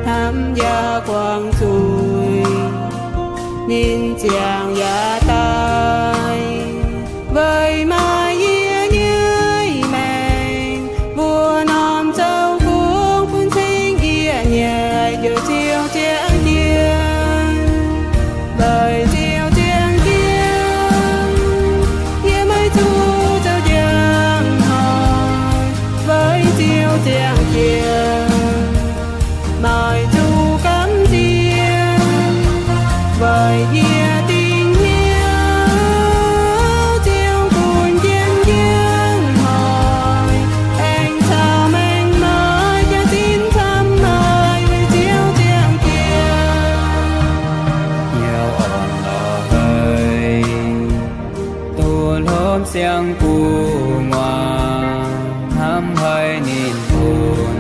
hnamv yaac guangc zuiz, ninh ziangh yaac daaih. Weic maaih yie nyei maengc, mbuo norm zoux gong bun cing yie nyei, haiz joux Ziouv ziangh jienv. Weic Ziouv ziangh jienv, yie maiv zuqc zoux njang hnoi. Weic Ziouv ziangh jienv, maiv zuqc gamh nziex. Weic yie dingc hnyouv Ziouv bun jienv njang hnoi, aengx caux maengc maaih jaax-zinh camv haic. Weic Ziouv ziangh jienv, hnyouv orn lorh haic, duqv hlo siang-gu'nguaaz, hnamv haiz ninh bun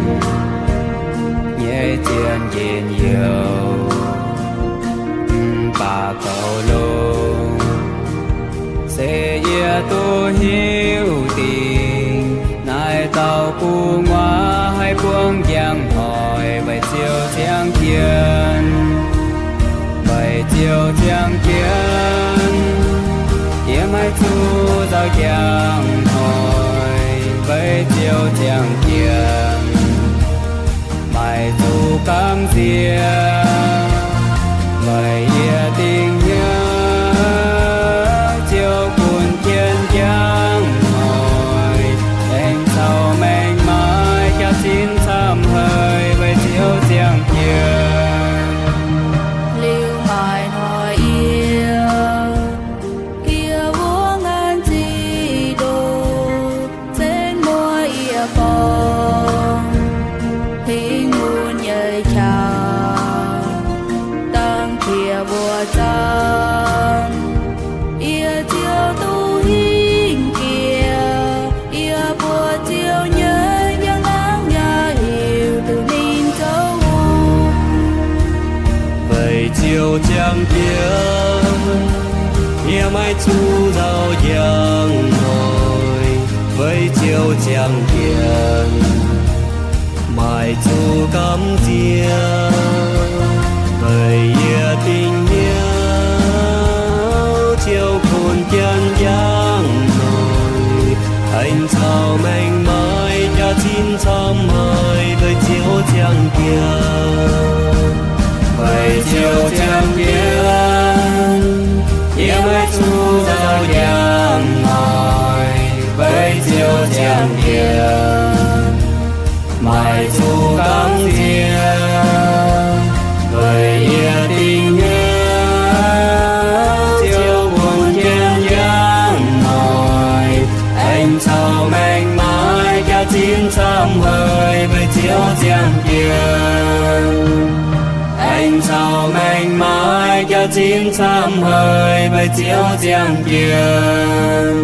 nyei zien njien-youh. Mv baac goux longx, se yie duqv hiuv dingc, naaiv dauh gu'nguaaz haih buangv njang hnoi. Weic Ziouv ziangh jienv, weic Ziouv ziangh jienv, yie maiv zuqc zoux njang hnoi. Weic Ziouv ziangh jienv, maiv zuqc gamh nziex. Weic yie dingc hnyouv Ziouv bun jienv njang hnoi, aengx caux maengc maaih jaax-zinh camv haic. Weic Ziouv ziangh jienv, liuz maaih hnoi yie, yie wuov ngaanc zic ndoh, zenv muoz yie borngz, hingh mun nyei qaqv, dangh qiex mbuo zaangv. Yie Ziouv duqv hingh jiex, yie buoz Ziouv nyei njang-laangc yaac hiuv duqv ninh zoux wuov. Weic Ziouv ziangh jienv, yie maiv zuqc nzauh njang hnoi. Weic Ziouv ziangh jienv, maiv zuqc gamh nziex. Weic yie dingc hnyouv Ziouv bun jienv njang hnoi, aengx caux maengc maaih jaax-zinh camv haic. Weic Ziouv ziangh jienv, weic Ziouv ziangh jienv, yie maiv zuqc nzauh njang hnoi. Weic Ziouv ziangh jienv, maiv zuqc gamh nziex. Weic yie dingc hnyouv Ziouv bun jienv njang hnoi, aengx caux maengc maaih jaax-zinh camv haic. Weic Ziouv ziangh jienv, aengx caux maengc maaih jaax-zinh camv haic. Weic Ziouv ziangh jienv.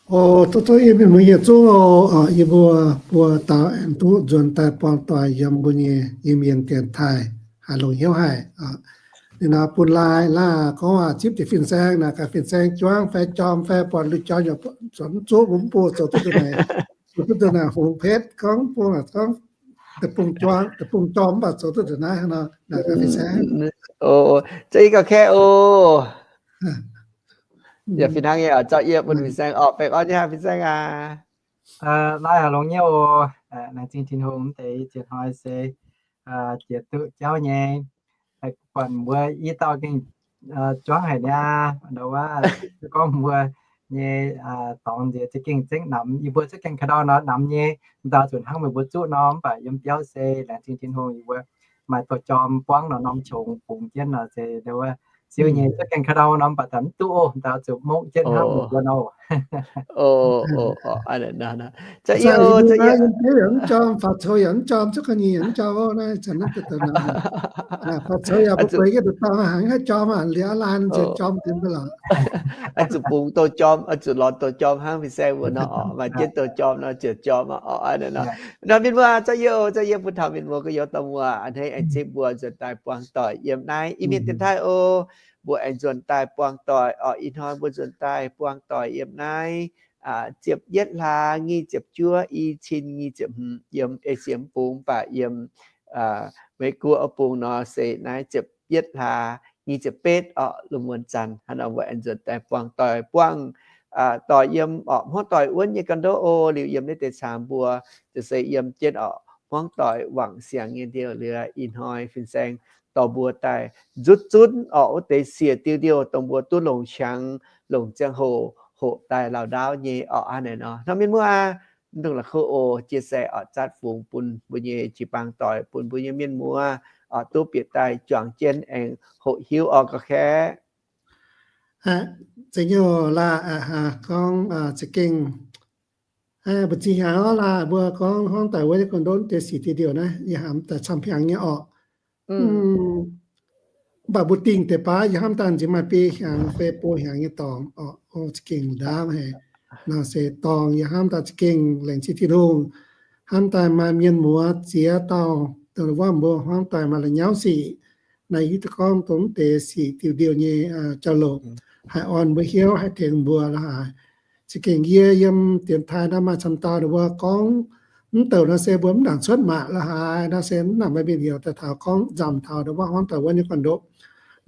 O, tov tov yie mienh muoz yietc zungv oc. Yie mbuo, mbuo daux aengx duqv nzuonx daaih buangh doic yiem mbuo nyei Iu-Mienh dienx taaih haih longc hnyouv haic. Ninh nor bun laai laah gorngv waac zipv deix fin-saeng naaic, gaax fin-saeng juangv fai jorm fai buatc lui jorm yaac zuqc mv zuqv mbuo, mv bung zoux duqv ndongc naaic, zoux duqv ndongc naaic hungx petv gorngv bung, gorngv deic-bung juangv, deic-bung jorm mv baac zoux duqv ndongc naaiv nor, naaic gaax fin-saeng. Za'gengh gauh kaeqv oc. Yaac fih hnangv nyei oc, zaux yie bun fin-saeng orqc, baengh orn nyei hnangv fin-saeng aac. Laai haih longx nyei oc. Laengz zingh Tin-Hungh, mv deix ziex hnoi se jiex duqv jauv nyei. Buatc mbuo i dauh gengh juangv haic niaa, ndau wuov gorngv mbuo nyei dorngx nziex za'gengh zengv namx, yie mbuo za'gengh ka'ndau nor namx nyei, ndau zuqc hnangv meih mbuo zuqv nor, mv baac yiem biauv se laengz zingh Tin-Hungh yie mbuo maaih douz jorm buangv nor, norm qongx bungx jienv nor se ndau wuov siou nyei za'gengh ka'ndau nor, mv baac daaih mv duqv oc, ndau zuqc mongv jienv hnangv meih mbuo nor. Yiem biauv yaac mv jorm, faaux coux yaac mv jorm, cuotv ga'nyiec yaac mv jorm, naaiv zanc naaiv deix naaic. Oix zuqc bungx douh jorm hnangv, liuz aav laanh ziouc jorm dien mv lorqc. Oix zuqc bungx douh jorm, oix zuqc lorz douh jorm hnangv fin-saeng mbuo nor orqc, maaih jienv douh jorm nor ziouc jorm orqc. Nor mienh muoz, zorqv yie oc, zorqv yie bun taux mienh muoz gorx-youz dorh muoz a'hneiv aengx zipv mbuo nzuonx daaih buangh doic yiem naaiv Iu-Mienh dienx taaih oc. Mbuo aengx nzuonx daaih buangh doic orqc. Ih hnoi mbuo nzuonx daaih buangh doic yiem naaiv ziepc yietv hlaax nyic ziepc juov, i cin nyic ziepc hmz, yiem Esie bung, mv baac yiem Meiv Guoqv bung nor se naaiv ziepc yietv hlaax nyic ziepc betv orqc, lungh muonz zanc. Hnangv nor mbuo aengx nzuonx daaih buangh doic, buangh doic yiem orqc hmuangv doic wuonv nyei gorn-ndoqv oc. Liuz yiem naaiv deix caangx mbuo ziouc se yiem jienv orqc hmuangv doic wangc siangx nyei ndiouh. Liuz ih hnoi fin-saeng dorh mbuo daaih nzutv zunv orqc wuov deix siec diuh ndiouh dongh mbuo duqv longc qangx, longc ziangh hoc, hoqc daaih lauh ndaauv nyei orqc. Hnangv naaic nor, hnangv mienh muoz aac, mv dungx la'kuqv oc, jiex se orqc zatv fungx bun mbuo nyei jiu-baang doic, bun mbuo nyei mienh muoz orqc duqv bieqc daaih juangc jienv aengx hoqc hiuv orqc. Ga'kaeqv, zeiz nyei laaix, gorngv za'gengh mbu'ziex hnyangx orqc laaix mbuo gorngv hmuangv doic wuov nyei gorn-ndoqv deix siec diuh ndiouh naaiv yie hnamv daaih camv hnyangx nyei orqc. Mv baac mbuo dingh deix baav yie hnamv daaih nziex maaih biei hnyangx fai buo hnyangx nyei dorngx orqc. O, za'gengh ndaamv haic. Nor se dorngx yie hnamv daaih za'gengh laengz zingh Tin-Hungh. Hnamv daaih maaih mienh muoz ziex dauh dongh wuov mbuo hmuangv doic maaih la'nyauv sic, naaiv hiuv duqv gorngv dongh mv deix sic diuh ndiouh nyei jauv-louc, haih orn mbuo hiuv, haih tengx mbuo la'haaix. Za'gengh yie yiem dienx taaih naaiv maaih camv dauh ninh mbuo gorngv mv douc nor se mbuo mv nangc cuotv maac la'haaix, nor se mv nangc maaih mienh heuc daaih taux gorngv nzamc taux dongh wuov hmuangv doic wuov nyei gorn-ndoqv.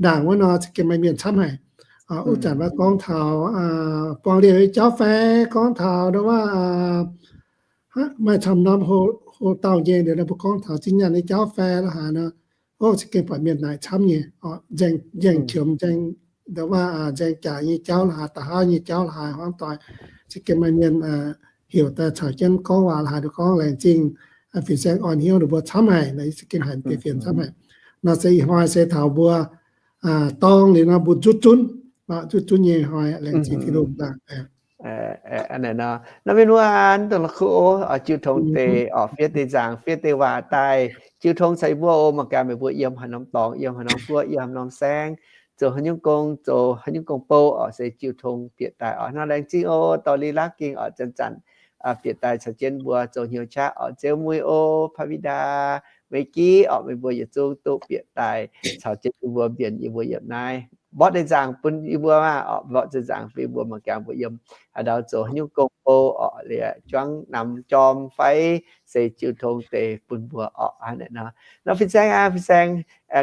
Ndaangc wuov nor za'gengh maaih mienh camv haic. Wuov zanc wuov gorngv taux buangh liouh nyei jauv fai gorngv taux dongh wuov maaih camv norm hoc-dauh nyei, liuz nor mbuo gorngv taux zinh nyaanh nyei jauv fai la'haaix nor, o, za'gengh buatc mienh naaic camv nyei, nzaeng qiemx, nzaeng, dongh wuov nzaeng jaax nyei jauv la'haaix, da'haav nyei jauv la'haaix, hmuangv doic za'gengh maaih mienh heuc daaih caux jienv gorngv waac la'haaix, nduqc gorngv laengz zingh fin-saeng orn hnyouv ninh mbuo camv haic, za'gengh haiz deix fienx camv haic. Nor se ih hnoi se taux mbuo dorng liuz nor mbuo nzutv zunv, nzutv zunv nyei hnoi, laengz zingh Tin-Hungh daaih. Naaiv mienh muoz, dongh la'kuqv oc, jiu tong deix orqc fiev deix nzaangc, fiev deix waac daaih. Jiu tong caux yie mbuo oc, mangc gaax meih mbuo yiem haaix norm dorngx, yiem haaix norm guoqv, yiem haaix norm saengv, zoux haaix nyungc gong, zoux haaix nyungc gong-bou orqc, se jiu tong bieqc daaih orqc. Nor laengz zingh oc, dorh li laav ging orqc, zanc-zanc bieqc daaih caux jienv mbuo zoux hnyouv qaqv orqc. Nzeu muih oc, Pavida, Meiv Giv orqc, meih mbuo yietc zungv duqv bieqc daaih caux jienv yie mbuo mbienc yie mbuo yiem naaiv. Mborqv deix nzaangc bun yie mbuo maah orqc, mborqv deix nzaangc bun yie mbuo, mangc gaax mbuo yiem haaix ndau zoux haaix nyungc gong-bou orqc, liuz juangv namx jorm fai se jiu tong deix bun mbuo orqc. Hnangv naaiv nor, nor fin-saeng aac, fin-saeng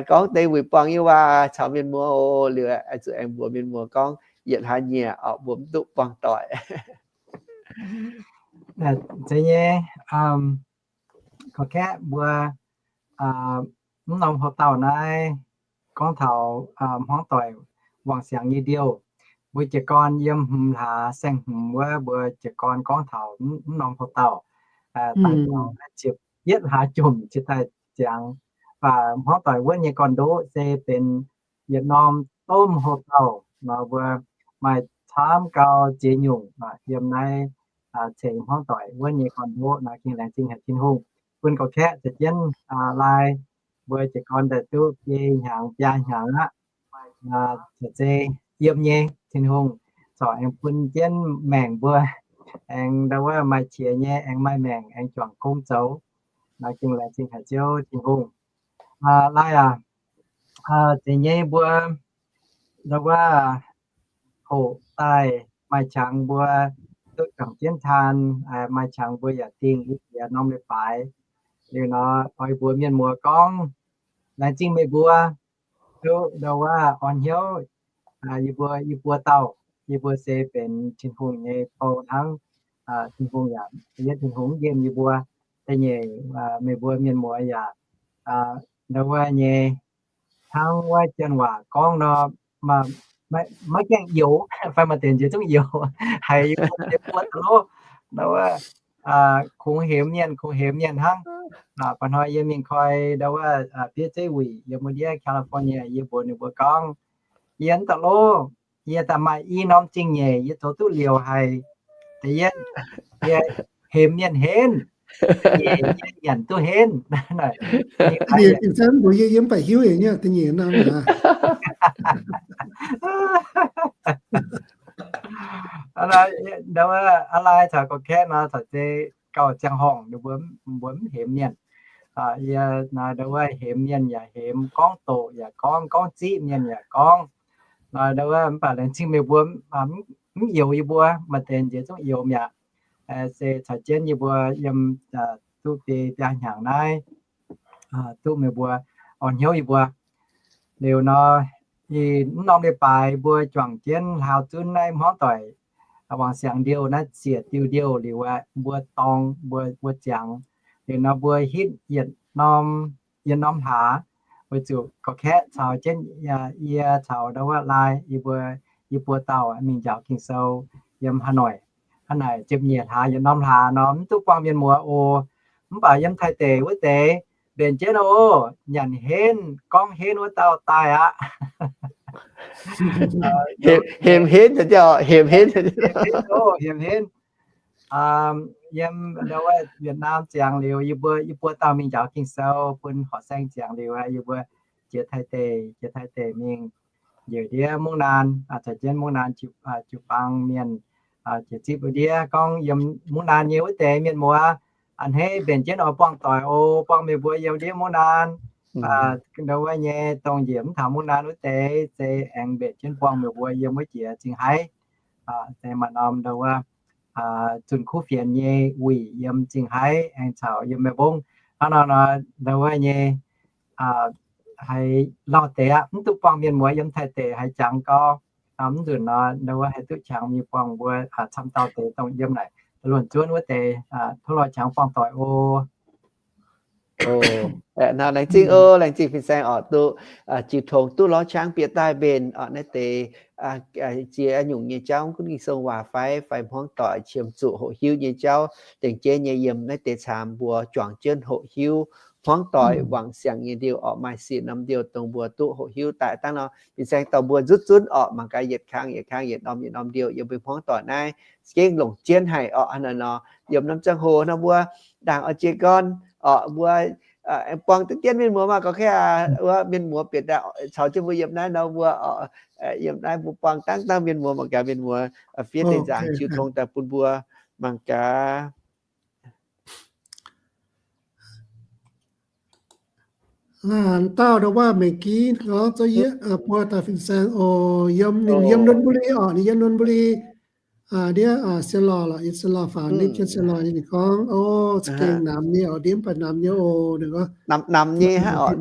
gorngv deix wuic buangh nyei waac caux mienh muoz oc. Liuz oix zuqc aengx mbuox mienh muoz gorngv yietc hlaax nyieqc orqc mbuo mv duqv buangh doic. Zeiz nyei, gorngv kaeqv mbuo mv norm houx-dauh naaiv gorngv taux hmuangv doic wangc siangx nyei ndiouh. Mbuo jiez gorn yiem hmz hlaax saeng-hmz wuov mbuo jiez gorn gorngv taux mv norm houx-dauh daaih taux naaiv ziepc yietv hlaax jomc jiex daaih ziangx. Mv baac hmuangv doic wuov nyei gorn-ndoqv se benx yietc norm domh houx-dauh nor, mbuo maaih camv gau ziex nyungc yiem naaiv ceix hmuangv doic wuov nyei gorn-ndoqv nor, gengh laengz zingh haic Tin-Hungh bun gorngv kaeqv caux jienv lai mbuo jiez gorn daaih duqv biei hnyangx biaa hnyangx aqv. Caux zei yiem nyei Tin-Hungh corc aengx bun jienv maengc mbuo, aengx ndau wuov maaih qiex nyei aengx maaih maengc aengx juangc gong zoux. Nor gengh laengz zingh haic Ziouv Tin-Hungh. Lai aac, zeiz nyei mbuo ndau wuov hoqc daaih maaih qangx mbuo duqv juangc jienv taan, maaih qangx mbuo yaac dingh yie jiex norm leiz-baaix. Liuz nor oix mbuox mienh muoz gorngv, laengz zingh meih mbuo duqv ndau wuov orn hnyouv yie mbuo, yie mbuo dauh, yie mbuo se benx Tin-Hungh nyei bou hnangv. Tin-Hungh yaac, yie Tin-Hungh yiem yie mbuo. Da'nyeic, meih mbuo mienh muoz yaac ndau wuov nyei hnangv wuov janx waac gorngv nor, maiv gaengh youx fai maaih deix nziex zungv youx, haiz yie mbuo deix buo da'lov ndau wuov kungx hemx mienh, kungx hemx mienh hnangv. Mba'hnoi yie mingh koi ndau wuov bieiv zeiv wuic yiem wuov ndiev California, yie mbuox ninh mbuo gorngv, yie da'lov, yie daaih maaih i norm zingh nyeic yie zoux duqv liouc haic. Da'yietv, yie hemx mienh henv. Yie nyanc duqv henv. Da'nyeic fin-saeng mbuox yie, yie mv baac hiuv nyei, da'nyeic norm aqv. Aa lai caux gorqv-kaeqv nor caux zei gauh ziangh horngc, ninh mbuo, mbuo mv hemx mienh. Yie nor ndau wuov hemx mienh yaac hemx, gorngv doqc yaac gorngv, gorngv ziqv mienh yaac gorngv. Nor ndau wuov mv baac laengz zingh meih mbuo mv youx yie mbuo, maaih deix nziex zungv youx mi'aqv. Se caux jienv yie mbuo yiem duqv biei biaa hnyangx naaiv, duqv meih mbuo orn hnyouv yie mbuo. Liuz nor, mv norm leiz-baaix mbuo juangc jienv hlaau zunv naaiv hmuangv doic wangc siangx ndiouh naaiv ziec diuh ndiouh liuz aqv, mbuo dorng, mbuo, mbuo ziangx. Liuz nor mbuo hitv yietc norm, yietc norm hlaax, weic zuqc gorqv-kaeqv caux jienv yie caux ndau wuov lai, yie mbuo, yie buo dauh mingh njaaux Ging-Sou yiem Hà Nội. Hnangv naaic ziepc nyeic hlaax yietc norm hlaax nor mv duqv buangh mienh muoz oc. Mv baac yiem Taiv deic wuov deix mbenc jienv oc, nyanc henv gorngv henv wuov dauh daaih aqv. Hemx henv, hemx henv, hemx henv. Yiem ndau wuov Việt Nam ziangx liuz, yie mbuo, yie buo dauh mingh njaaux Ging-Sou bun horqc saeng ziangx liuz, yie mbuo jiex Taiv deic, jiex Taiv deic mingh njiec ndiev Mungv Naan, caux jienv Mungv Naan jiu-baang mienh jiex zipv ndiev gorngv yiem Mungv Naan nyei wuov deix mienh muoz, a'hneiv mbenc jienv oix buangh doic oc, buangh meih mbuo yiem ndiev Mungv Naan. Ndau wuov nyei dongh njiec mv taux Mungv Naan wuov deix se aengx mbenc jienv buangh meih mbuo yiem wuov jiex Zingh Haiv. Se maaih norm ndau wuov zunh kuv fienx nyei wuic yiem Zingh Haiv aengx caux yiem Melbourne. Hnangv nor nor ndau wuov nyei haiz lauh deix aqv, mv duqv buangh mienh muoz yiem Taiv deic haiz jangx gau. Mv nzunc nor ndau wuov haih duqv qangx mingh buangh mbuo camv dauh deix dongh yiem naaic luonx zuonv wuov deix, tov lorz qangx buangh doic oc. Laengz zingh oc, laengz zingh fin-saeng oc, duqv jiu tong duqv lorz qangx bieqc daaih mbenc oc naaiv deix ziex nyungc nyei jauv, gunv Ging-Sou waac fai, fai hmuangv doic qiemx zuqc hoqc hiuv nyei jauv, dengv jienv nyei yiem naaiv deix caamx mbuo juangc jienv hoqc hiuv hmuangv doic wangc siangx nyei ndiouh oc, maaih siec norm ndiouh dongh mbuo duqv hoqc hiuv daaih dangh nor, fin-saeng dorh mbuo nzutv zunv oc, mangc gaax yietc kang yietc kang yietc norm yietc norm ndiouh yiem mbuo hmuangv doic naaiv gengh longc jienv haic oc. Hnangv naaiv nor yiem norm ziangh hoc nor mbuo ndaangc oix jiez gorn oc, mbuo buangh deix dien mienh muoz maah, gorqv-kaeqv aqv, wuov mienh muoz bieqc daaih caux jienv mbuo yiem naaiv nor mbuo oc, yiem naaiv mbuo buangh dangh dauh mienh muoz, mangc gaax mienh muoz fiev deix nzaangc jiu tong daaih bun mbuo mangc gaax. Naaiv dauh ndau wuov mengh gih gorngv zorqv yie buo dauh fin-saeng oc, yiem, ninh yiem Luân Bury oc, ninh yiem Luân Bury ndiev Sien Lorh lorqc, yiem Sien Lorh faaux ndiev jienv Sien Lorh ninh gorngv, o, za'gengh namx nyei oc, ndiev mv baac namx nyei oc, ninh gorngv namx nyei aqv,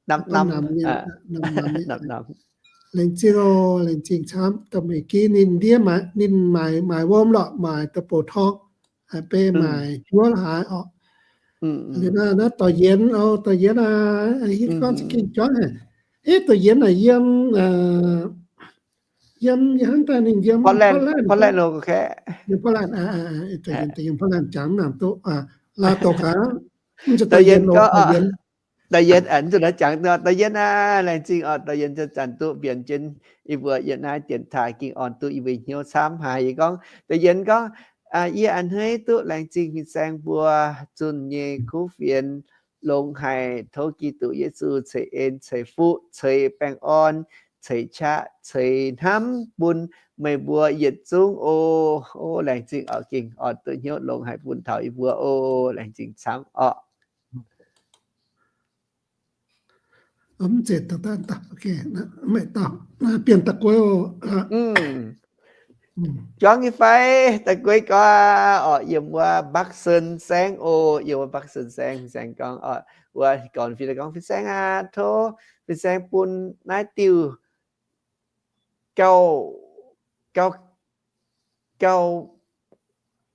namx nyei, namx nyei. Laengz zingh oc, laengz zingh camv. Da'meic gih ninh ndiev, ninh maaic, maaic wuom lorqc, maaic double talk, haiz beiv maaic juov haaix oc. Naaiv dorh yienx, dorh yienx aqv, hitv gorngv za'gengh juangv haic. Hitv dorh yienx naaic yiem, yiem hnangv daaih ninh yiem Portland, yiem Portland, dorh yienx dorh yiem Portland jangx naamh duqv, laaix doqc aqv. Dorh yienx, dorh yienx, dorh yienx, zuqc naaiv jangx dorh yienx aqv. Laengz zingh oc, dorh yienx zanc-zanc duqv mbienx jienv yie mbuo yiem naaiv dienx taaih, ging orn duqv yie mbuo hnyouv camv haic. Yie gorngv, dorh yienx gorngv, yie a'hneiv duqv laengz zingh fin-saeng mbuo zunh nyei kuv fienx longx haic. Tov Giduc Yesu ceix en, ceix fuqv, ceix baengh orn, ceix qaqv, ceix hnamv bun meih mbuo yietc zungv oc. O, laengz zingh oc, ging orn duqv hnyouv longx haic bun taux yie mbuo oc. Laengz zingh camv oc. Mv zeiz, bienh da'guaih oc. Juangc nyei fai? Da'guaih gorngv oc, yiem wuov Bắc Sơn saengv oc, yiem wuov Bắc Sơn saengv, fin-saeng gorngv oc, wuov gorn fin-saeng gorngv, fin-saeng aac, tov fin-saeng bun naaiv diuh gauh, gauh, gauh,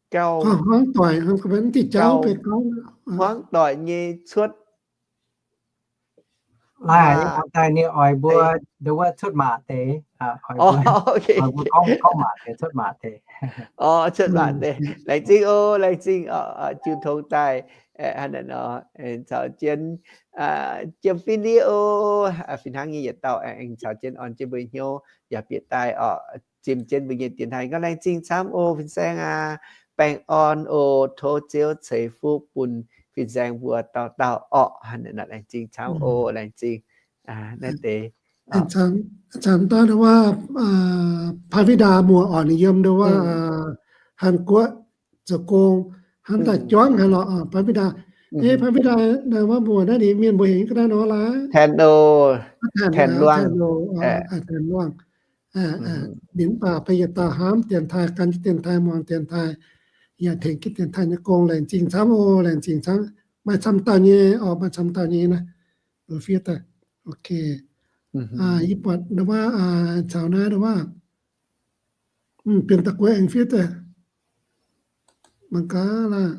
gauh hmuangv doic nyei cuotv. Laaix daaih ninh oix mbuo, ndau wuov cuotv maac deix, oix mbuo gorngv maac deix, cuotv maac deix. Cuotv maac deix. Laengz zingh oc, laengz zingh oc, jiu tong daaih, hnangv naaiv nor, caux jienv jiem fih ndiev oc. Fih hnangv nyei yietc dauh aengx caux jienv orn jienv mbuo hnyouv yaac bieqc daaih oc, zimh jienv mbuo nyei dienx taaih. Gorngv laengz zingh camv oc, fin-saeng aac. baengh orn oc. Tov Ziouv ceix fuqv bun fin-saeng mbuo dauh dauh orqc. Laengz zingh camv oc, laengz zingh naaiv deix. Camv daaih ndau wuov, Pavida muoc orqc, ninh yiem ndau wuov Hàn Guoqv zoux gong, hnamv daaih juangv haic lorqc, Pavida. Ei, Pavida, ndau wuov mbuox naaiv ninh mienh mbuo heuc ga'naaiv nor laaix? Tan Luangh. Ninh mv baac benx yietc dauh hnamv dienx taaih, gan jienv dienx taaih, muangx dienx taaih, yaac tengx jienv dienx taaih nyei gong. Laengz zingh camv oc, laengz zingh camv. Maaih camv dauh nyei oc, maaih camv dauh nyei naaiv. Fiev daaih. Ok. Yie buatc ndau wuov caux naaiv ndau wuov Bienh Da'gueix aengx fiev daaih. Mangc gaax laah.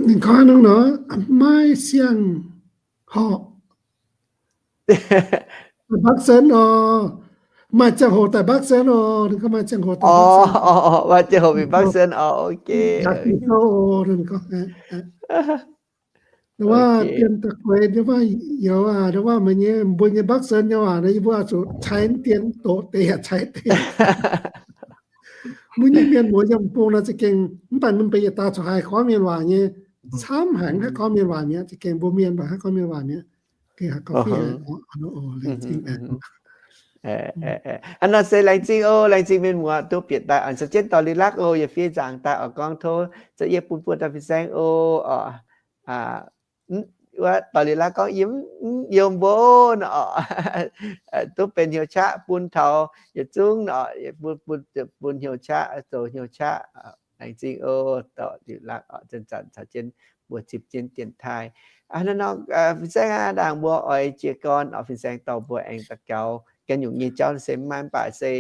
Ninh gorngv nor, maiv siang-horqc daaih Bắc Sơn oc. Maaih ziangh hoc daaih Bắc Sơn oc. Ninh gorngv maaih ziangh hoc daaih Bắc Sơn. Maaih ziangh hoc mingh Bắc Sơn oc. Ok. Ninh gorngv wuov Bienh Da'gueix ndau wuov youz aac, ndau wuov meih nyei, mbuo nyei Bắc Sơn youz aac, yie mbuo oix zuqc cai dien doqc deix yaac cai deix. Mbuo nyei mienh muoz yiem bung nor za'gengh mv baac mv benx yietc dauh zuqc haih gorngv mienh waac nyei. Camv haic mv haih gorngv mienh waac mi'aqv. Za'gengh mbuo mienh mv baac haih gorngv mienh waac mi'aqv. Hnangv nor se laengz zingh oc, laengz zingh mienh muoz duqv bieqc daaih oc. Caux jienv dorh liuz lakv oc, yaac fiev nzaangc daaih oc, gorngv tov za'yietv bun buo dauh fin-saeng oc. Wuov dorh liuz lakv gorngv yie mv yiem mbuo nor, duqv benx hnyouv qaqv bun taux yietc zungv nor, bun hnyouv qaqv, zoux hnyouv qaqv. Laengz zingh oc, dorh liuz lakv oc, zanc-zanc caux jienv mbuo zipv jienv dienx taaih. Naaiv nor fin-saeng aac, ndaangc mbuo oix jiez gorn oc, fin-saeng dorh mbuo aengx daux gaux ganh nyungc nyei jauv se mv maaih, mv baac se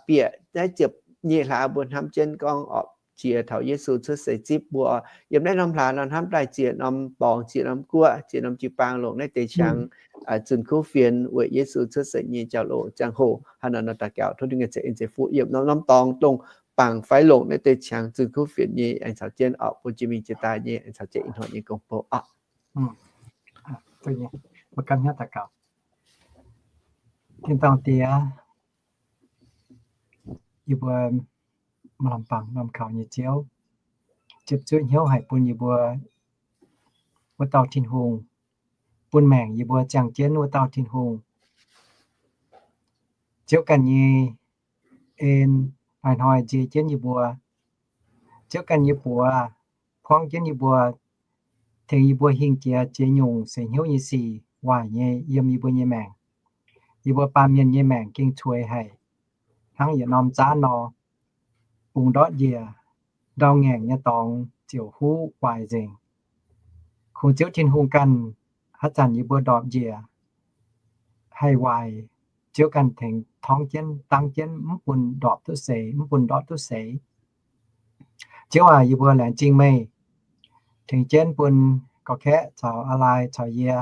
bieqc naaiv ziepc nyeic hlaax mbuo hnamv jienv gorngv oc, jiex taux Yesu cuotv seix zipv mbuo. Yiem naaiv norm hlaax nor hnamv daaih ziex norm borngz, ziex norm guoqv, ziex norm jiu-baang longc naaiv deix qangx zunh kuv fienx weic Yesu cuotv seix nyei jauv-louc ziangh hoc. Hnangv naaiv nor daux gaux tov Tin-Hungh ceix en ceix fuqv yiem norm-norm dorngx dongh bangc fai longc naaiv deix qangx zunh kuv fienx nyei aengx caux jienv oc, bun jiex mingh jiex daaih nyei aengx caux jienv ih hnoi nyei gong-bou oc. Mbuo ganh hnyouv daux gaux. Tin-dorngh Diex, yie mbuo maaih lamh bangc norm kaux nyei Ziouv, ziepc zuoqv hnyouv haic bun yie mbuo wuov dauh Tin-Hungh, bun maengc yie mbuo ziangh jienv wuov dauh Tin-Hungh. Ziouv ganh nyei en hnoi-hnoi nzie jienv yie mbuo. Ziouv ganh nyei buoz buangv jienv yie mbuo, tengx yie mbuo hingh jiex ziex nyungc seix hnyouv nyei sic waaic nyei yiem yie mbuo nyei maengc. Yie mbuo baamh mienh nyei maengc gengh cueix haic, hnangv yietc norm zaanv nor, bungx ndortv njiec, ndau ngaengc nyei dorngx ziouc huv waaic nzengc. Kungx Ziouv Tin-Hungh ganh haaix zanc yie mbuo ndorpc njiec haih waaic, Ziouv ganh tengx torngv jienv, dangv jienv, mv bun ndorpc duqv seix, mv bun ndortv duqv seix. Ziouv aac, yie mbuo laengz zingh meih tengx jienv bun Gorqv-Kaeqv caux Aa Lai caux yie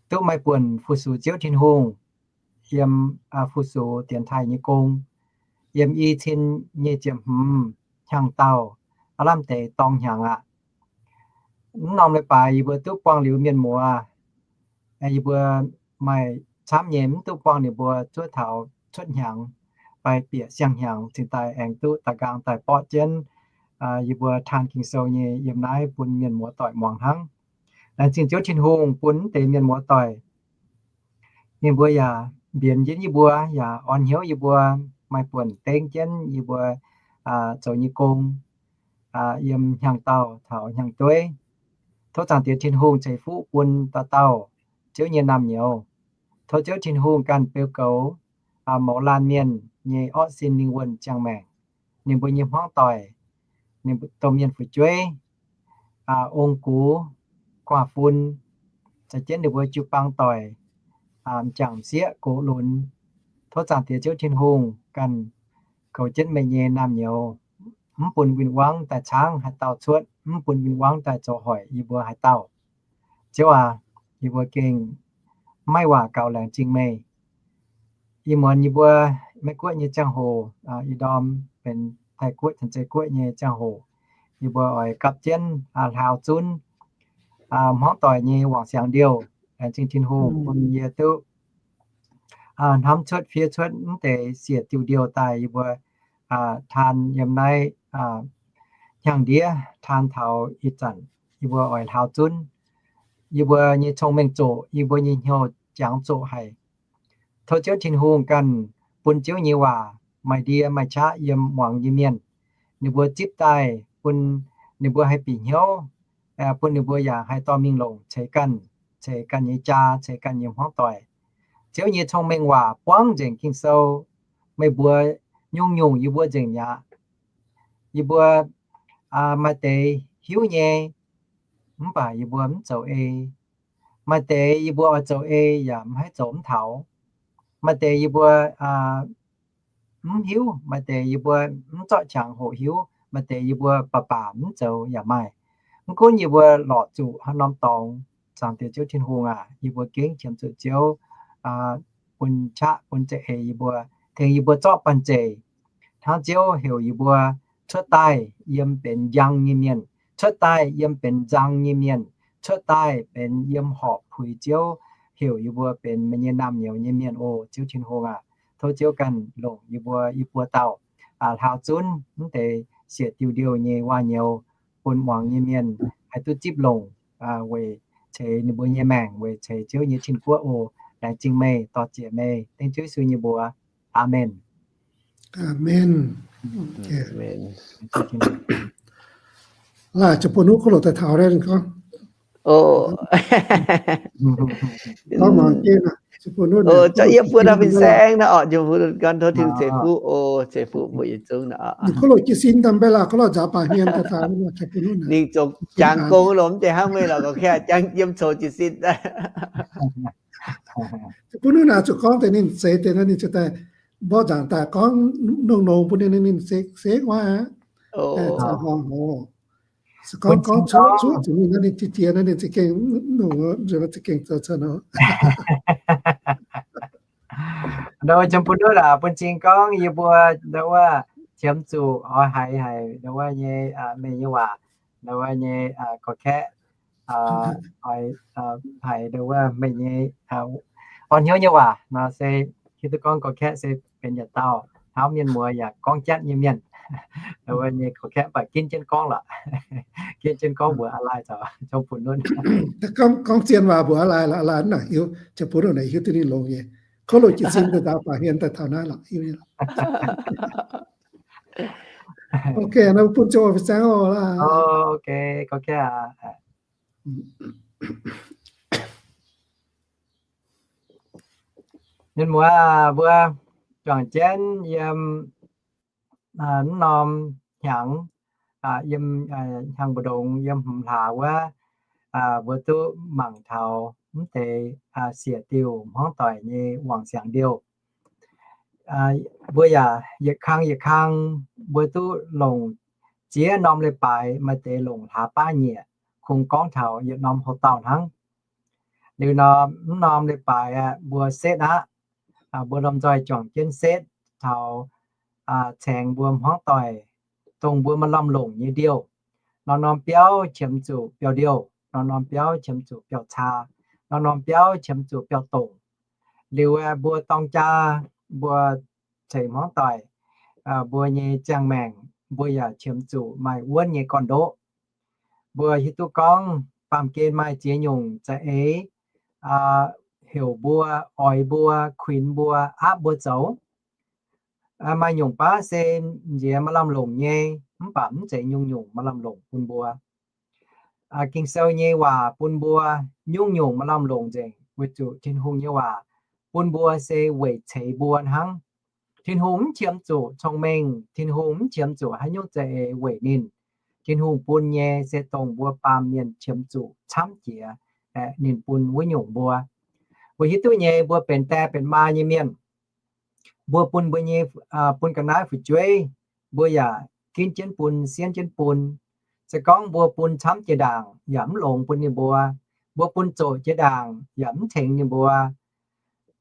duqv maaih buonc fu-sux Ziouv Tin-Hungh yiem fu-sux dienx taaih nyei gong, yiem i cin nyei ziepc hmz hnyangx-daauh aav lamh deix dorng hnyangx aqv. Mv norm leiz-baaix yie mbuo duqv buangh liuz mienh muoz, yie mbuo maaih camv nyei mv duqv buangh ninh mbuo zuov taux cuotv hnyangx fai bieqc siang-hnyangx cingx daaih aengx duqv daaih nqaang daaih borqv jienv yie mbuo taan Ging-Sou nyei yiem naaiv bun mienh muoz doic muangx hnangv. Laengz zingh Ziouv Tin-Hungh bun mv deix mienh muoz doic. Ninh mbuo yaac mbienx jienv yie mbuo, yaac orn hnyouv yie mbuo, maaih buonc dengv jienv yie mbuo zoux nyei gong yiem hnyangx-daauh taux hnyangx-dueiv. Tov Zaangc Diex Tin-Hungh ceix fuqv bun dauh dauh Ziouv nyei naamh nyouz. Tov Ziouv Tin-Hungh ganh beu goux mouz laanh mienh nyei orqv sin lingh wuonh ziangh maengc, ninh mbuo nyei hmuangv doic, ninh mbuo domh mienh fu'jueiv, ong-gux, guaav-fun, za'gengh ninh mbuo jiu-baang doic, m'jangc m'sieqv, gox lunx. Tov Zaangc Diex Ziouv Tin-Hungh ganh goux jienv meih nyei naamh nyouz, mv bun win-wangv daaih caangv haaix dauh cuotv, mv bun win-wangv daaih zoux hoic yie mbuo haaix dauh. Ziouv aac, yie mbuo gengh maiv waac gaux laengz zingh meih. Ih muonz yie mbuo Meiv-Guoqv nyei ziangh hoc, ih ndorm benx Taiv-Guoqv, Taiv-Guoqv nyei ziangh hoc, yie mbuo oix gapv jienv hlaau zunv hmuangv doic nyei wangc siangx ndiouh. Laengz zingh Tin-Hungh bun yie duqv hnamv cuotv fiev cuotv mv deix siec diuh ndiouh daaih yie mbuo taan yiem naaiv hnyangx-ndiev taan taux ih zanc yie mbuo oix hlaau zunv. Yie mbuo nyei cong-mengh zoqc, yie mbuo nyei hnyouv jangx zoqc haic. Tov Ziouv Tin-Hungh ganh bun Ziouv nyei waac maaih ndie maaih qaqv yiem muangx nyei mienh. Ninh mbuo zipv daaih bun ninh mbuo haih bieqc hnyouv, bun ninh mbuo yaac haih dorh mingh longc ceix ganh, ceix ganh nyei jaa, ceix ganh nyei hmuangv doic. Ziouv nyei cong-mengh waac buangv nzengc Ging-Sou, meih mbuox nyungc-nyungc yie mbuo nzengc mi'aqv. Yie mbuo maaih deix hiuv nyei, mv baac yie mbuo mv zoux ei. Maaih deix yie mbuo oix zoux ei yaac mv haih zoux mv taux. Maaih deix yie mbuo mv hiuv, maaih deix yie mbuo mv zorqv qangx hoqc hiuv, maaih deix yie mbuo baac baac mv zoux yaac maaih. Mv gunv yie mbuo lorqc zuqc haaix norm dorngx, Zaangc Diex Ziouv Tin-Hungh aac, yie mbuo gengh qiemx zuqc Ziouv bun qaqv bun za'eix yie mbuo, tengx yie mbuo zorqv banh zeic hnangv Ziouv heuc yie mbuo cuotv daaih yiem benx njang nyei mienh, cuotv daaih yiem benx nzang nyei mienh, cuotv daaih benx yiem horpc puix Ziouv heuc yie mbuo benx meih nyei naamh nyouz nyei mienh oc. Ziouv Tin-Hungh aac, tov Ziouv ganh longc yie mbuo i buo dauh hlaau zunv mv deix siec diuh ndiouh nyei waac-nyouz bun muangx nyei mienh haih duqv zipv longc weic ceix ninh mbuo nyei maengc, weic ceix Ziouv nyei tin-guoqv oc. Laengz zingh meih, dorh ziec meih, dengv Ziouv Yesu nyei mbuox. Aamen. Aamen. Laaih ziouc bun nuv kuv loc daaih taux gorngv. Gorngv mangc jienv, zorqv yie buo dauh fin-saeng nor, oc, ziouc bun gan tov Tin-Hungh ceix fuqv oc, ceix fuqv mbuo yietc zungv nor. Ninh kuv loc jiez sin daaih mv baac laaih kuv loc nzaaux baac hmien daaih taux, ninh ziouc jangx gong loc mv deix hnangv meih lorqc, gorqv-kaeqv jangx yiem coux jiez sin. Bun nuv naaic zuqc gorngv deix ninh zeix deix naaiv ninh ziouc daaih mborqv nzaangc daaih gorngv nongx nongx bun ninh, ninh se se guaav aqv. Se gorngv gorngv cuotv zuqc ninh naaiv ninh jiex jiex naaiv ninh za'gengh nongx, za'gengh zoux cuotv nor. Ndoh qiemx bun nuv aac, bun cing gorngv yie mbuo ndoh wuov qiemx zuqc oix haiz haic ndoh wuov nyei meih nyei waac, ndoh wuov nyei gorqv-kaeqv, oix haiz ndoh wuov meih nyei orn hnyouv nyei waac nor se hiuv duqv gorngv gorqv-kaeqv se benx yietc dauh hnamv mienh muoz yaac gorngv jatv nyei mienh. Ndoh wuov nyei gorqv-kaeqv mv baac ginv jienv gorngv lorqc. Ginv jienv gorngv mbuox aa laai caux qiemx bun nuv. Gorngv zien waac mbuox aa laai, aa laai naaic hiuv, qiemx bun nuv naaic hiuv duqv ninh longx nyei. Kuv loc jiez sin daaih nzaaux baac hmien daaih taux naaiv lorqc, hiuv nyei lorqc. Ok, nor bun ziouc fin-saeng oc laaih. Ok, gorqv-kaeqv aac. Mienh muoz, mbuo juangc jienv yiem mv norm hnyangx, yiem hnyangx mbu'ndongx yiem hmz hlaax wuov, mbuo duqv mangc taux mv deix siec diuh hmuangv doic nyei wangc siangx ndiouh. Mbuo yaac yietc kang yietc kang mbuo duqv longc ziex norm leiz-baaix, maaih deix longc hlaax baav nyieqc, kungx gorngv taux yietc norm houx-dauh hnangv. Liuz nor, mv norm leiz-baaix aeqv, mbuo setv aqv. Mbuo lomh nzoih juangc jienv setv taux caengx mbuo hmuangv doic, dongh mbuo maaih lamh longc nyei ndiouh. Norm-norm biauv qiemx zuqc biauv-ndiouh, norm-norm biauv qiemx zuqc biauv-caa, norm-norm biauv qiemx zuqc biauv-dongc. Liuz aeqv, mbuo dorng jaa, mbuo ceix hmuangv doic, mbuo nyei ziangh maengc mbuo yaac qiemx zuqc maaih wuonv nyei gorn-ndoqv. Mbuo hiuv duqv gorngv baamh gen maaih ziex nyungc za'eix heuc mbuo, oix mbuo, kuinx mbuo, aapv mbuo zoux. Maaih nyungc baav se nziex maaih lamh longc nyei, mv baac mv zeiz nyungc-nyungc maaih lamh longc bun mbuo. Ging-Sou nyei waac bun mbuo nyungc-nyungc maaih lamh longc nzengc, weic zuqc Tin-Hungh nyei waac bun mbuo se weic ceix mbuo hnangv. Tin-Hungh mv qiemx zuqc cong-mengh, Tin-Hungh mv qiemx zuqc haaix nyungc za'eix weic ninh. Tin-Hungh bun nyei se dongh mbuo baamh mienh qiemx zuqc camv jiex, ninh bun wuov nyungc mbuo. Mbuo hiuv duqv nyei, mbuo benx die benx maa nyei mienh, mbuo bun mbuo nyei, bun ga'naaiv fu'jueiv, mbuo yaac ginv jienv bun, sienv jienv bun. Se gorngv mbuo bun camv jiex ndaangc yaac mv longx bun ninh mbuo, mbuo bun zoqc jiex ndaangc yaac mv tengx ninh mbuo.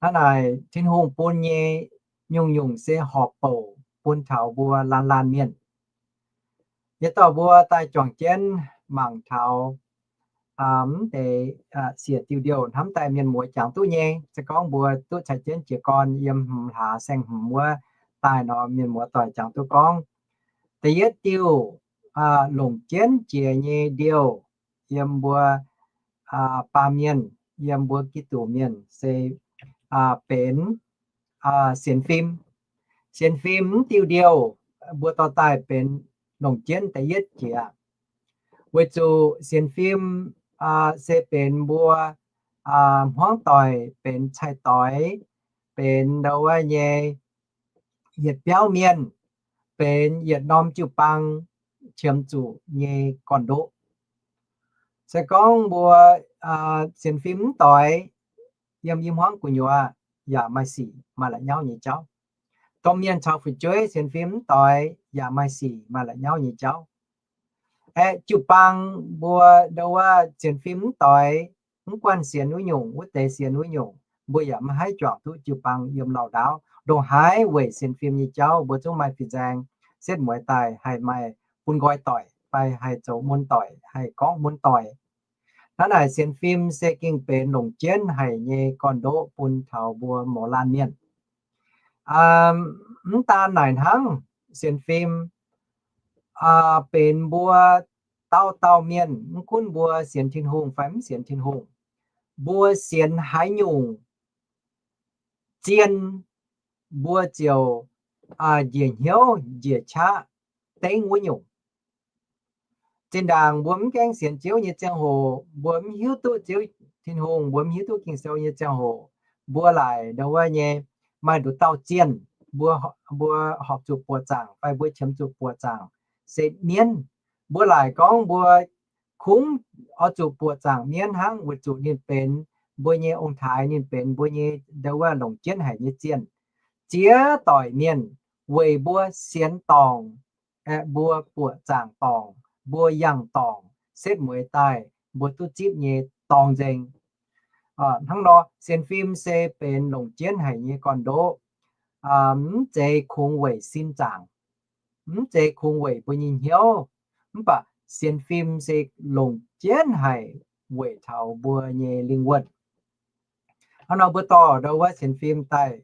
Hnangv naaic, Tin-Hungh bun nyei nyungc-nyungc se horpc bouc bun taux mbuo laanh laanh mienh. Yietc dauh mbuo daaih juangc jienv mangc taux mv deix siec diuh ndiouh hnamv daaih mienh muoz jangx duqv nyei. Se gorngv mbuo duqv caux jienv jiez gorn yiem hmz hlaax saeng-hmz wuov daaih nor, mienh muoz doic jangx duqv gorngv. Da'yietv diuh longc jienv jiex nyei ndiouh yiem mbuo baamh mienh, yiem mbuo Giduc mienh se benx sienx fim. Sienx fim mv diuh ndiouh mbuo dorh daaih benx longc jienv da'yietv jiex. Weic zuqc sienx fim se benx mbuo hmuangv doic, benx cai-doix, benx ndau wuov nyei yietc biauv mienh, benx yietc norm jiu-baang qiemx zuqc nyei gorn-ndoqv. Se gorngv mbuo sienx fim mv doix, yiem i hmuangv gu'nyuoz yaac maaih sic maaih la'nyauv nyei jauv. Domh mienh caux fu'jueiv sienx fim mv doix yaac maaih sic maaih la'nyauv nyei jauv. Aeqv, jiu-baang mbuo ndau wuov sienx fim mv doix, mv guanh sienx wuov nyungc, wuov deix sienx wuov nyungc, mbuo yaac maiv haih juangc duqv jiu-baang yiem lauh ndaauv. Ndongc haaix weic sienx fim nyei jauv mbuo zungv maaih fin-saeng setv mueiz daaih haih maaih bun nqoi doic fai haih zoux mun doic, haih gorngv mun doic. Hnangv naaic sienx fim se gengh benx longc jienv haic nyei gorn-ndoqv bun taux mbuo mouz laanh mienh. Mv daan naaic hnangv, sienx fim benx mbuo dauh dauh mienh, mv gunv mbuo sienx Tin-Hungh fai mv sienx Tin-Hungh, mbuo sienx haaix nyungc zien, mbuo ziouc njiec hnyouv njiec qaqv dengv wuov nyungc. Zinh ndaangc mbuo mv gaengh sienx Ziouv nyei ziangh hoc, mbuo mv hiuv duqv Ziouv Tin-Hungh, mbuo mv hiuv duqv Ging-Sou nyei ziangh hoc, mbuo laaic ndau wuov nyei maaih nduqc dauh zienh, mbuo, mbuo horpc zuqc buoqc zaangc fai mbuo qiemx zuqc buoqc zaangc se mienv. Mbuo laaic gorngv mbuo kungx oix zuqc buoqc zaangc mienv hnangv, weic zuqc ninh benx mbuo nyei ong-taaix, ninh benx mbuo nyei ndau wuov longc jienv haic nyei zienh. Ziex doic mienh weic mbuo sienx dorngc, aeqv, mbuo buoqc zaangc dorngc, mbuo yangh dorngc, setv mueiz daaih mbuo duqv zipv nyei dorngx nzengc. Hnangv nor, sienx fim se benx longc jienv haic nyei gorn-ndoqv, mv zeiz kungx weic sin zaangc, mv zeiz kungx weic mbuo nyei hnyouv, mv baac sienx fim se longc jienv haic weic taux mbuo nyei lingh wuonh. Hnangv nor mbuo dorh ndau wuov sienx fim daaih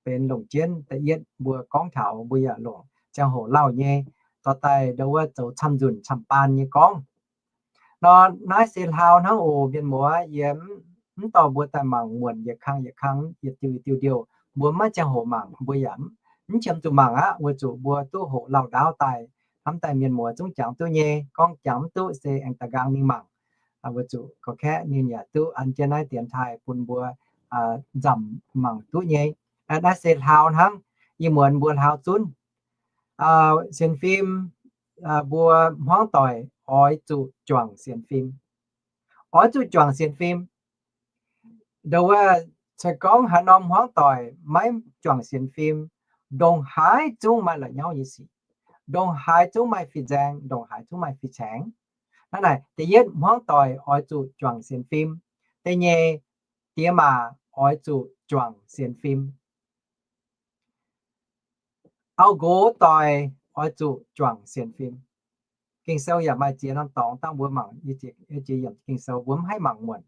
benx longc jienv da'yietv mbuo gorngv taux mbuo yaac longc ziangh hoc lauh nyei, dorh daaih ndau wuov zoux camv-nzunc camv-baan nyei gorngv. Nor naaiv se hlaau hnangv oc mienh muoz, yie mv dorh mbuo daaih mangc muonc yietc kang yietc kang, yietc diuh diuh ndiouh, mbuo maiv ziangh hoc mangc, mbuo yaac mv qiemx zuqc mangc aqv, weic zuqc mbuo duqv hoqc lauh ndaauv daaih, hnamv daaih mienh muoz zungv jangx duqv nyei. Gorngv jangx mv duqv se aengx da'nqaang mingh mangc. Weic zuqc gorqv-kaeqv ninh yaac duqv an jienv naaiv dienx taaih bun mbuo nzamc mangc duqv nyei. Naaiv se hlaau hnangv, ih muonz mbuo hlaau zunv. Sienx fim, mbuo hmuangv doic oix zuqc juangc sienx fim. Oix zuqc juangc sienx fim. Ndau wuov, se gorngv haaix norm hmuangv doic maiv juangc sienx fim, ndongc haaix zungv maaih la'nyauv nyei sic, ndongc haaix zungv maaih fin-saeng, ndongc haaix zungv maaih fin-saeng. Hnangv naaic, da'yietv hmuangv doic oix zuqc juangc sienx fim. Da'nyeic, diex maac oix zuqc juangc sienx fim. Auv-nqox doic oix zuqc juangc sienx fim. Ging-Sou yaac maaih ziex norm dorngx dangh mbuo mangc, Ging-Sou mbuo mv haih mangc muonc.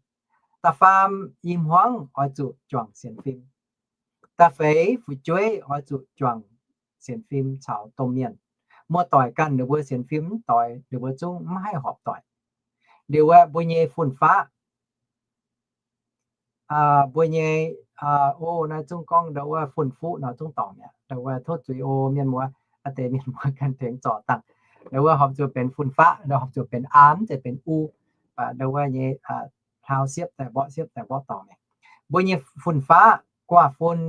Da'faam i hmuangv oix zuqc juangc sienx fim. Da'feix fu'jueiv oix zuqc juangc sienx fim caux domh mienh. Muoz-doic ganh ninh mbuo sienx fim mv doix, ninh mbuo zungv mv haih horpc doic. Liuz wuov mbuo nyei fun-faqv, mbuo nyei, o, naaiv zungv gorngv ndau wuov fun-fuqv nor zungv dorngc mi'aqv. Ndau wuov tov zuiz o mienh muoz, aa deix mienh muoz ganh tengx zorc dangh. Ndau wuov horpc zuqc benx fun-faqv, ndau horpc zuqc benx aa, mv zeiz benx u. Ndau wuov nyei hlaau siepv daaih mborqv siepv daaih mborqv dorngc mi'aqv. Mbuo nyei fun-faqv, guaav fun,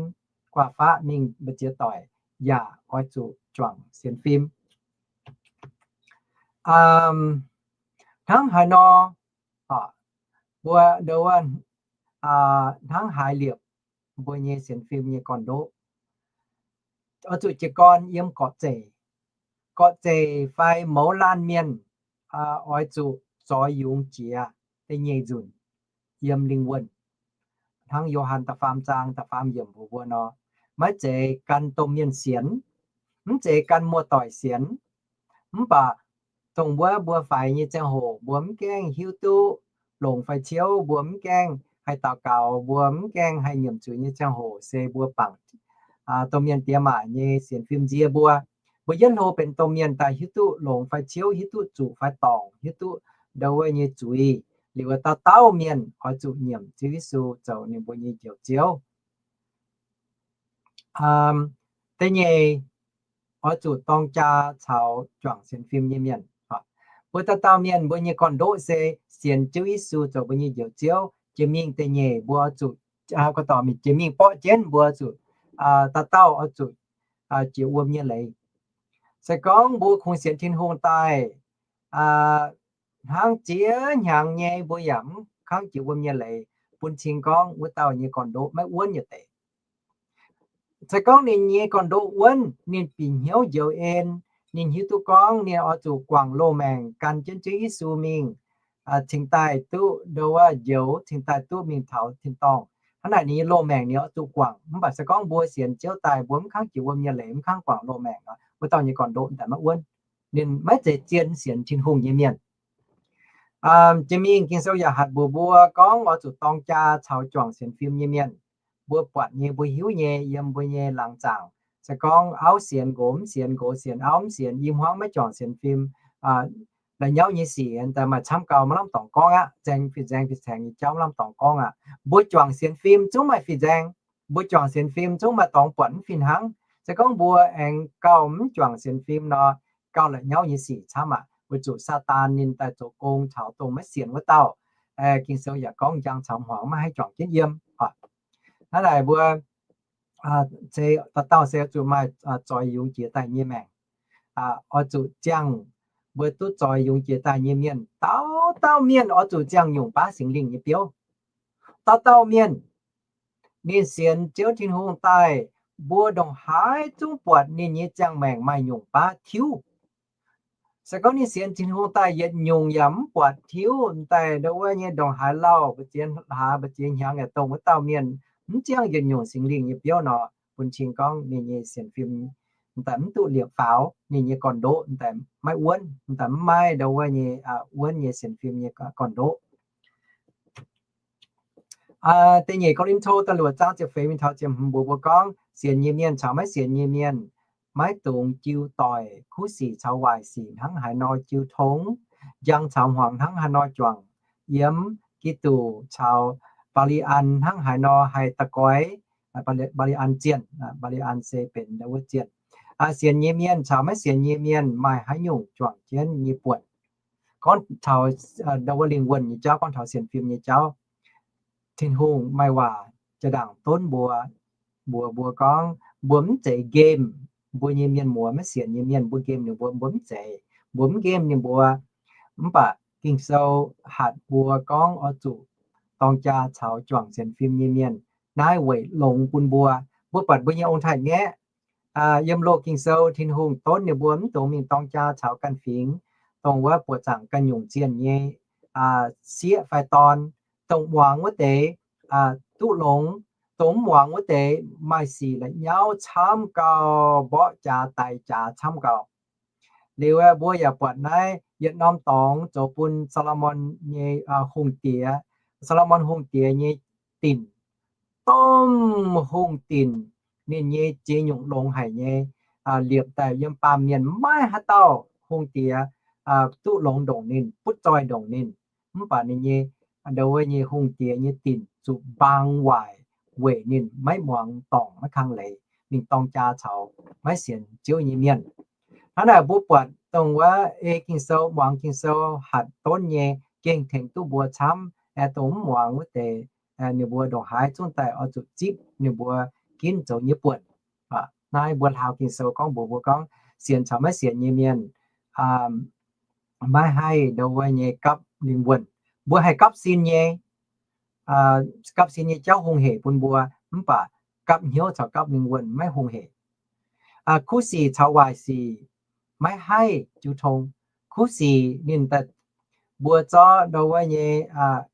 guaav faqv mingh mbu'ziex doic yaac oix zuqc juangc sienx fim. Hnangv haaix nor, mbuo ndau wuov hnangv haaix liepc mbuo nyei sienx fim nyei gorn-ndoqv. Oix zuqc jiez gorn yiem gorqv-zeic. Gorqv-zeic fai mouz laanh mienh oix zuqc zoix yungz jiex da'nyeic nzunc yiem lingh wuonh. Hnangv Yo^han da'faam zaang da'faam yiemc mbuox mbuo nor, maiv zeiz gan domh mienh sienx, mv zeiz gan muoz-doic sienx, mv baac dongh wuov mbuo faix nyei ziangh hoc mbuo mv gaengh hiuv duqv longx fai ciouv, mbuo mv gaengh haih daux gaux, mbuo mv gaengh haih nyiemc zuiz nyei ziangh hoc se mbuo bangc domh mienh diex maac nyei sienx fim nzie mbuo. Mbuo yietv hlo benx domh mienh daaih hiuv duqv longx fai ciouv, hiuv duqv zuqc fai dorngc, hiuv duqv ndo wuov nyei zuiz. Liuz dauh dauh mienh oix zuqc nyiemc Ziouv Yesu zoux ninh mbuo nyei Njoux Ziouv. Da'nyeic, oix zuqc dorng jaa caux juangc sienx fim nyei mienh. Mbuo dauh dauh mienh mbuo nyei gorn-ndoqv se sienx Ziouv Yesu zoux mbuo nyei Njoux Ziouv. Jiex mingh da'nyeic mbuo oix zuqc, jiex mingh borqv jienv mbuo zuqc dauh dauh oix zuqc jiex wuom nyei leiz. Se gorngv mbuo kungx sienx Tin-Hungh daaih hnangv ziex hnyangx nyei mbuo yaac mv kangv jiex wuom nyei leiz, bun cing gorngv wuov dauh nyei gorn-ndoqv maiv wuonv yietc deix. Se gorngv ninh nyei gorn-ndoqv wuonv, ninh bieqc hnyouv njoux en, ninh hiuv duqv gorngv ninh oix zuqc guangc loz-maengc gan jienv Ziouv Yesu mingh, cingx daaih duqv ndo wuov njoux, cingx daaih duqv mingh taux tin-dorngh. Hnangv naaic ninh nyei loz-maengc ninh oix zuqc guangc. Mv baac se gorngv mbuo sienx Ziouv daaih mbuo mv kangv jiex wuom nyei leiz, mv kangv guangc loz-maengc, wuov dauh nyei gorn-ndoqv daaih maiv wuonv. Ninh maiv zeiz zien sienx Tin-Hungh nyei mienh. Jiex mingh Ging-Sou yaac hatc mbuox mbuo gorngv oix zuqc dorng jaa caux juangc sienx fim nyei mienh. Mbuo buatc nyei, mbuo hiuv nyei, yiem mbuo nyei laangz zaangc, se gorngv auv sienx nqox mv sienx, nqox sienx auv mv sienx, i hmuangv maiv juangc sienx fim, la'nyauv nyei sic daaih maaih camv gau, maiv lamh dorngx gorngv aqv. Nzaeng fih nzaeng fih caengx nyei jauv maiv lamh dorngx gorngv aqv. Mbuo juangc sienx fim zungv maaih fih nzaeng. Mbuo juangc sienx fim zungv maaih dorngx buatc mv fih hnangv. Se gorngv mbuo aengx gauh mv juangc sienx fim nor, gauh la'nyauv nyei sic camv aqv, weic zuqc Saadaan ninh daaih zoux gong taux dongh maiv sienx wuov dauh. Ging-Sou yaac gorngv njang caux hmuangx maiv haih juangc jienv yiem. Hnangv naaic mbuo se dauh dauh se oix zuqc maaih zoix yungz jiex daaih nyei maengc. Oix zuqc ziangh, mbuo duqv zoix yungz jiex daaih nyei mienh, dauh dauh mienh oix zuqc ziangh nyungc baav Singx Lingh nyei biouv. Dauh dauh mienh ninh sienx Ziouv Tin-Hungh daaih, mbuo ndongc haaix zungv buatc ninh nyei ziangh maengc maaih nyungc baav tiuv. Se gorngv ninh sienx Tin-Hungh daaih yietc nyungc yaac mv buatc tiuv, daaih ndo wuov nyei ndongc haaix lauh, mbu'ziex hlaax mbu'ziex hnyangx yaac dongh wuov dauh mienh mv ziangh yietc nyungc Singx Lingh nyei biouv nor, bun cing gorngv ninh nyei sienx fim daaih mv duqv liepc faaux, ninh nyei gorn-ndoqv daaih maiv wuonv, daaih mv maaih ndo wuov nyei wuonv nyei sienx fim nyei gorn-ndoqv. Da'nyeic Ko^lin^to da'luoqc zaang ziepc feix mingh taux ziepc hmz mbuox mbuo gorngv sienx nyei mienh caux maiv sienx nyei mienh maiv dungx jiu doic. Kuv sic caux waaic sic hnangv haaix nor jiu tong, njang caux hmuangx hnangv haaix nor juangc. Yiem Giduc caux Mbaa^li^an hnangv haaix nor haih da'goix Mbaa^li^an zienh. Mbaa^li^an se benx wuov zienh. Sienx nyei mienh caux maiv sienx nyei mienh maaih haaix nyungc juangc jienv nyei buonc. Gorngv taux ndo wuov lingh wuonh nyei jauv, gorngv taux sienx fim nyei jauv, Tin-Hungh maaih waac jaa-ndaangc donv mbuo, mbuox mbuo gorngv mbuo mv zeiz nqemh mbuo nyei mienh muoz. Maiv sienx nyei mienh mbuo nqemh ninh mbuo, mbuo mv zeiz, mbuo mv nqemh ninh mbuo. Mv baac Ging-Sou hatc mbuo gorngv oix zuqc dorng jaa caux juangc sienx fim nyei mienh. Naaiv weic longx bun mbuo. Mbuo buatc mbuo nyei ong-taaix-ngaeqv yiem loz Ging-Sou Tin-Hungh donv ninh mbuo mv dungx mingh dorng jaa caux ganh fingx, dongh wuov buoqc zaangc ganh nyungc zienh nyei sieqv fai dorn, dongh muangx wuov deix duqv longx, dongh mv muangx wuov deix maaih sic la'nyauv camv gau, mborqv jaax daix jaax camv gau. Liuz aeqv, mbuo yaac buatc naaiv yietc norm dorngx zoux bun Saa^lo^morn nyei hungh diex. Saa^lo^morn hungh diex nyei dinc, domh hungh dinc, ninh nyei ziex nyungc longx haic nyei, liepc daaih yiem baamh mienh maiv haaix dauh hungh diex duqv longx ndongc ninh, butv zoih ndongc ninh. Mv baac ninh nyei, ndo wuov nyei hungh diex nyei dinc zuqc mbaang waaic weic ninh maiv muangx dorngc maiv kang leiz, mingh dorng jaa caux maiv sienx Ziouv nyei mienh. Hnangv naaic mbuo buatc dongh wuov ei Ging-Sou, muangx Ging-Sou hatc donv nyei gengh tengx duqv mbuo camv. Aeqv, dongh mv muangx wuov deix, ninh mbuo ndongc haaix zungv daaih oix zuqc zipv ninh mbuo ginv zoux nyei buonc. Naaiv mbuo hlaau Ging-Sou gorngv mbuox mbuo gorngv sienx caux maiv sienx nyei mienh maiv haih ndo wuov nyei gapv lingh wuonh. Mbuo haih gapv sin nyei, gapv sin nyei jauv hungh hec bun mbuo, mv baac gapv hnyouv caux gapv lingh wuonh maiv hungh hec. Kuv sic caux waaic sic maiv haih jiu tong. Kuv sic ninh daaih, mbuo zorqv ndo wuov nyei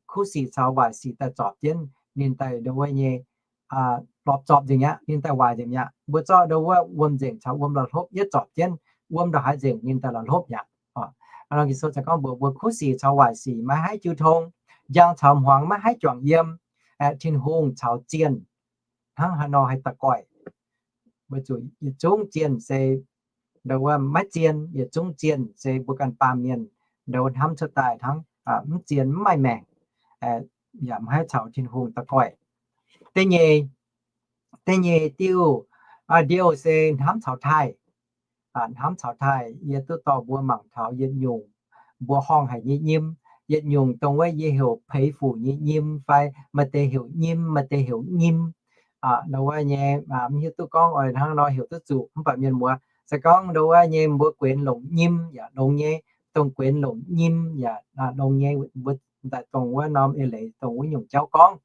kuv sic caux waaic sic daaih zorpc jienv, ninh daaih ndo wuov nyei lorpc zorpc nzengc aqv, ninh daaih waaic nzengc mi'aqv. Mbuo zorqv ndo wuov wuom nzengc caux wuom la'hlopv yietv zorpc jienv, wuom ndongc haaix nzengc ninh daaih la'hlopv mi'aqv. Ging-Sou gorngv mbuox mbuo, kuv sic caux waaic sic maiv haih jiu tong, njang caux hmuangx maiv haih juangc yiem, aeqv, Tin-Hungh caux zienh hnangv haaix nor haih daux goiv. Weic zuqc yietc zungv zienh se ndo wuov maiv zien, yietc zungv zienh se mbuo ganh baamh mienh ndo hnamv cuotv daaih hnangv, mv zien mv maaih maengc, yaac mv haih caux Tin-Hungh daux goiv. Da'nyeic, da'nyeic diuh ndiouh se hnamv caux taaih. Hnamv caux taaih, yie duqv dorh mbuo mangc taux yietc nyungc mbuo horngh haic nyei nyim. Yietc nyungc dongh wuov yie heuc peix fuc nyei nyim fai maaih deix heuc nyim, maaih deix heuc nyim. Ndo wuov nyei, mv hiuv duqv gorngv oix hnangv nor heuc duqv zuqc, mv baac mienh muoz se gorngv ndo wuov nyei mbuo guenx longc nyim yaac longx nyei, dongh guenx longc nyim yaac longx nyei. Mbuo daaih dongh wuov norm eix leiz dongh wuov nyungc jauv gorngv.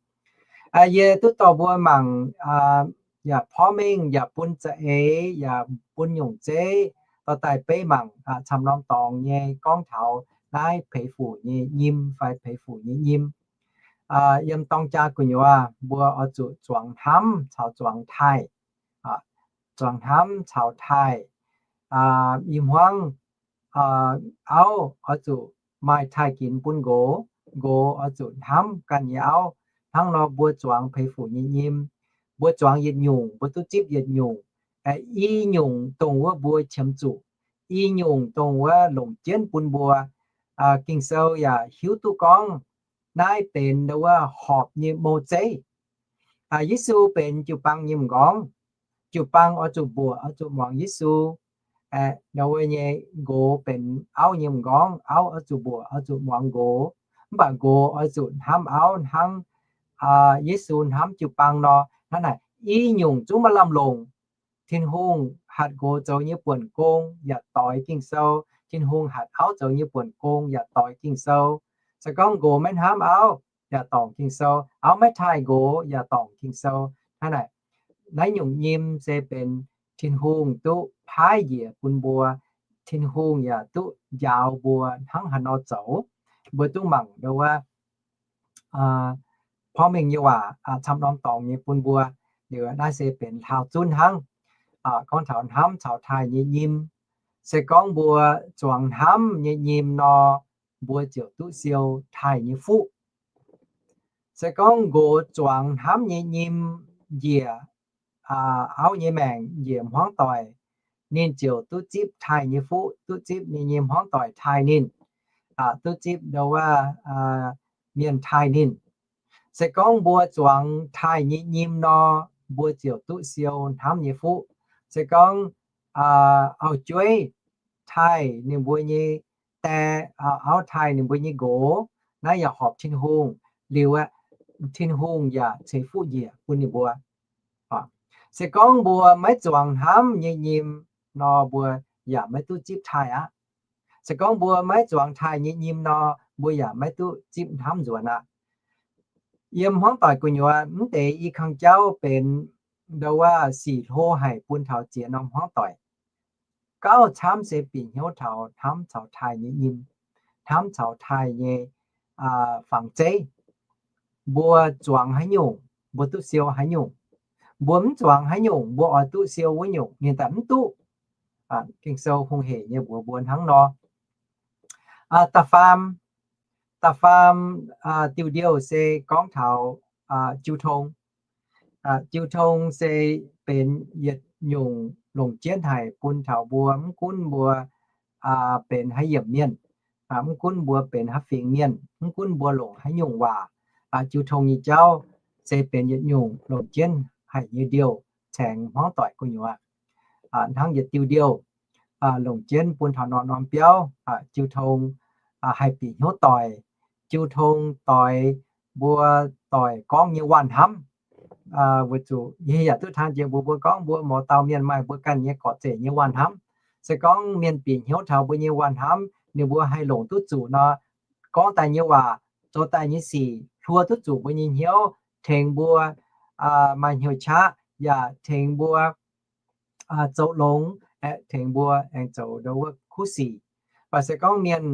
Yie duqv dorh mbuo mangc yaac porv mengh yaac bun za'eix yaac bun nyungc zeiv dorh daaih beiv mangc camv norm dorngx nyei gorngv taux naaiv peix fuc nyei nyim fai peix fuc nyei nyim. Yiem dorng jaa gu'nyuoz mbuo oix zuqc zuangx hnamv caux zuangx taaih. Zuangx hnamv caux taaih. I hmuangv auv oix zuqc maaih taaih ginx bun nqox, nqox oix zuqc hnamv ganh nyei auv. Hnangv nor mbuo zuangx peix fuc nyei nyim, mbuo zuangx yietc nyungc mbuo duqv zipv yietc nyungc. I nyungc dongh wuov mbuo qiemx zuqc, i nyungc dongh wuov longc jienv bun mbuo. Ging-Sou yaac hiuv duqv gorngv naaiv benx ndo wuov horpc nyei mou zeiv. Yesu benx jiu-baang nyei m'nqorngv. Jiu-baang oix zuqc mbuoqc oix zuqc muangx Yesu. Ndo wuov nyei nqox benx auv nyei m'nqorngv, auv oix zuqc mbuoqc oix zuqc muangx nqox. Mv baac nqox oix zuqc hnamv auv hnangv Yesu hnamv jiu-baang nor. Hnangv naaic i nyungc zungv maaih lamh longc. Tin-Hungh hatc nqox zoux nyei buonc gong yaac doix Ging-Sou. Tin-Hungh hatc auv zoux nyei buonc gong yaac doix Ging-Sou. Se gorngv nqox maiv hnamv auv yaac dorngc Ging-Sou, auv maiv taaih nqox yaac dorngc Ging-Sou. Hnangv naaic, naaiv nyungc nyim se benx Tin-Hungh duqv paaiv njiec bun mbuo. Tin-Hungh yaac duqv njaaux mbuo hnangv haaix nor zoux. Mbuo duqv mangc ndo wuov porv mengh nyei waac camv norm dorngx nyei bun mbuo. Liuz naaiv se benx hlaau zunv hnangv. Gorngv taux hnamv caux taaih nyei nyim, se gorngv mbuo zuangx hnamv nyei nyim nor, mbuo ziouc duqv siou taaih nyei fuqv. Se gorngv nqox zuangx hnamv nyei nyim njiec auv nyei maengc njiec hmuangv doic, ninh ziouc duqv zipv taaih nyei fuqv, duqv zipv ninh nyei hmuangv doic taaih ninh, duqv zipv ndo wuov mienh taaih ninh. Se gorngv mbuo zuangx taaih nyei nyim nor, mbuo ziouc duqv siou hnamv nyei fuqv. Se gorngv auv-jueiv taaih ninh mbuo nyei die, auv taaih ninh mbuo nyei nqox, naaiv yaac horpc Tin-Hungh. Liuz aeqv, Tin-Hungh yaac ceix fuqv njiec bun ninh mbuo. Se gorngv mbuo maiv zuangx hnamv nyei nyim nor, mbuo yaac maiv duqv zipv taaih aqv. Se gorngv mbuo maiv zuangx taaih nyei nyim nor, mbuo yaac maiv duqv zipv hnamv nzuonx aqv. Yiem hmuangv doic gu'nyuoz mv deix i kang jauv benx ndo wuov sic hlo haic bun taux ziex norm hmuangv doic. Gauh camv se bieqc hnyouv taux hnamv caux taaih nyei nyim, hnamv caux taaih nyei fangx zeiv. Mbuo zuangx haaix nyungc, mbuo duqv siou haaix nyungc. Mbuo mv zuangx haaix nyungc, mbuo oix duqv siou wuov nyungc ninh daaih mv duqv. Ging-Sou hungh hec nyei mbuox mbuo hnangv nor. Da'faam, da'faam diuh ndiouh se gorngv taux jiu tong. Jiu tong se benx yietc nyungc longc jienv haic bun taux mbuo, mv gunv mbuo benx haaix yiemc mienh, mv gunv mbuo benx haaix fingx mienh, mv gunv mbuo longc haaix nyungc waac, jiu tong nyei jauv se benx yietc nyungc longc jienv haic nyei ndiouh caengx hmuangv doic gu'nyuoz. Hnangv yietc diuh ndiouh longc jienv bun taux norm-norm biauv, jiu tong haih bieqc hnyouv doic. Jiu tong doix mbuo doic gorngv nyei waanh hnamv. Weic zuqc yie yaac duqv taan jiex mbuox mbuo gorngv mbuo mouz dauh mienh maaih mbuo ganh nyei gorqv-zeic nyei waanh hnamv. Se gorngv mienh bieqc hnyouv taux mbuo nyei waanh hnamv, ninh mbuo haih longc duqv zuqc nor, gorngv daaih nyei waac, zoux daaih nyei sic hluo duqv zuqc mbuo nyei hnyouv, tengx mbuo maaih hnyouv qaqv, yaac tengx mbuo zoux longx, aeqv, tengx mbuo aengx zoux ndo wuov kuv sic. Mv baac se gorngv mienh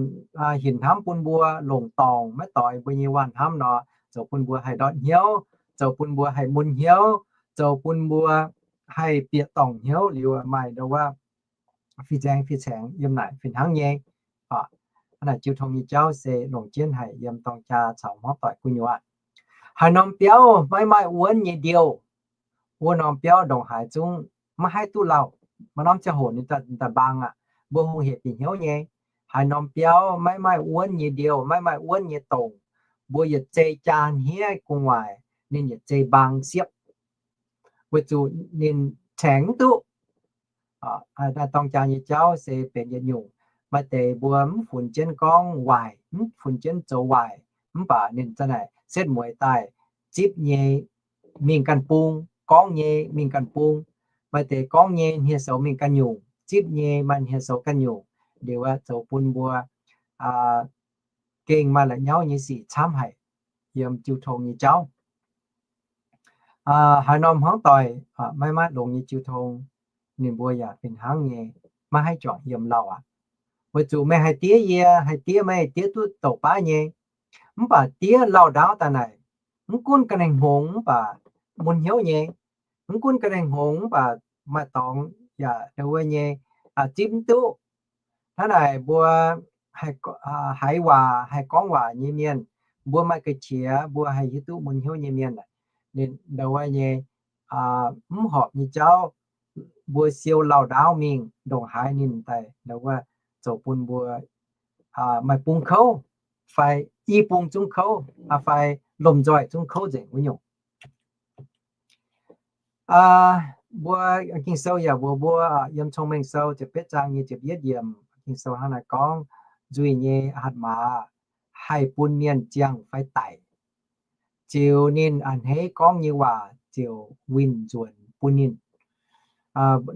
hinc hnamv bun mbuo longc dorngc maiv doix mbuo nyei waanh hnamv nor, zoux bun mbuo haih ndortv hnyouv, zoux bun mbuo haih mun hnyouv, zoux bun mbuo haih bieqc dorngc hnyouv liuz maaih ndo wuov fih nzaeng fih caengx yiem naaic fih hnangv nyei. Hnangv naaic jiu tong nyei jauv se longc jienv haic yiem dorng jaa caux hmuangv doic gu'nyuoz. Haaix norm biauv maiv maaih wuonv nyei ndiouh, wuov norm biauv ndongc haaix zungv maiv haih duqv lauh. Maaih norm ziangh hoc ninh daaih mbaang aqv. Mbuo hungh hec bieqc hnyouv nyei. Haaix norm biauv maiv maaih wuonv nyei ndiouh, maiv maaih wuonv nyei dongc, mbuo yietc zei jaa hniev gu'nguaaic, ninh yietc zei mbaang siepv, weic zuqc ninh caengx mv duqv. Dorng jaa nyei jauv se benx yietc nyungc. Maaih deix mbuo mv funx jienv gorngv waaic, mv funx jienv zoux waaic, mv baac ninh za'naaic setv mueiz daaih zipv nyei mingh ganh bung, gorngv nyei mingh ganh bung. Maaih deix gorngv nyei hniev-soux mingh ganh nyungc, zipv nyei maaih hniev-soux ganh nyungc. Liuz aeqv, zoux bun mbuo gengh maaih la'nyauv nyei sic camv haic yiem jiu tong nyei jauv. Haaix norm hmuangv doic maiv maaih longx nyei jiu tong, ninh mbuo yaac fih hnangv nyei maiv haih juangc yiem lauh aqv. Weic zuqc meih haih diev yie, haih diev meih, diev duqv douc baav nyei. Mv baac diev lauh ndaauv daaih naaic, mv gunv ga'naaiv hngongx mv baac mun hnyouv nyei, mv gunv ga'naaiv hngongx mv baac maaih dorngx yaac wuov nyei zipv mv duqv. Hnangv naaic mbuo haiz waac, haih gorngv waac nyei mienh, mbuo maaih ga'qiex, mbuo haih hiuv duqv mun hnyouv nyei mienh, ninh ndau wuov nyei mv horpc nyei jauv, mbuo siou lauh ndaauv mingh ndongc haaix ninh daaih ndau wuov zoux bun mbuo maaih bung kouv, fai i bung zungv kouv, fai lomh nzoih zungv kouv nzengc wuov nyungc. Mbuo Ging-Sou yaac mbuox mbuo yiem Cong-Mengh Sou ziepc betv zaang nyei ziepc yietv yiemc, Ging-Sou hnangv naaic gorngv, nzuih nyei hatc maaz haih bun mienh ziangh fai daic, ziux ninh a'hneiv gorngv nyei waac ziouc winh nzuonx bun ninh.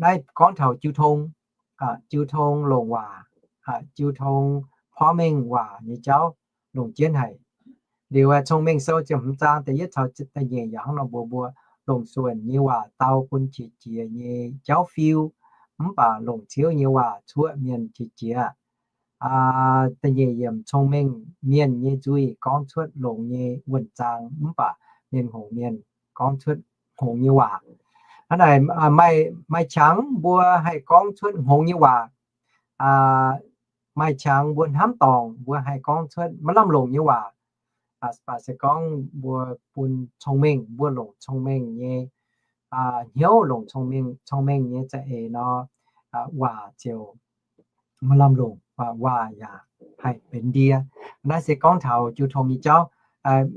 Naaiv gorngv taux jiu tong, jiu tong longc waac, jiu tong porv mengh waac nyei jauv longc jienv haic. Liuz Cong-Mengh Sou ziepc hmz zaang da'yietv caux da'nyeic yaac hnangv nor mbuox mbuo, longc suonc nyei waac dau bun qiex jiez nyei jauv fiu, mv baac longc ciouv nyei waac cuoqv mienh qiex jiez. Da'nyeic yiemc, cong-mengh mienh nyei nzuih gorngv cuotv longx nyei wuonh zaang, mv baac mienh hngongx mienh gorngv cuotv hngongx nyei waac. Hnangv naaic, maaih qangx mbuo haih gorngv cuotv hngongx nyei waac, maaih qangx mbuo hnamv dorngc mbuo haih gorngv cuotv maiv lamh longc nyei waac. Mv baac se gorngv mbuo bun cong-mengh, mbuo longc cong-mengh nyei hnyouv, longc cong-mengh, cong-mengh nyei za'eix nor, waac ziouc maiv lamh longc, waac yaac haih benx ndie. Naaiv se gorngv taux jiu tong nyei jauv.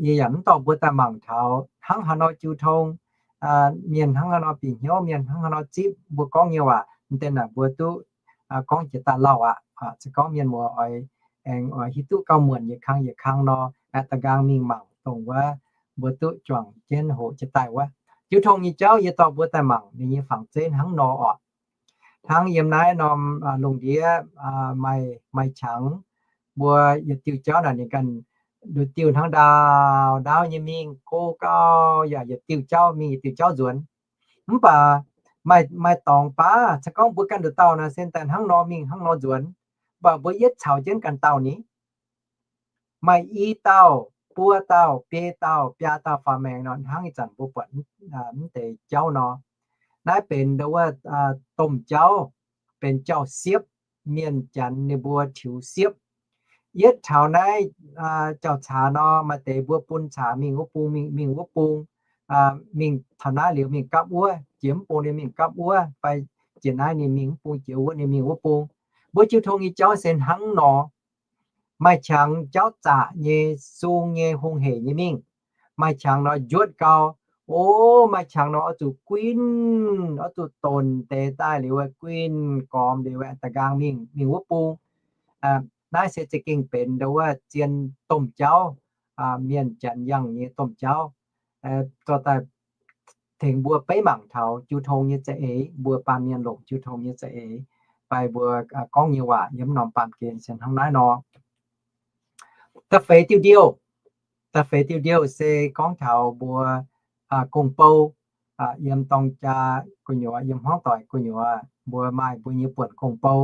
Yie yaac mv dorh mbuo daaih mangc taux hnangv haaix nor jiu tong, mienh hnangv haaix nor bieqc hnyouv, mienh hnangv haaix nor zipv mbuo gorngv nyei waac, m'deix naaic mbuo duqv gorngv jiex daaih lauh aqv. Se gorngv mienh muoz oix aengx oix hiuv duqv gauh muonc yietc kang yietc kang nor, aengx da'nqaang mingh mangc dongh wuov mbuo duqv juangc jienv hoqc jiex daaih wuov. Jiu tong nyei jauv yie dorh mbuo daaih mangc ninh nyei fangx zeiv hnangv nor oc. Hnangv yiem naaiv norm lungh ndiev maaih, maaih qangx, mbuo yietc diuh jauv naaic ninh ganh nduqc diuh hnangv ndaauv, ndaauv nyei mingh go gau, yaac yietc diuh jauv mingh yietc diuh jauv nzuonx. Mv baac maaih, maaih dorngx baav se gorngv mbuo ganh nduqc dauh naaic se daaih hnangv nor mingh hnangv nor nzuonx, mv baac mbuo yietv caux jienv ganh dauh ni. Maaih i dauh, buo dauh, biei dauh, biaa dauh faaux maengx nor, hnangv ih zanc mbuo buatc mv deix jauv nor. Naaiv benx ndau wuov domh jauv, benx jauv-siepv, mienh Janx ninh mbuo tiux siepv. Yietv taux naaiv jauv-caax nor, maaih deix mbuo bun caax mingh wuov bung, mingh, mingh wuov bung, mingh taux naaiv liuz mingh gapv wuov, jiex mv bung liuz mingh gapv wuov, fai jiex naaiv ninh mingh mv bung, jiex wuov ninh mingh wuov bung. Mbuo jiu tong nyei jauv se hnangv nor. Maaih qangx jauv zaqc nyei, sung nyei, hungh heic nyei mingh. Maaih qangx nor njuotv gau. O, maaih qangx nor oix zuqc guinh, oix zuqc donc deix daaih liuz guinh gormx liuz da'nqaang mingh, mingh wuov bung. Naaiv se za'gengh benx ndau wuov zien domh jauv, mienh Janx yangh nyei domh jauv, dorh daaih tengx mbuo beiv mangc taux jiu tong nyei za'eix, mbuo baamh mienh longc jiu tong nyei za'eix, fai mbuo gorngv nyei waac yiem norm baamh gen se hnangv naaiv nor. Da'feix diuh ndiouh, da'feix diuh ndiouh se gorngv taux mbuo gong-bou, yiem dorng jaa gu'nyuoz, yiem hmuangv doic gu'nyuoz, mbuo maaih mbuo nyei buonc gong-bou.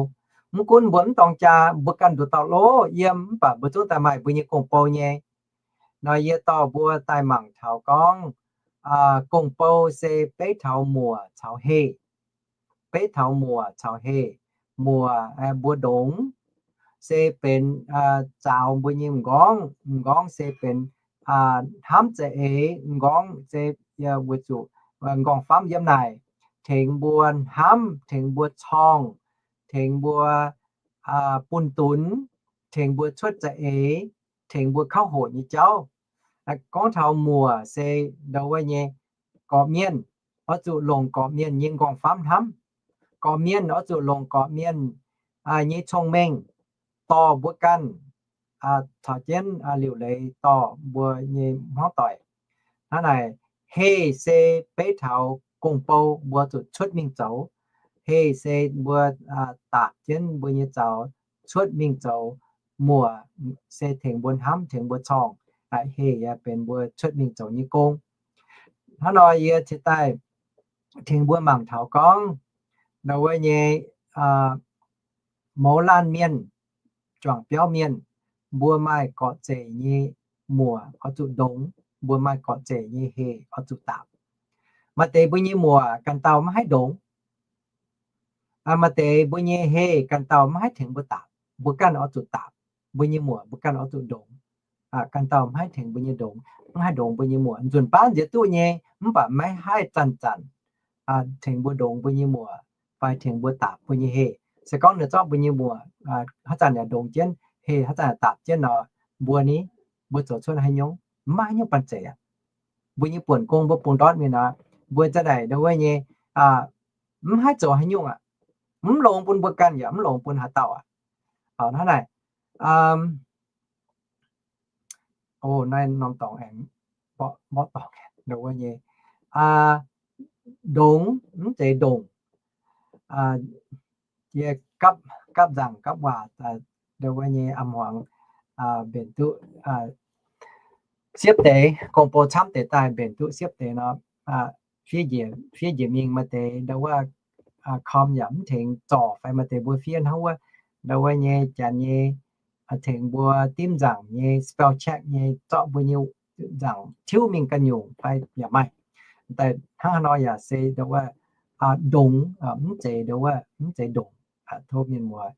Mv gunv mbuo mv dorng jaa, mbuo ganh nduqc dauh lov yiem, mv baac mbuo zungv daaih maaih mbuo nyei gong-bou nyei. Nor yie dorh mbuo daaih mangc taux gorngv, gong-bou se beiv taux muoc caux heh. Beiv taux muoc caux heh. Muoc, mbuo ndongx, se benx zaaux mbuo nyei m'nqorngv. M'nqorngv se benx hnamv za'eix. M'nqorngv se weic zuqc m'nqorngv-famv yiem naaic tengx mbuo hnamv, tengx mbuo corngh, tengx mbuo bun dunx, tengx mbuo cuotv za'eix, tengx mbuo kauv hoqc nyei jauv. Gorngv taux muoc se ndo wuov nyei gorqv-mienh oix zuqc longc gorqv-mienh nyei m'nqorngv-famv hnamv. Gorqv-mienh oix zuqc longc gorqv-mienh nyei cong-mengh dorh mbuo ganh caux jienv liuc leiz dorh mbuo nyei hmuangv doic. Hnangv naaic, heh se beiv taux gong-bou mbuo zuqc cuotv mingh zoux. Heh se mbuo daapc jienv mbuo nyei zaux cuotv mingh zoux. Muoc se tengx mbuo hnamv, tengx mbuo corngh. Heh yaac benx mbuo cuotv mingh zoux nyei gong. Hnangv nor yie ciex daaih tengx mbuo mangc taux gorngv ndo wuov nyei mouz laanh mienh, juangc biauv mienh, mbuo maaih gorqv-zeic nyei muoc oix zuqc ndongx, mbuo maaih gorqv-zeic nyei heh oix zuqc daapc. Maaih deix mbuo nyei muoc ganh dauh maiv haih ndongx. Maaih deix mbuo nyei heh ganh dauh maiv haih tengx mbuo daapc, mbuo ganh oix zuqc daapc. Mbuo nyei muoc mbuo ganh oix zuqc ndongx. Ganh dauh maiv haih tengx mbuo nyei ndongx, maiv haih ndongx mbuo nyei muoc. Nzunc baav nziex duqv nyei, mv baac maiv haih zanc-zanc tengx mbuo ndongx mbuo nyei muoc fai tengx mbuo daapc mbuo nyei heh. Se gorngv ninh zorqv mbuo nyei muoc haaix zanc yaac ndongx jienv, heh haaix zanc yaac daapc jienv nor, mbuo ni, mbuo zoux cuotv haaix nyungc? Maiv maaih haaix nyungc banh zeic aqv. Mbuo nyei buonc gong mbuo bungx ndortv mingh nor, mbuo za'naaic ndo wuov nyei mv haih zoux haaix nyungc aqv. Mv longx bun mbuo ganh yaac mv longx bun haaix dauh aqv. Hnangv naaic, o, naaiv norm dorngx aengx mborqv dorngx ndo wuov nyei ndongx, mv zeiz ndongc. Yie gapv nzaangc gapv waac ndo wuov nyei a'hmuangx mbenc duqv siepv deix, gong-bou camv deix daaih mbenc duqv siepv deix nor, fiev njiec, fiev njiec mingh maaih deix ndo wuov com yaac mv tengx zorc fai maaih deix mbuo fiev hnangv wuov, ndo wuov nyei janx nyei tengx mbuo dimv nzaangc nyei spell check nyei zorqv mbuo nyei nzaangc tiuv mingh ganh nyungc fai yaac maaih. Daaih hnangv haaix nor yaac se ndo wuov ndongx, mv zeiz ndo wuov, mv zeiz ndongc. Tov mienh muoz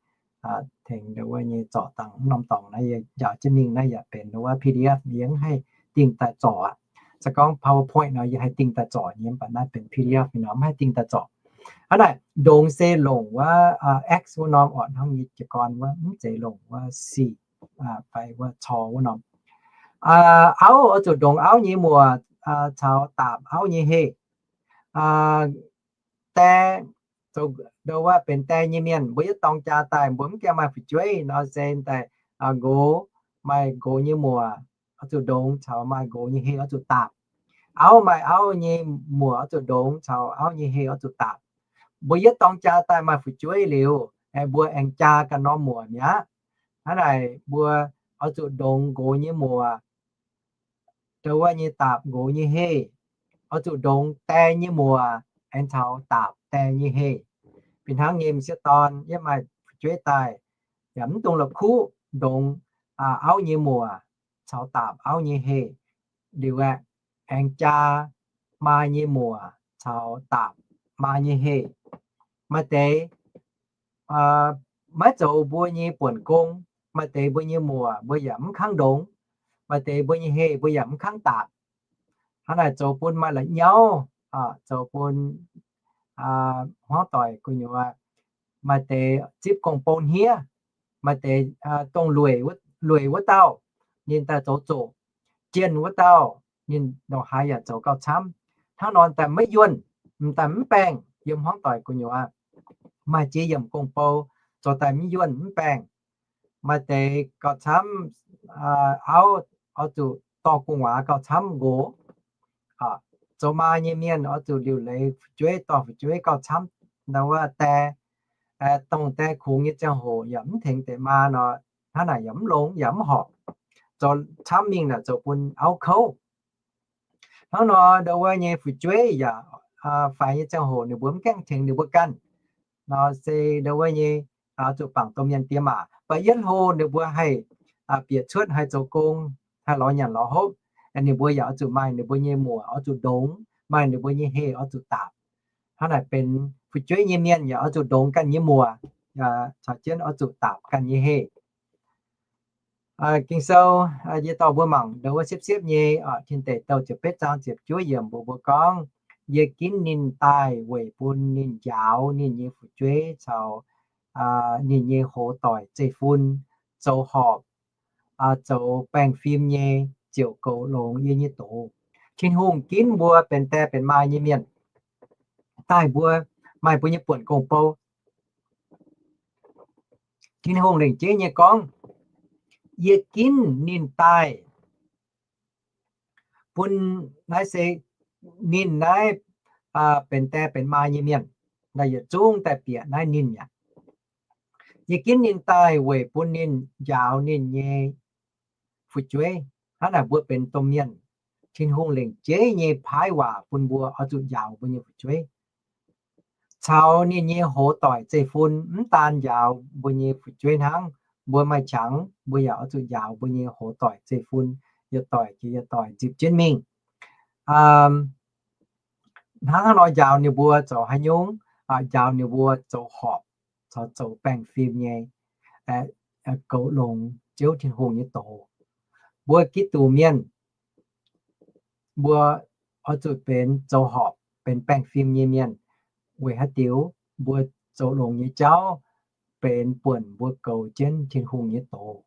tengx ndo wuov nyei zorc dangh norm dorngx naaiv yie njaaux jienv mingh naaiv yaac benx ndo wuov P D F, yie mv haih dingh daaih zorc aqv. Se gorngv PowerPoint nor yie haih dingh daaih zorc nyei, mv baac naaiv benx P D F mingh nor mv haih dingh daaih zorc. Hnangv naaic, ndongx se longc wuov X wuov norm orqc, hnangv yie jiez gorn wuov mv zeiz longc wuov C fai wuov cor wuov norm. Auv oix zuqc ndongx auv nyei muoc caux daapc auv nyei heh. Die, zoux ndo wuov benx die nyei mienh, mbuo yietv dorng jaa daaih mbuo mv gaengh maaih fu'jueiv nor se daaih nqox maaih nqox nyei muoc oix zuqc ndongx caux maaih nqox nyei heh oix zuqc daapc. Auv maaih auv nyei muoc oix zuqc ndongx caux auv nyei heh oix zuqc daapc. Mbuo yietv dorng jaa daaih maaih fu'jueiv liuz, mbuo aengx jaa ganh norm muoc mi'aqv. Hnangv naaic mbuo oix zuqc ndongx nqox nyei muoc, ndo wuov nyei daapc nqox nyei heh. Oix zuqc ndongx die nyei muoc aengx caux daapc die nyei heh. Fih hnangv nyei m'sieqv dorn yietv maaih fu'jueiv daaih, yaac mv dungx la'kuqv ndongx auv nyei muoc caux daapc auv nyei heh. Liuz aeqv, aengx jaa maa nyei muoc caux daapc maa nyei heh. Maaih deix maiv zoux mbuo nyei buonc gong, maaih deix mbuo nyei muoc mbuo yaac mv kangv ndongx, maaih deix mbuo nyei heh mbuo yaac mv kangv daapc. Hnangv naaic zoux bun maaih la'nyauv, zoux bun hmuangv doic gu'nyuoz, maaih deix zipv gong-bou hniev, maaih deix dongh lueic wuov dauh ninh daaih zoux zoqc, jienh wuov dauh ninh ndongc haaix yaac zoux gauh camv. Hnangv nor daaih maiv yuonh, m'daaih mv baengh yiem hmuangv doic gu'nyuoz. Maaih ziex yiemc gong-bou zoux daaih mv yuonh mv baengh. Maaih deix gauh camv auv oix zuqc dorh gu'nguaaz gauh camv nqox. Zoux maa nyei mienh oix zuqc liuc leiz fu'jueiv dorh fu'jueiv gauh camv. Ndo wuov die, dongh die kungx nyei ziangh hoc yaac mv tengx deix maa nor, hnangv naaic yaac mv longx yaac mv horpc. Zoux camv mingh naaic zoux bun auv kouv. Hnangv nor ndo wuov nyei fu'jueiv yaac faix nyei ziangh hoc ninh mbuo mv gaengh tengx ninh mbuo ganh nor se ndo wuov nyei zuqc bangc domh mienh diex maac. Mv baac yietv hlo ninh mbuo haih bieqc cuotv haih zoux gong, haih lorz nyanc lorz hopv, ninh mbuo yaac oix zuqc maaih ninh mbuo nyei muoc oix zuqc ndongx, maaih ninh mbuo nyei heh oix zuqc daapc. Hnangv naaic benx fu'jueiv nyei mienh yaac oix zuqc ndongx ganh nyei muoc, caux jienv oix zuqc daapc ganh nyei heh. Ging-Sou, yie dorh mbuo mangc ndo wuov siepv-siepv nyei, Tin Deic Douh ziepc betv zaang ziepc juov yiemc mbuox mbuo gorngv, yie ginv ninh daaih weic bun ninh njaaux ninh nyei fu'jueiv caux ninh nyei hoz doic zeiv-fun zoux horpc, zoux baengh fim nyei ziouc goux longx yie nyei doz. Tin-Hungh ginv mbuo benx die benx maa nyei mienh daaih mbuo maaih mbuo nyei buonc gong-bou. Tin-Hungh lengc jeiv nyei gorngv, yie ginv ninh daaih bun, naaiv se ninh naaiv benx die benx maa nyei mienh, yietc zungv daaih bieqc naaiv ninh aqv. Yie ginv ninh daaih weic bun ninh njaaux ninh nyei fu'jueiv. Hnangv naaic mbuo benx domh mienh, Tin-Hungh lengc jeiv nyei paaiv waac bun mbuo oix zuqc njaaux mbuo nyei fu'jueiv caux ninh nyei hoz doic zeiv-fun. Mv daan njaaux mbuo nyei fu'jueiv hnangv, mbuo maaih qangx mbuo yaac oix zuqc njaaux mbuo nyei hoz doic zeiv-fun, yietc doic jiex yietc doic nzipc jienv mingh. Hnangv haaix nor njaaux ninh mbuo zoux haaix nyungc? Njaaux ninh mbuo zoux horpc caux zoux baengh fim nyei, goux longx Ziouv Tin-Hungh nyei doz. Mbuo Giduc mienh, mbuo oix zuqc benx zoux horpc, benx baengh fim nyei mienh. Weic haaix diuc? Mbuo zoux longx nyei jauv benx buonc mbuo goux jienv Tin-Hungh nyei doz.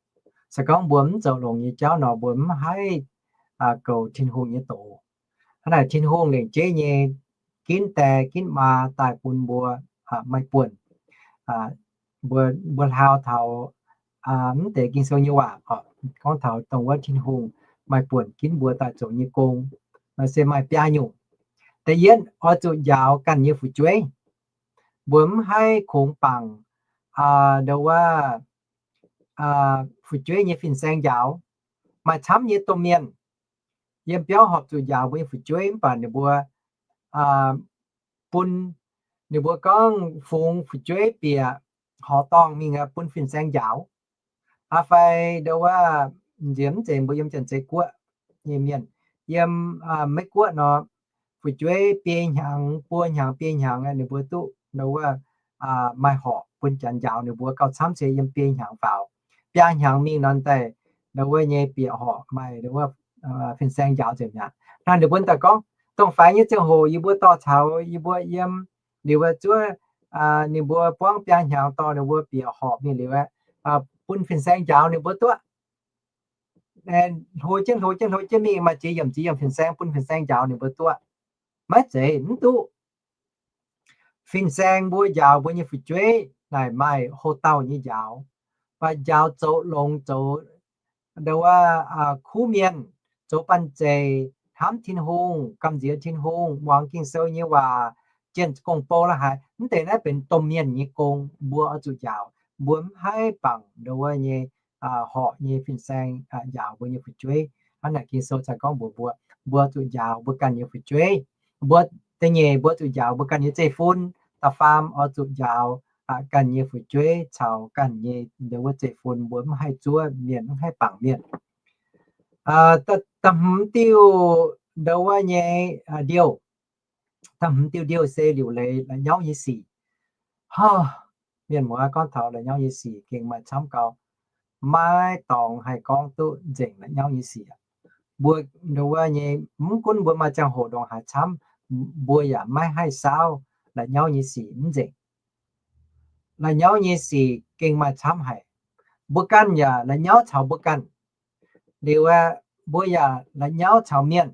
Se gorngv mbuo mv zoux longx nyei jauv nor, mbuo mv haih goux Tin-Hungh nyei doz. Hnangv naaic Tin-Hungh lengc jeiv nyei ginv die ginv maa daaih bun mbuo maaih buonc. Mbuo, mbuo hlaau taux mv deix Ging-Sou nyei waac, gorngv taux dongh wuov Tin-Hungh maaih buonc ginv mbuo daaih zoux nyei gong, se maaih biaa nyungc. Da'yietv, oix zuqc njaaux ganh nyei fu'jueiv. Mbuo mv haih kungx bangc ndo wuov fu'jueiv nyei fin-saeng njaaux. Maaih camv nyei domh mienh yiem biauv horpc zuqc njaaux mbuo nyei fu'jueiv, mv baac ninh mbuo bun, ninh mbuo gorngv fungx fu'jueiv bieqc horqc dorngh mingh bun fin-saeng njaaux. Aa fai ndo wuov, nziex mv zeiz mbuo yiem Janx-Zei Guoqv nyei mienh, yiem Meiv-Guoqv nor, fu'jueiv biei hnyangx, buo hnyangx, biei hnyangx ninh mbuo duqv ndo wuov maaih horqc bun Janx njaaux ninh mbuo gauh camv se yiem biei hnyangx faaux. Biaa hnyangx mingh nor daaih ndo wuov nyei bieqc horqc maaih ndo wuov fin-saeng njaaux nzengc mi'aqv. Naaiv ninh mbuo daaih gorngv, dongh faix nyei ziangh hoc yie mbuo dorh caux yie mbuo yiem, liuz wuov zuov ninh mbuo buangv biaa hnyangx dorh ninh mbuo bieqc horqc mingh liuz aeqv, bun fin-saeng njaaux ninh mbuo duqv. Hlo jienv hlo jienv hlo jienv mingh maaih ziex yiemc ziex yiemc fin-saeng bun fin-saeng njaaux ninh mbuo duqv. Maiv zeiz, mv duqv. Fin-saeng mbuo njaaux mbuo nyei fu'jueiv naaic maaih ho dauh nyei njaaux, mv baac njaaux zoux longx zoux ndo wuov kuv mienh, zoux banh zeic, hnamv Tin-Hungh, gamh nziex Tin-Hungh, muangx Ging-Sou nyei waac, jienh gong-bou la'haaix, mv deix naaiv benx domh mienh nyei gong, mbuo oix zuqc njaaux. Mbuo mv haih bangc ndo wuov nyei horqc nyei fin-saeng njaaux mbuo nyei fu'jueiv. Hnangv naaic Ging-Sou cai gorngv mbuox mbuo, mbuo zuqc njaaux mbuo ganh nyei fu'jueiv. Mbuo da'nyeic, mbuo zuqc njaaux mbuo ganh nyei zeiv-fun. Da'faam, oix zuqc njaaux ganh nyei fu'jueiv caux ganh nyei ndo wuov zeiv-fun. Mbuo mv haih zuov mienh, mv haih bangc mienh. Da'hmz diuh ndo wuov nyei ndiouh, da'hmz diuh ndiouh se liuc leiz la'nyauv nyei sic. Mienh muoz, gorngv taux la'nyauv nyei sic gengh maaih camv gau. Maiv dorngx haih gorngv duqv nzengc la'nyauv nyei sic. Mbuo ndo wuov nyei, mv gunv mbuo maaih ziangh hoc ndongc haaix camv, mbuo yaac maiv haih saauv la'nyauv nyei sic mv nzengc. La'nyauv nyei sic gengh maaih camv haic. Mbuo ganh yaac la'nyauv caux mbuo ganh. Liuz aeqv, mbuo yaac la'nyauv caux mienh.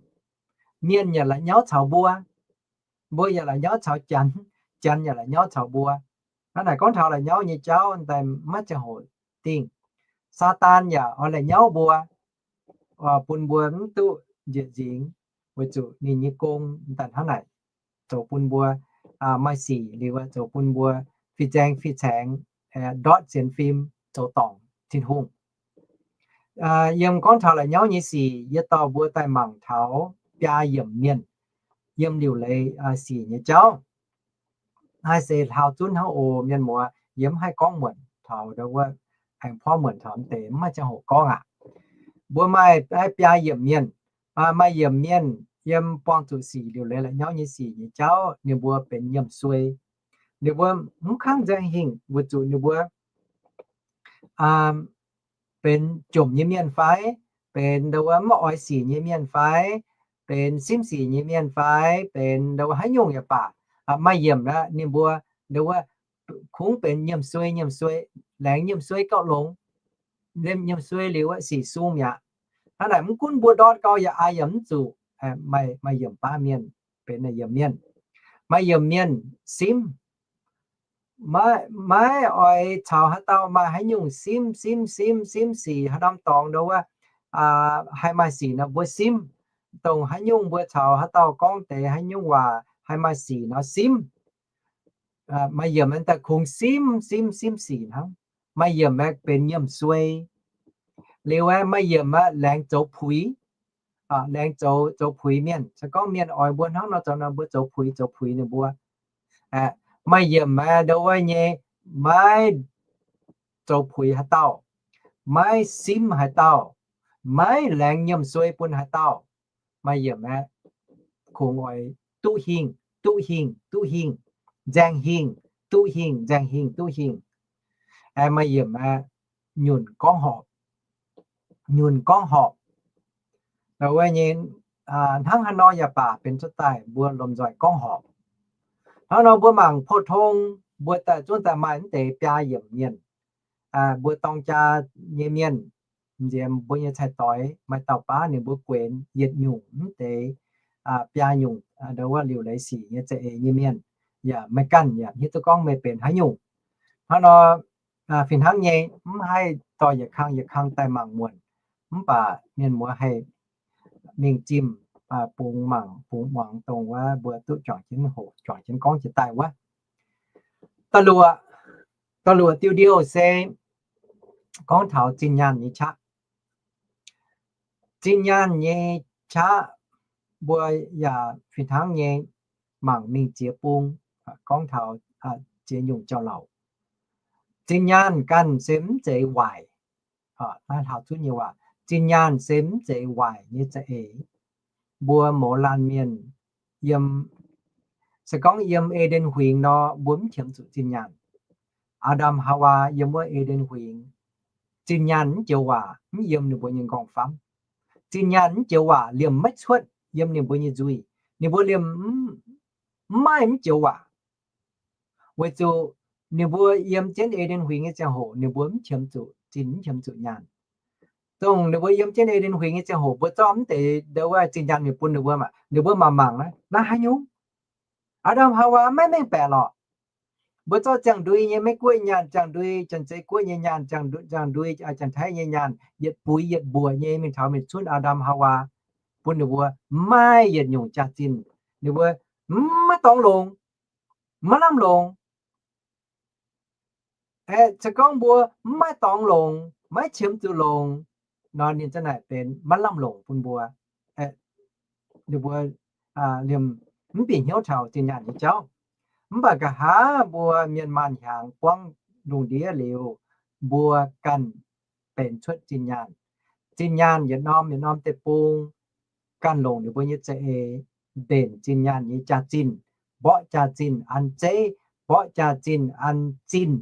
Mienh yaac la'nyauv caux mbuo. Mbuo yaac la'nyauv caux Janx. Janx yaac la'nyauv caux mbuo. Hnangv naaic gorngv taux la'nyauv nyei jauv daaih maiv ziangh hoc dingh. Saadaan yaac oix la'nyauv mbuo, bun mbuo mv duqv njiec nzingx, weic zuqc ninh nyei gong daaih hnangv naaic zoux bun mbuo maaih sic liuz, zoux bun mbuo fih zaeng fih caengx ndortv sienx fim zoux dorngc Tin-Hungh. Yiem gorngv taux la'nyauv nyei sic, yie dorh mbuo daaih mangc taux biaa yiemc mienh yiem liuc leiz sic nyei jauv. Naaiv se hlaau zunv hnangv oc mienh muoz. Yie mv haih gorngv muonc taux ndo wuov, aengx porv muonc taux mv deix, mv maaih ziangh hoc gorngv aqv. Mbuo maaih biaa yiemc mienh. Maaih yiemc mienh yiem buangh zuqc sic liuc leiz la'nyauv nyei sic nyei jauv, ninh mbuo benx nyiemc suei. Ninh mbuo mv kangv nzengc hingh weic zuqc ninh mbuo benx jomc nyei mienh fai, benx ndo wuov maiv oix sic nyei mienh fai, benx simv sic nyei mienh fai, benx ndo wuov haaix nyungc yaac baac, maaih yiemc aqv ninh mbuo ndo wuov kungx benx nyiemc suei, nyiemc suei, laengz nyiemc suei gauh longx. Nyiemc suei liuz sic sung mi'aqv. Hnangv naaic mv gunv mbuo ndortv gau yaac aa yaac mv zuqc, maaih yiemc baav mienh, benx yiemc mienh. Maaih yiemc mienh simv, maiv oix caux haaix dauh maaih haaix nyungc simv, simv, simv, simv sic haaix norm dorngx ndo wuov haih maaih sic nor mbuo simv. Dongh haaix nyungc mbuo caux haaix dauh gorngv deix haaix nyungc waac haih maaih sic nor simv. Maaih yiemc aengx daaih kungx simv, simv, simv sic hnangv. Maaih yiemc aeqv benx nyiemc suei. Liuz aeqv, maaih yiemc aeqv laengz zoux puix, laengz zoux, zoux puix mienh. Se gorngv mienh oix mbuo hnangv nor zoux nor, mbuo zoux puix, zoux puix ninh mbuo. Maaih yiemc aeqv ndo wuov nyei maiv zoux puix haaix dauh, maiv simv haaix dauh, maiv laengz nyiemc suei bun haaix dauh. Maaih yiemc aeqv, kungx oix duqv hingh, duqv hingh, duqv hingh, nzaeng hingh, duqv hingh, nzaeng hingh, duqv hingh. Aeqv, maaih yiemc aeqv, nyunc gorngv horpc, nyunc gorngv horpc. Wuov nyei, hnangv haaix nor yaac baac benx cuotv daaih mbuo lomh nzoih gorngv horpc. Hnangv nor mbuo mangc pou-tong, mbuo daaih zungv daaih maaih mv deix biaa yiemc mienh. Mbuo dorng jaa nyei mienh, nziex mbuo nyei cai-doix maaih dauh baav ninh mbuo guenx yietc nyungc mv deix biaa nyungc ndo wuov liuc leiz sic nyei za'eix nyei mienh, yaac meih ganh yaac hiuv duqv gorngv meih benx haaix nyungc. Hnangv nor, fih hnangv nyei mv haih dorh yietc kang yietc kang daaih mangc muonc, mv baac mienh muoz haih mingh zimh bungx mangc bungx muangx dongh wuov mbuo duqv juangc jienv hoqc juangc jienv gorngv jiex daaih wuov. Da'luoqc, da'luoqc diuh ndiouh se gorngv taux zinh nyaanh nyei qaqv. Zinh nyaanh nyei qaqv mbuo yaac fih hnangv nyei mangc mingh ziex bung gorngv taux ziex nyungc jauv-louc. Zinh nyaanh ganh se mv zeiz waaic. Naaiv hlauv-zunv nyei waac, zinh nyaanh se mv zeiz waaic nyei za'eix. Mbuo mouz laanh mienh yiem, se gorngv yiem E^nden Huingx nor, mbuo mv qiemx zuqc zinh nyaanh. Aa^ndam Haawaa yiem wuov E^nden Huingx, zinh nyaanh mv joux waac mv yiem ninh mbuo nyei nqorngv-famv. Zinh nyaanh mv joux waac liemh maiv cuotv yiem ninh mbuo nyei nzuih. Ninh mbuo liemh mv maaih mv joux waac. Weic zuqc ninh mbuo yiem jienv E^nden Huingx nyei ziangh hoc ninh mbuo mv qiemx zuqc zinh, mv qiemx zuqc nyaanh. Dongh ninh mbuo yiem jienv E^nden Huingx nyei ziangh hoc mbuo zorqv mv deix ndo wuov zinh nyaanh mingh bun ninh mbuo maah, ninh mbuo mangc mangc naaiv, naaiv haaix nyungc? Aa^ndam Haawaa maiv mengh baeqc lorqc. Mbuo zorqv ziangh ndui nyei Meiv-Guoqv nyaanh, ziangh ndui Janx-Zei Guoqv nyei nyaanh, ziangh ndui, ziangh ndui Janx-Taiv nyei nyaanh, yietc buix yietc mbuoqc nyei mingh taux mingh cunv Aa^ndam Haawaa, bun ninh mbuo maiv maaih yietc nyungc jaax-zinh. Ninh mbuo maiv dorngx longx, maiv lamh longx. Aeqv, se gorngv mbuo maiv dorngx longx, maiv qiemx zuqc longx nor, ninh za'naaic benx maiv lamh longc bun mbuo. Ninh mbuo liemh mv bieqc hnyouv taux zinh nyaanh nyei jauv. Mv baac nqa'haav mbuo mienh maanh hnyangx buangv lungh ndiev liuz, mbuo ganh benx cuotv zinh nyaanh. Zinh nyaanh yietc norm yietc norm deic-bung ganh longc ninh mbuo nyei za'eix mbenc zinh nyaanh nyei jaax-zinh, mborqv jaax-zinh an zeiv, mborqv jaax-zinh an zinh,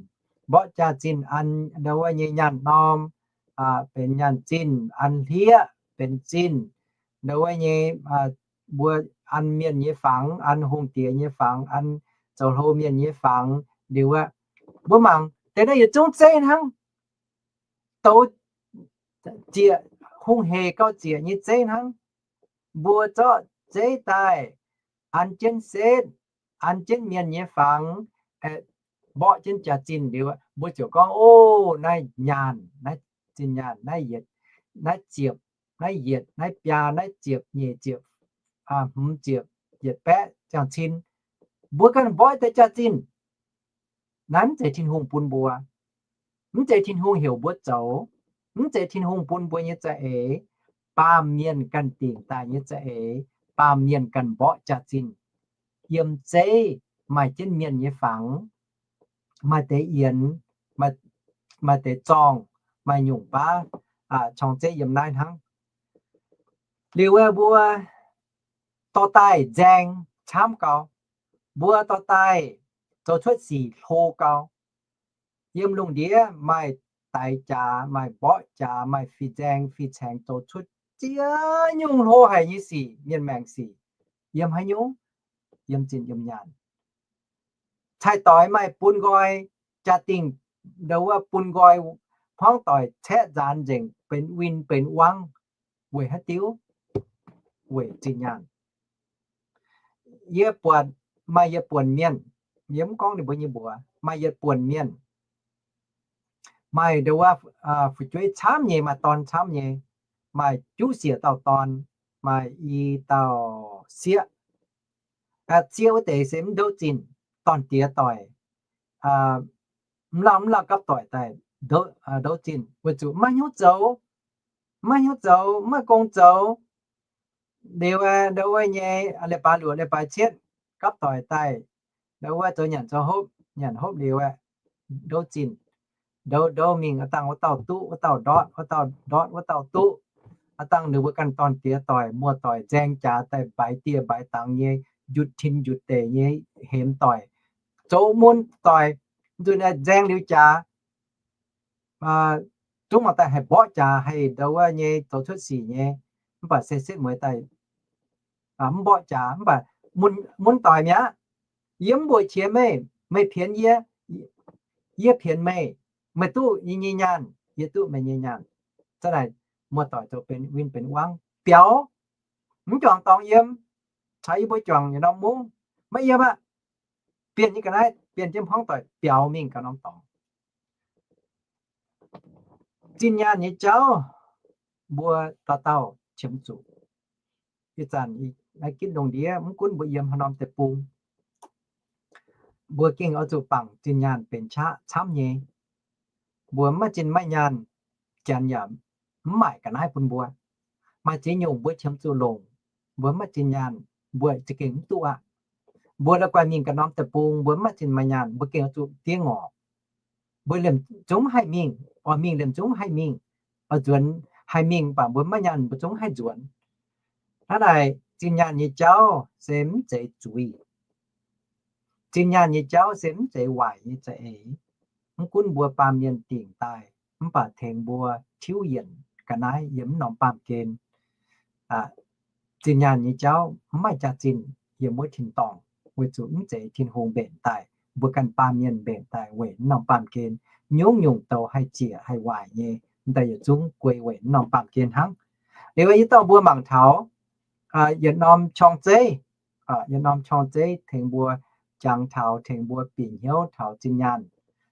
mborqv jaax-zinh an ndo wuov nyei nyaanh norm, benx nyaanh zinh, an hlieqv benx zinh, ndo wuov nyei mbuo an mienh nyei fangx, an hungh diex nyei fangx, an zoux hlo mienh nyei fangx liuz aqv. Mbuo mangc deix naaiv yietc zungv zeiv hnangv. Douz zieqc, hungh hec gauh zieqc nyei zeiv hnangv. Mbuo zorqv zeiv daaih an jienv setv, an jienv mienh nyei fangx, mborqv jienv jaax-zinh liuz, mbuo ziouc gorngv, O, naaiv nyaanh, naaiv zinh nyaanh, naaiv yietc, naaiv ziepc, naaiv yietc, naaiv biaa, naaiv ziepc, nyeic ziepc, hmz ziepc, yietc baeqv ziangh cin. Mbuo ganh mborqv deix jaax-zinh. Naaiv mv zeiz Tin-Hungh bun mbuo. Mv zeiz Tin-Hungh heuc mbuo zoux. Mv zeiz Tin-Hungh bun mbuo nyei za'eix. Baamh mienh ganh dingc daaih nyei za'eix. Baamh mienh ganh mborqv jaax-zinh. Yiem zeiv maaih jienv mienh nyei fangx, maaih deix yienx, maaih deix zorngh, maaih nyungc baav corng zeiv yiem naaiv hnangv. Liuz aeqv, mbuo dorh daaih nzaeng camv gau. Mbuo dorh daaih zoux cuotv sic hlo gau. Yiem lungh ndiev maaih daix jaax, maaih mborqv jaax, maaih fih nzaeng fih caengx zoux cuotv ziex nyungc hlo haic nyei sic, mienh maengc sic, yiem haaix nyungc? Yiem zinh yiem nyaanh. Cai doix maaih bun nqoi, jaa-dingh ndo wuov bun nqoi, hmuangv doic caeqv nzaanx nzengc, benx win benx wangv. Weic haaix diuc? Weic zinh nyaanh. Yie buatc maaih yietc buonc mienh, yie mv gorngv ninh mbuo nyei mbuox, maaih yietc buonc mienh, maaih ndo wuov fu'jueiv camv nyei, maaih dorn camv nyei, maaih juqv siec dauh dorn, maaih i dauh sieqv. Sieqv wuov deix se mv ndouv zinh, dorn-diex doic, mv lauh mv lauh gapv doic daaih ndouv zinh, weic zuqc maiv hnyouv zoux, maiv hnyouv zoux, maiv gong zoux. Liuz ndo wuov nyei leiz-baaix luoqc leiz-baaix cietv gapv doic daaih, ndo wuov zoux nyanc zoux hopv, nyanc hopv liuz ndouv zinh, ndouv ndouv mingh aav dangh wuov dauh duqv, wuov dauh ndortv, wuov dauh ndortv, wuov dauh duqv. Aav dangh ninh mbuo ganh dorn-diex doic, muoz-doic nzaeng jaax daaih mbaix dieh mbaix dangx nyei, njutc tin njutc deic nyei, hemx doic, zoux mun doic, nzunc nzaeng liuz jaax, zungv mangc daaih haih mborqv jaax, haih ndo wuov nyei zoux cuotv sic nyei, mv baac se setv mueiz daaih mv mborqv jaax, mv baac mun doic mi'aqv. Yie mv mbuoqc qiex meih, meih pienx yie, yie pienx meih. Meih duqv yie nyei nyaanh, yie duqv meih nyei nyaanh. Zanc naaic muoz-doic zoux benx win benx wangv biaux, mv juangc dorngx yiem, caux yie mbuo juangc yietc norm mungv, maiv yiem aqv. Bienh nyei ga'naaiv, bienh jienv hmuangv doic biaux mingh ganh norm dorngx. Zinh nyaanh nyei jauv mbuo dauh dauh qiemx zuqc. Ih zanc naaiv ginv lungh ndiev mv gunv mbuo yiem haaix norm deic-bung, mbuo gengh oix zuqc bangc zinh nyaanh benx qaqv camv nyei. Mbuo maiv zinh maiv nyaanh, janx yaac mv maaic ga'naaiv bun mbuo. Maaih ziex nyungc mbuo qiemx zuqc longc, mbuo maiv zinh nyaanh, mbuo za'gengh mv duqv aqv. Mbuo la'guaih mingh ganh norm deic-bung, mbuo maiv zinh maiv nyaanh, mbuo gengh oix zuqc diev ngorc. Mbuo liemh zungv haih mingh, oix mingh liemh zungv haih mingh, oix nzuonx haih mingh, mv baac mbuo maiv nyaanh mbuo zungv haih nzuonx. Hnangv naaic, zinh nyaanh nyei jauv se mv zeiz zuiz. Zinh nyaanh nyei jauv se mv zeiz waaic nyei za'eix. Mv gunv mbuo baamh mienh dingc daaih, mv baac tengx mbuo tiuv yienc ga'naaiv yiem mv norm baamh gen. Zinh nyaanh nyei jauv mv maaih jaax-zinh yiem wuov tin-dorngh, weic zuqc mv zeiz Tin-Hungh mbenc daaih, mbuo ganh baamh mienh mbenc daaih weic mv norm baamh gen. Nyungc-nyungc douz haih ziec haih waaic nyei, mv daaih yietc zungv guei weic mv norm baamh gen hnangv. Liuz yie dorh mbuo mangc taux yietc norm qorng-zeiv, yietc norm qorng-zeiv tengx mbuo jangx taux, tengx mbuo bieqc hnyouv taux zinh nyaanh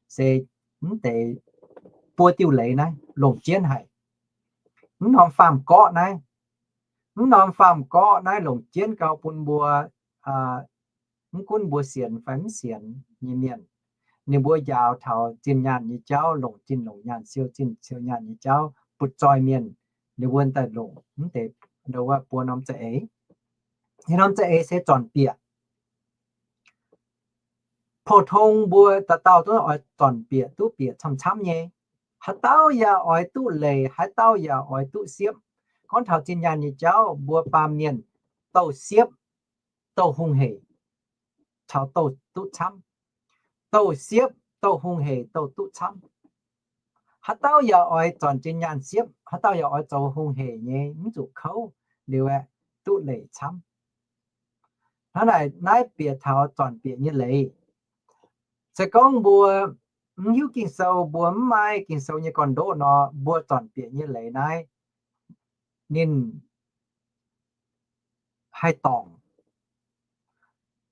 se mv deix buo diuh leiz naaiv longc jienv haic. Mv norm faam-gorqv naaiv, mv norm faam-gorqv naaiv longc jienv gau bun mbuo, mv gunv mbuo sienx fai mv sienx nyei mienh, ninh mbuo njaaux taux zinh nyaanh nyei jauv, longc zinh longc nyaanh, siou zinh siou nyaanh nyei jauv butv-zoih mienh, ninh mbuo daaih longc mv deix ndo wuov buo norm za'eix. Nyei norm za'eix se zornc bieqc. Pou-tong mbuo dauh dauh duqv oix zornc bieqc, duqv bieqc camv-camv nyei. Haaix dauh yaac oix duqv leiz, haaix dauh yaac oix duqv siepv. Gorngv taux zinh nyaanh nyei jauv, mbuo baamh mienh douh siepv, douh hungh heic, caux douh duqv camv. Douh siepv, douh hungh heic, douh duqv camv. Haaix dauh yaac oix zornc zinh nyaanh siepv, haaix dauh yaac oix zoux hungh heic nyei, mv zuqc kouv liuz aeqv, duqv leiz camv. Hnangv naaic, naaiv bieqc taux zornc bieqc nyei leiz. Se gorngv mbuo mv hiuv Ging-Sou, mbuo mv maaih Ging-Sou nyei gorn-ndoqv nor, mbuo zornc bieqc nyei leiz naaiv ninh haih dorngc.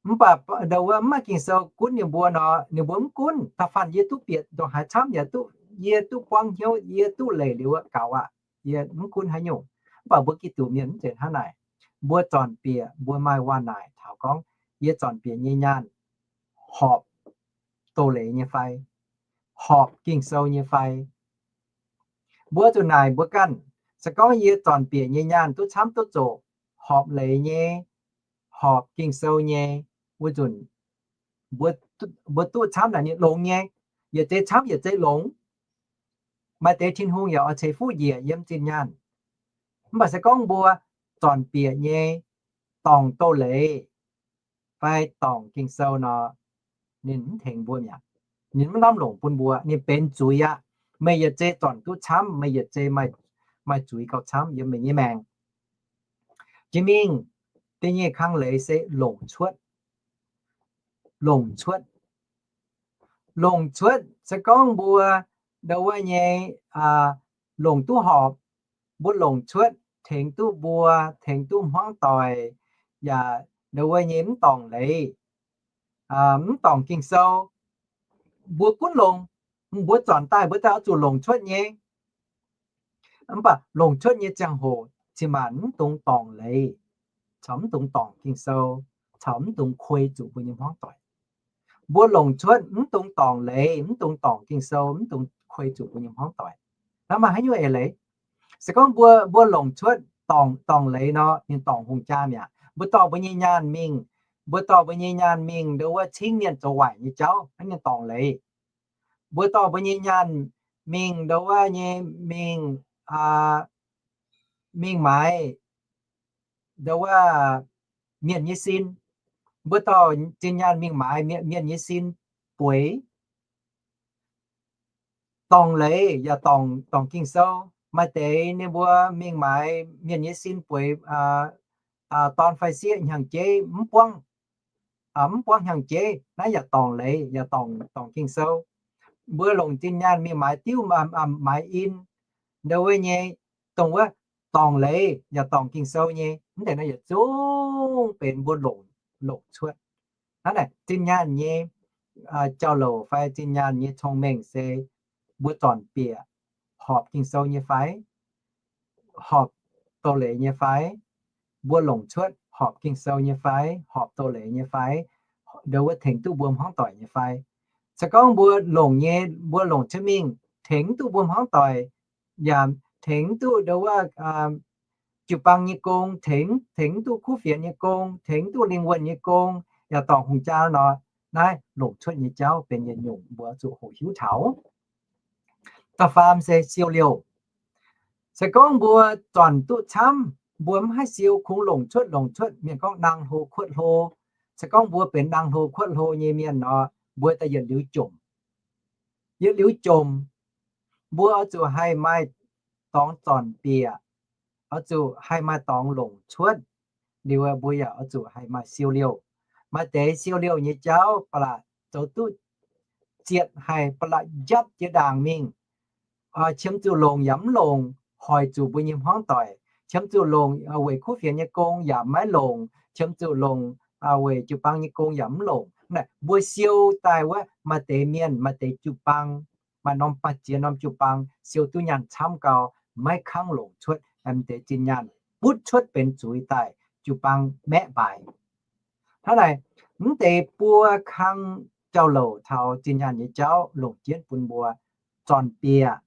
Mv baac ndo wuov mv maaih Ging-Sou gunv ninh mbuo nor, ninh mbuo mv gunv. Da'faanh yie duqv bieqc ndongc haaix camv yaac duqv, yie duqv buangv hnyouv, yie duqv leiz liuz gaux aqv, yie mv gunv haaix nyungc. Mv baac mbuo Giduc mienh mv zeiz hnangv naaic. Mbuo zornc bieqc mbuo maaih waac-naaic taux gorngv yie zornc bieqc nyei nyaanh horpc doz-leiz nyei fai, horpc Ging-Sou nyei fai. Mbuo zuqc naaic mbuo ganh, se gorngv yie zornc bieqc nyei nyaanh duqv camv duqv zoqc, horpc leiz nyei, horpc Ging-Sou nyei, wuov nzunc mbuo duqv camv naaic ninh longx nyei, yietc zei camv yietc zei longx. Maaih deix Tin-Hungh yaac oix ceix fuqv njiec yiem zinh nyaanh. Mv baac se gorngv mbuo zornc bieqc nyei dorngc doz-leiz fai dorngc Ging-Sou nor, ninh mv tengx mbuo mi'aqv. Ninh mv lamh longc bun mbuo, ninh benx zuiz aqv. Meih yietc zei zornc duqv camv, meih yietc zei maaih, maaih zuiz gauh camv yiem meih nyei maengc. Jiex mingh, da'nyeic kang leiz se longc cuotv. Longc cuotv. Longc cuotv se gorngv mbuo ndo wuov nyei, longc duqv horpc, mbuo longc cuotv tengx duqv mbuo, tengx duqv hmuangv doic, yaac ndo wuov nyei mv dorngc leiz, mv dorngc Ging-Sou. Mbuo gunv longc, mbuo zornc daaih mbuo daaih oix zuqc longc cuotv nyei. Mv baac longc cuotv nyei ziangh hoc cin-maanc mv dungx dorngc leiz, caux mv dungx dorngc Ging-Sou, caux mv dungx kuei zuqc mbuo nyei hmuangv doic. Mbuo longc cuotv mv dungx dorngc leiz, mv dungx dorngc Ging-Sou, mv dungx kuei zuqc mbuo nyei hmuangv doic. Naaiv maaih haaix nyungc eix leiz? Se gorngv mbuo, mbuo longc cuotv dorngc, dorngc leiz nor, ninh dorngc hungh jaa mi'aqv. Mbuo dorh mbuo nyei nyaanh mingh, mbuo dorh mbuo nyei nyaanh mingh ndo wuov cingv mienh zoux waaic nyei jauv, hnangv ninh dorngc leiz. Mbuo dorh mbuo nyei nyaanh mingh ndo wuov nyei mingh, mingh maaiz ndo wuov mienh nyei sin. Mbuo dorh zinh nyaanh mingh maaiz mienh, mienh nyei sin bueix. Dorngc leiz yaac dorngc, dorngc Ging-Sou. Maaih deix ninh mbuo mingh maaiz mienh nyei sin bueix dorn fai sieqv hnyangx-jeiv mv buangv, mv buangv hnyangx-jeiv, naaiv yaac dorngc leiz yaac dorngc, dorngc Ging-Sou. Mbuo longc zinh nyaanh mingh maaiz diuv, maaiz in, ndo wuov nyei, dongh wuov dorngc leiz yaac dorngc Ging-Sou nyei, mv deix naaiv yietc zungv benx mbuo longc, longc cuotv. Hnangv naaic zinh nyaanh nyei jauv-louc fai zinh nyaanh nyei cong-mengh se mbuo zornc bieqc horpc Ging-Sou nyei fai, horpc doz-leiz nyei fai, mbuo longc cuotv horpc Ging-Sou nyei fai, horpc doz-leiz nyei fai, ndo wuov tengx duqv mbuo hmuangv doic nyei fai. Se gorngv mbuo longc nyei, mbuo longc cuotv mingh tengx duqv mbuo hmuangv doic, yaac tengx duqv ndo wuov jiu-baang nyei gong, tengx, tengx duqv kuv fienx nyei gong, tengx duqv lingh wuonh nyei gong, yaac dorngc hungh jaa nor, naaiv longc cuotv nyei jauv benx yietc nyungc mbuo zuqc hoqc hiuv taux. Da'faam se siou liouh. Se gorngv mbuo zornc duqv camv, mbuo mv haih siou, kungx longc cuotv longc cuotv, mienh gorngv nangh hlo kuotv hlo. Se gorngv mbuo benx nangh hlo kuotv hlo nyei mienh nor, mbuo daaih yietc liuz jomc. Yietc liuz jomc, mbuo oix zuqc haih maaih dorngx zornc bieqc, oix zuqc haih maaih dorngx longc cuotv. Liuz mbuo yaac oix zuqc haih maaih siou liouh. Maaih deix siou liouh nyei jauv ba'laqc zoux duqv zietc haic, ba'laqc njapv jiex ndaangc mingh. Qiemx zuqc longc yaac mv longc, hoic zuqc mbuo nyei hmuangv doic. Qiemx zuqc longc weic kuv fienx nyei gong yaac maiv longc. Qiemx zuqc longc weic jiu-baang nyei gong yaac mv longc. Mbuo siou daaih wuov maaih deix mienh, maaih deix jiu-baang, maaih norm, maaih ziex norm jiu-baang siou duqv nyaanh camv gau, maiv kangv longc cuotv m'deix zinh nyaanh, butv cuotv benx zuiz daaih, jiu-baang maeqv mbaaix. Hnangv naaic, m'deix buo kang jauv-louc taux zinh nyaanh nyei jauv longc jienv bun mbuo zornc bieqc,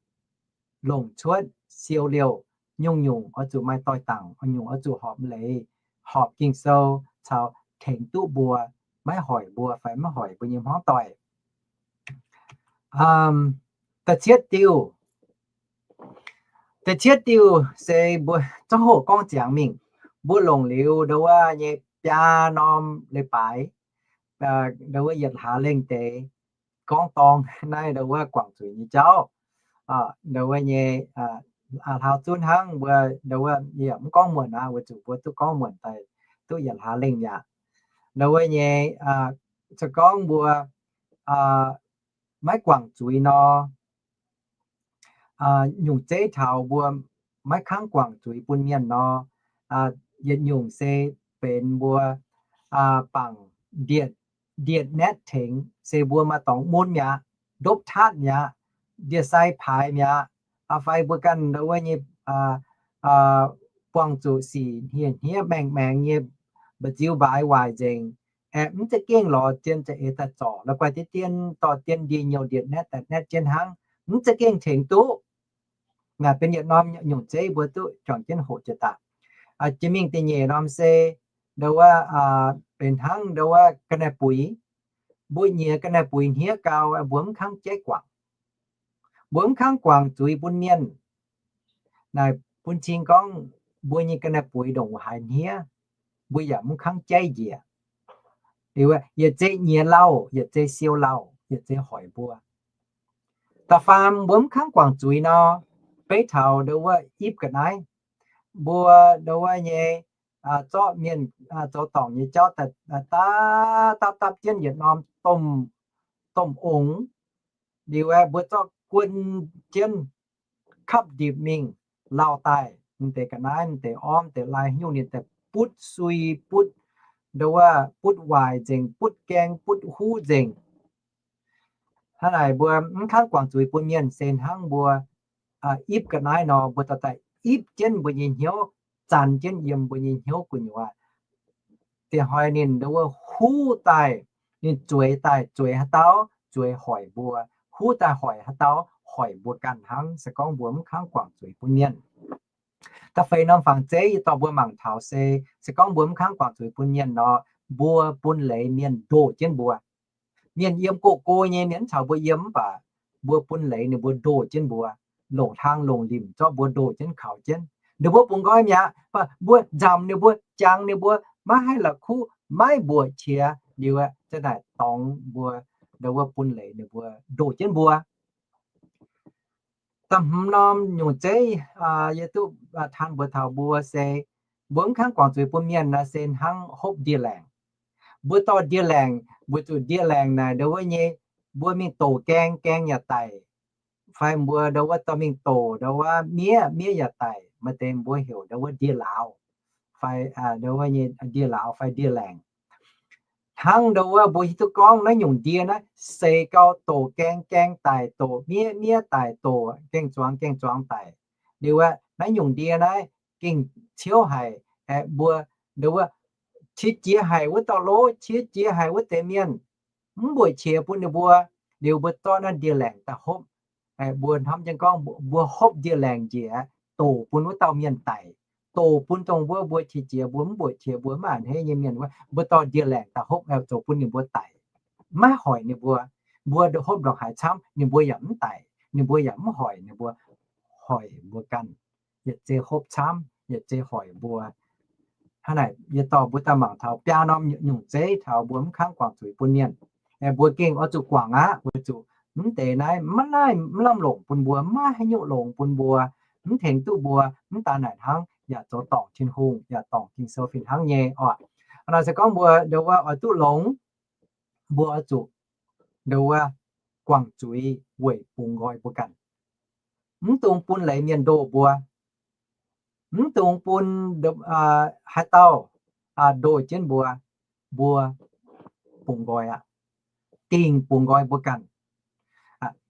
longc cuotv, siou liouh, nyungc-nyungc oix zuqc maaih doix-dangc, nyungc oix zuqc horpc leiz, horpc Ging-Sou, caux tengx duqv mbuo, maiv hoic mbuo fai maiv hoic mbuo nyei hmuangv doic. Da'cietv diuh, da'cietv diuh se mbuo zorqv hoqc gorngv ziangx mingh. Mbuo longc liuz ndo wuov nyei biaa norm leiz-baaix, ndo wuov yietc hlaax lengh deix gorngv dorng naaiv ndo wuov guangc zuiz nyei jauv. Ndo wuov nyei hlaax zunv hnangv mbuo ndo wuov yaac mv gorngv muonc aqv, weic zuqc mbuo duqv gorngv muonc daaih duqv yietc hlaax lengh yaac. Ndo wuov nyei, se gorngv mbuo maiv guangc zuiz nor, nyungc zeiv taux mbuo maiv kangv guangc zuiz bun mienh nor, yietc nyungc se benx mbuo bangc ndietc, ndietc naetv tengx, se mbuo maaih dorngx mun mi'aqv, ndopv taatv mi'aqv, ndietc sai paaix mi'aqv, fai mbuo ganh ndo wuov nyei buangh zuqc sic hniev hniev maengx maengx nyei, mba'nziu mbaaix waaic nzengc, aeqv, mv za'gengh lorz zien za'eix daaih zorc, la'guaih deix dien dorh dien ndie-nyouh ndietc naetv daaih naetv jienv hnangv, mv za'gengh tengx duqv. Naaic benx yietc norm nyungc zeiv mbuo duqv juangc jienv hoqc jiex daaih. Jiex mingh da'nyeic norm se ndo wuov benx hnangv ndo wuov ga'naaiv-buix. Mbuo nyiex ga'naaiv-buix hniev gau, mbuo mv kangv jaiv guangc. Mbuo mv kangv guangc zuiz bun mienh. Naaic bun cing gorngv mbuo nyei ga'naaiv-buix ndongc haaix hniev, mbuo yaac mv kangv jaiv njiec. Liuz yietc zei nyiex lauh, yietc zei siou lauh, yietc zei hoic mbuo. Da'faam mbuo mv kangv guangc zuiz nor, beiv taux ndo wuov ipv ga'naaiv. Mbuo ndo wuov nyei zorqv mienh zoux dorngc nyei jauv daaih dapv dapv jienv yietc norm domh ongx. Liuz aeqv, mbuo zorqv guon jienv kapv ndipc mingh lauh daaih, ninh deix ga'naaiv, ninh deix orv, deix lai nyungc ninh daaih butv sui, butv ndo wuov butv waaic nzengc, butv gaeng, butv huv nzengc. Hnangv naaic mbuo mv kangv guangc zuiz bun mienh se hnangv mbuo ipv ga'naaiv nor, mbuo dorh daaih ipv jienv mbuo nyei hnyouv, zanx jienv yiem mbuo nyei hnyouv gu'nyuoz. Diex hnoi ninh ndo wuov huv daaih, ninh zueiz daaih, zueiz haaix dauh, zueiz hoic mbuo, huv daaih hoic haaix dauh, hoic mbuo ganh hnangv. Se gorngv mbuo mv kangv guangc zuiz bun mienh. Da'feix norm fangx zeiv yie dorh mbuo mangc taux se, se gorngv mbuo mv kangv guangc zuiz bun mienh nor, mbuo bun leiz mienh ndoh jienv mbuo. Mienh yiem go-go nyei, mienh mv caux mbuo yiem mv baac mbuo bun leiz ninh mbuo ndoh jienv mbuo, longc hlang longc limc zorqv mbuo ndoh jienv kaux jienv. Ninh mbuo bungx nqoi mi'aqv, mbuo nzamc ninh mbuo, jangx ninh mbuo, maiv haih la'kuqv, maiv mbuoqc qiex liuz aeqv, za'naaic dorngx mbuo, ndo wuov bun leiz ninh mbuo ndoh jienv mbuo. Da'hmz norm nyungc zeiv yie duqv taan mbuox taux mbuo se, mbuo mv kangv guangc zuiz bun mienh nor se hnangv hopv ndie-laengc. Mbuo dorh ndie-laengc, mbuo zuqc ndie-laengc naaic ndo wuov nyei, mbuo mingh doqc gaeng, gaeng yaac daic, fai mbuo ndo wuov dorh mingh doqc ndo wuov miev, miev yaac daic, maaih deix mbuo heuc ndo wuov ndie-lauz, fai ndo wuov nyei ndie-lauz fai ndie-laengc. Hnangv ndo wuov mbuo hiuv duqv gorngv naaiv nyungc ndie naaiv seix gau doqc gaeng, gaeng daic, doqc miev, miev daic, doqc gaeng-zuangx, gaeng-zuangx daic. Liuz aeqv, naaiv nyungc ndie naaiv gengh ciouv haic, aeqv, mbuo ndo wuov qiex jiez haic wuov dauh lov, qiex jiez haic wuov deix mienh, mv mbuoqc qiex bun ninh mbuo. Liuz mbuo zorqv naaiv ndie-laengc daaih hopv. Mbuo hnamv jienv gorngv mbuo hopv ndie-laengc njiec, doqc bun wuov dauh mienh daic, doqc bun dongh wuov mbuo qiex jiez, mbuo mv mbuoqc qiex, mbuo mv a'hneiv nyei mienh wuov, mbuo dorh ndie-laengc daaih hopv, zoux bun ninh mbuo daic, maiv hoic ninh mbuo. Mbuo hopv ndongc haaix camv, ninh mbuo yaac mv daic, ninh mbuo yaac mv hoic ninh mbuo, hoic mbuo ganh, yietc zei hopv camv, yietc zei hoic mbuo. Hnangv naaic yie dorh mbuo daaih mangc taux biaa norm nyungc zeiv taux mbuo mv kangv guangc zuiz bun mienh. Mbuo gengh oix zuqc guangc aqv, weic zuqc mv deix naaiv maiv lamh longc bun mbuo, maiv haaix nyungc longx bun mbuo, mv tengx duqv mbuo. Mv daan naaic hnangv, yaac zoux dorngc Tin-Hungh, yaac dorngc Ging-Sou fih hnangv nyei oc. Hnangv naaic se gorngv mbuo ndo wuov oix duqv longx, mbuo oix zuqc ndo wuov guangc zuiz weic bungx nqoi mbuo ganh. Mv dungx bun leiz mienh ndoh mbuo. Mv dungx bun haaix dauh ndoh jienv mbuo. Mbuo bungx nqoi aqv. Dingh bungx nqoi mbuo ganh.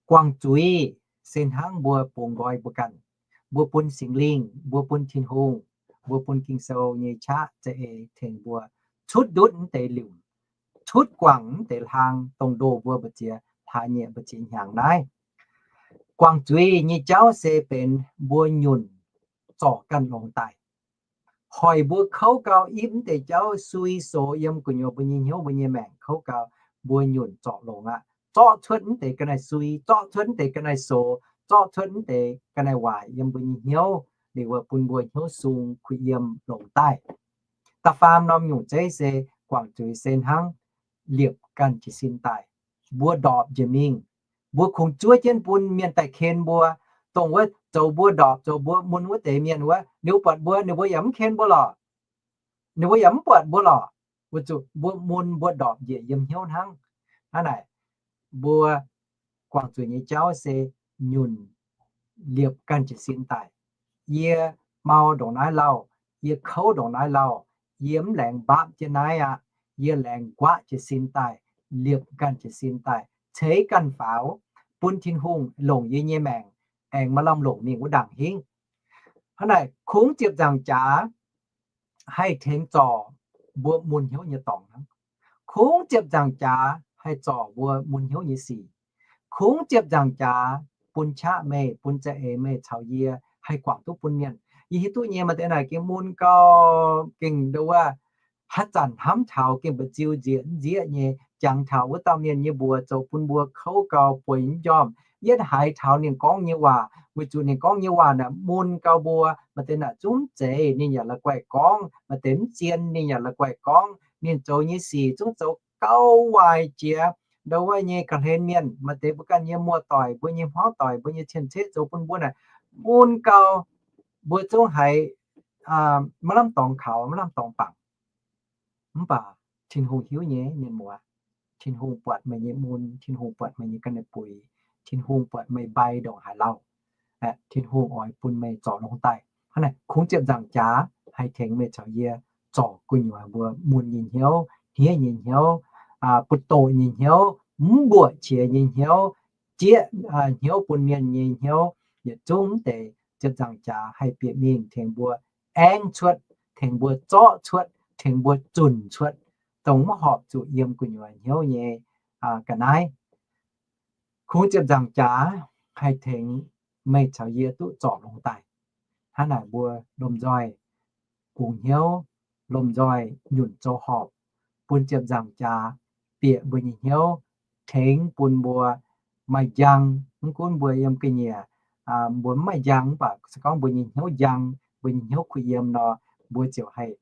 Guangc zuiz se hnangv mbuo bungx nqoi mbuo ganh. Mbuo bun Singx Lingh, mbuo bun Tin-Hungh, mbuo bun Ging-Sou nyei qaqv za'eix tengx mbuo cutv ndutv mv deix liuc, cutv guangc mv deix hlang, dongh ndoh mbuo mbu'ziex hlaax nyieqc mbu'ziex hnyangx naaiv. Guangc zuiz nyei jauv se benx mbuo nyunc zorc ganh longx daaih. Hoic mbuo kouv gau ipv mv deix jauv sui sox yiem gu'nyuoz mbuo nyei hnyouv, mbuo nyei maengc kouv gau, mbuo nyunc zorc longx aqv. Zorqv cuotv mv deix ga'naaiv sui, zorqv cuotv mv deix ga'naaiv sox, zorqv cuotv mv deix ga'naaiv waaic yiem mbuo nyei hnyouv, liuz bun mbuo hnyouv sung kuh yiem longx daaih. Da'faam norm nyungc zeiv se guangc zuiz se hnangv liepc ganh jiez sin daaih. Mbuo ndorpc njiec mingh, mbuo kungx zuov jienv bun mienh daaih ken mbuo. Dongh wuov zoux mbuo ndorpc, zoux mbuo mun wuov deix mienh wuov, ninh mbuo buatc mbuo, ninh mbuo yaac mv ken mbuo lorqc. Ninh mbuo yaac mv buatc mbuo lorqc, weic zuqc mbuo mun mbuo ndorpc njiec yiem hnyouv hnangv. Hnangv naaic, mbuo guangc zuiz nyei jauv se nyunc liepc ganh jiez sin daaih. Yie mau ndongc naaiv lauh, yie kouv ndongc naaiv lauh, yie mv laengz mbaapv jienv naaiv aqv. Yie laengz nquaqv jiez sin daaih, liepc ganh jiez sin daaih, ceix ganh faaux, bun Tin-Hungh longc yie nyei maengc aengx maaih lamh longc mingh wuov ndaangc hingv. Hnangv naaic, kungx ziepc nzaangc jaax haih tengx zorc mbuo mun hnyouv nyei dorngx hnangv. Kungx ziepc nzaangc jaax haih zorc mbuo mun hnyouv nyei sic. Kungx ziepc nzaangc jaax bun qaqv meih, bun za'eix meih caux yie haih guangc duqv bun mienh. Yie hiuv duqv nyei, maaih deix naaic gengh mun gau, gengh ndo wuov, haaix zanc hnamv taux gengh mba'ziu nzieqc nzieqv nyei, jangx taux wuov dauh mienh nyei mbuox zoux bun mbuo kouv gau, bueix mv njormh, yietv haiz taux ninh gorngv nyei waac, weic zuqc ninh gorngv nyei waac naaic mun gau mbuo. Maaih deix naaic zungv zeiz ninh yaac la'guaih gorngv, maaih deix mv zien ninh yaac la'guaih gorngv. Ninh zoux nyei sic zungv zoux gauh waaic jiex, ndau wuov nyei ga'hlen mienh, maaih deix mbuo ganh nyei muoz-doic, mbuo nyei hmuangv-doic, mbuo nyei cien-ceqv zoux bun mbuo naaic, mun gau mbuo zungv haiz maiv lamh dorngx kaux, maiv lamh dorngx bangc. Mv baac Tin-Hungh hiuv nyei, mienh muoz. Tin-Hungh buatc meih nyei mun, Tin-Hungh buatc meih nyei ga'naaiv buix, Tin-Hungh buatc meih mbai ndongc haaix lauh. Tin-Hungh oix bun meih zorc longx daaih. Hnangv naaic, kungx ziepc nzaangc jaax haih tengx meih caux yie zorc gu'nyuoz mbuo mun nyei hnyouv, hniev nyei hnyouv, buoz-ndoqv nyei hnyouv, mv mbuoqc qiex nyei hnyouv, jieqv hnyouv bun mienh nyei hnyouv, yietc zungv deix ziepc nzaangc jaax haih bieqc mingh tengx mbuo aengv cuotv, tengx mbuo zorqv cuotv, tengx mbuo zunc cuotv dongh maiv horpc zuqc yiem gu'nyuoz hnyouv nyei ga'naaiv. Kungx ziepc nzaangc jaax haih tengx meih caux yie duqv zorc longx daaih. Hnangv naaic mbuo lomh nzoih bungx hnyouv, lomh nzoih nyunc zoux horpc, bun ziepc nzaangc jaax bieqc mbuo nyei hnyouv, tengx bun mbuo maaih njang. Mv gunv mbuo yiem ga'nyiec, mbuo mv maaih njang, mv baac se gorngv mbuo nyei hnyouv njang, mbuo nyei hnyouv kuh yiem nor, mbuo ziouc haih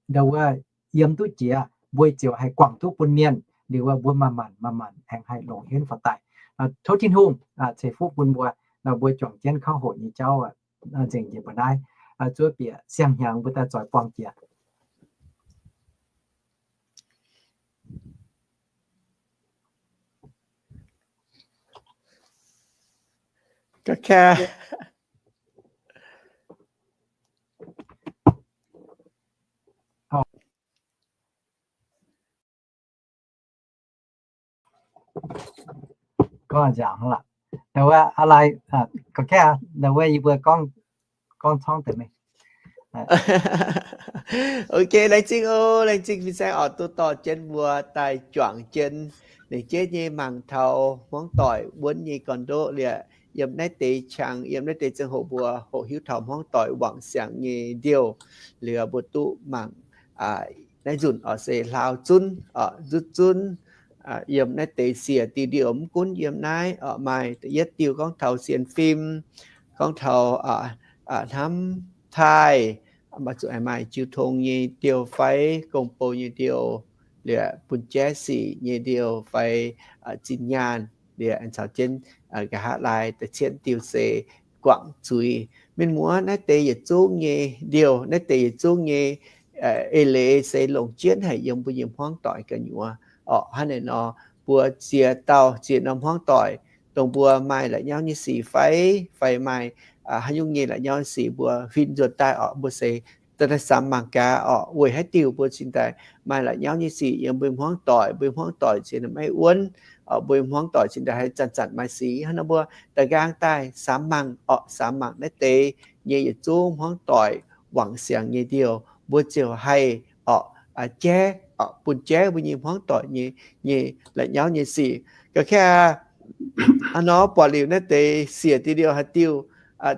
ndau wuov yiem duqv jiex, mbuo ziouc haih guangc duqv bun mienh. Liuz wuov mbuo manc-manc manc-manc aengx haih longc henv faaux daaih. Tov Tin-Hungh ceix fuqv bun mbuo, mbuo juangc jienv kangv hoc nyei jauv nzengc njiec mbuo naaiv. Zuov bieqc siang-hnyangx mbuo daaih zoix buangh jiex. Gorngv nzaangc hnangv lorqc. Wuov, aa, lai, gorngv, wuov yie mbuo gorngv, gorngv corng deix mingh. Ok, laengz zingh oc, laengz zingh fin-saeng oc, duqv dorh jienv mbuo daaih juangc jienv lengc jeiv nyei mangc taux hmuangv doic wuonv nyei gorn-ndoqv liuz, yiem naaiv deix qangx, yiem naaiv deix ziangh hoc mbuo hoqc hiuv taux hmuangv doic wangc siangx nyei ndiouh. Liuz mbuo duqv mangc naaiv nzunc oc se hlaau zunv, zutv zunv, yiem naaiv deix siec diuh ndiouh mv gunv yiem naaiv oc, maaih da'yietv diuh gorngv taux sienx fim, gorngv taux hnamv taaih, maaih zuqc maaih jiu tong nyei ndiouh fai gong-bou nyei ndiouh, liuz bun jaiv sic nyei ndiouh fai zinh nyaanh, liuz caux jienv nqa'haav laai da'cietv diuh se guangc zuiz. Mienh muoz, naaiv deix yietc zungv nyei ndiouh, naaiv deix yietc zungv nyei eix leiz se longc jienv haic yiem mbuo nyei hmuangv doic gu'nyuoz oc. Hnangv naaic nor, mbuo ziex dauh ziex norm hmuangv doic, dongh mbuo maaih la'nyauv nyei sic fai, fai maaih haaix nyungc nyei la'nyauv nyei sic mbuo huin nzuonx daaih oc, mbuo se daaih samx mangc gaax oc, weic haaix diuc mbuo cingx daaih maaih la'nyauv nyei sic yiem mbuo hmuangv doic, mbuo hmuangv doic cingx maiv wuonv, mbuo hmuangv doic cingx daaih haih zanc-zanc maaih sic. Hnangv nor mbuo da'nqaang daaih samx mangc oc, samx mangc naaiv deix nyei yietc zungv hmuangv doic wangc siangx nyei ndiouh, mbuo ziouc haih oc, jaiv oc, bun jaiv mbuo nyei hmuangv doic nyei, nyei la'nyauv nyei sic. Ga'kaav hnangv nor buatc liuz naaiv deix siec diuh ndiouh haaix diuh,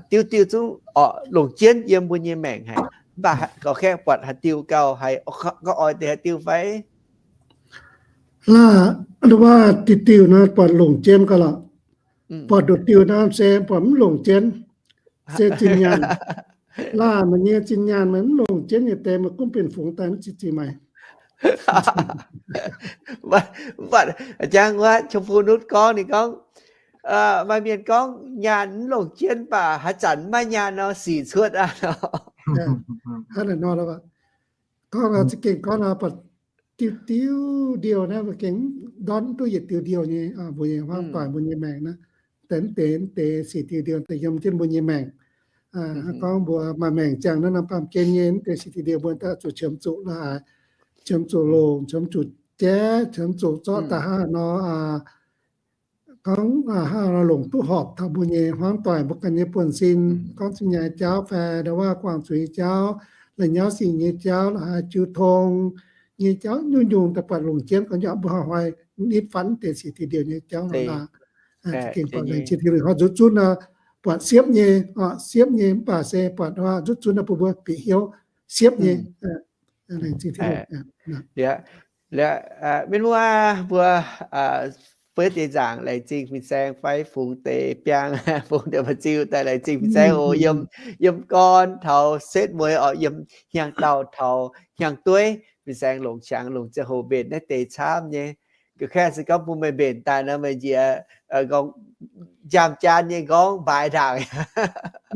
diuh diuh zungv oc longc jienv yiem mbuo nyei maengc haic. Mv baac ga'kaav buatc haaix diuh gauh haiz, gauh oix deix haaix diuh fai? Laah, wuov diuh diuh nor buatc longc jienv gauh lorqc. Buatc nduqc diuh nor se buatc mv longc jienv, se zinh nyaanh. Laah, meih nyei zinh nyaanh meih mv longc jienv nyei deix meih gunv benx fungx daaih mv zinh zinh maengc. Mv baac jangx wuov Chong Fu Nutv gorngv, ninh gorngv, maaih mienh gorngv nyaanh mv longc jienv baac haaix zanc maiv maaih nyaanh nor sic cuotv aqv. Hnangv naaic nor, gorngv za'gengh gorngv buatc diuh diuh ndiouh naaiv mbuo gengh ndortv duqv yietc diuh ndiouh nyei, mbuo nyei hmuangv doic mbuo nyei maengc naaiv, deix deix deix siec diuh ndiouh deix yiem jienv mbuo nyei maengc. Gorngv mbuo maaih maengc ziangh naaiv norm baamh gen nyei deix siec diuh ndiouh mbuo daaih zuqc qiemx zuqc la'haaix, qiemx zuqc longc, qiemx zuqc jaiv, qiemx zuqc zorqv daaih hnangv nor gorngv hnangv nor longc duqv horpc taux mbuo nyei hmuangv doic mbuo ganh nyei buonv-sin, gorngv zinh nyaanh jauv fai ndau wuov guangc zuiz jauv, la'nyauv sic nyei jauv, la'haaix jiu tong nyei jauv nyungc-nyungc daaih buatc longc jienv gorngv yaac mbuo hnoi-hnoi nitv fatv deix siec diuh ndiouh nyei jauv nor. Za'gengh buatc laengz zingh Tin-Hungh nzutv zunv nor, buatc siepv nyei, siepv nyei mv baac se buatc nzutv zunv nor bun mbuo bieqc hnyouv siepv nyei. Laengz zingh Tin-Hungh. Mienh muoz, mbuo fai deix nzaangc laengz zingh fin-saeng fai fungx deix biangh, fungx deix mba'ziu daaih laengz zingh fin-saeng oc. Yiem, yiem gorn taux setv mueiz oc, yiem hnyangx-daauh taux hnyangx-dueiv, fin-saeng longc qangx longc ziangh hoc mbenc naaiv deix camv nyei. Ga'kaaih se gorngv bun meih mbenc daaih nor, meih njiec nqorngv njaamv jaan nyei nqorngv mbaaix ndaangc.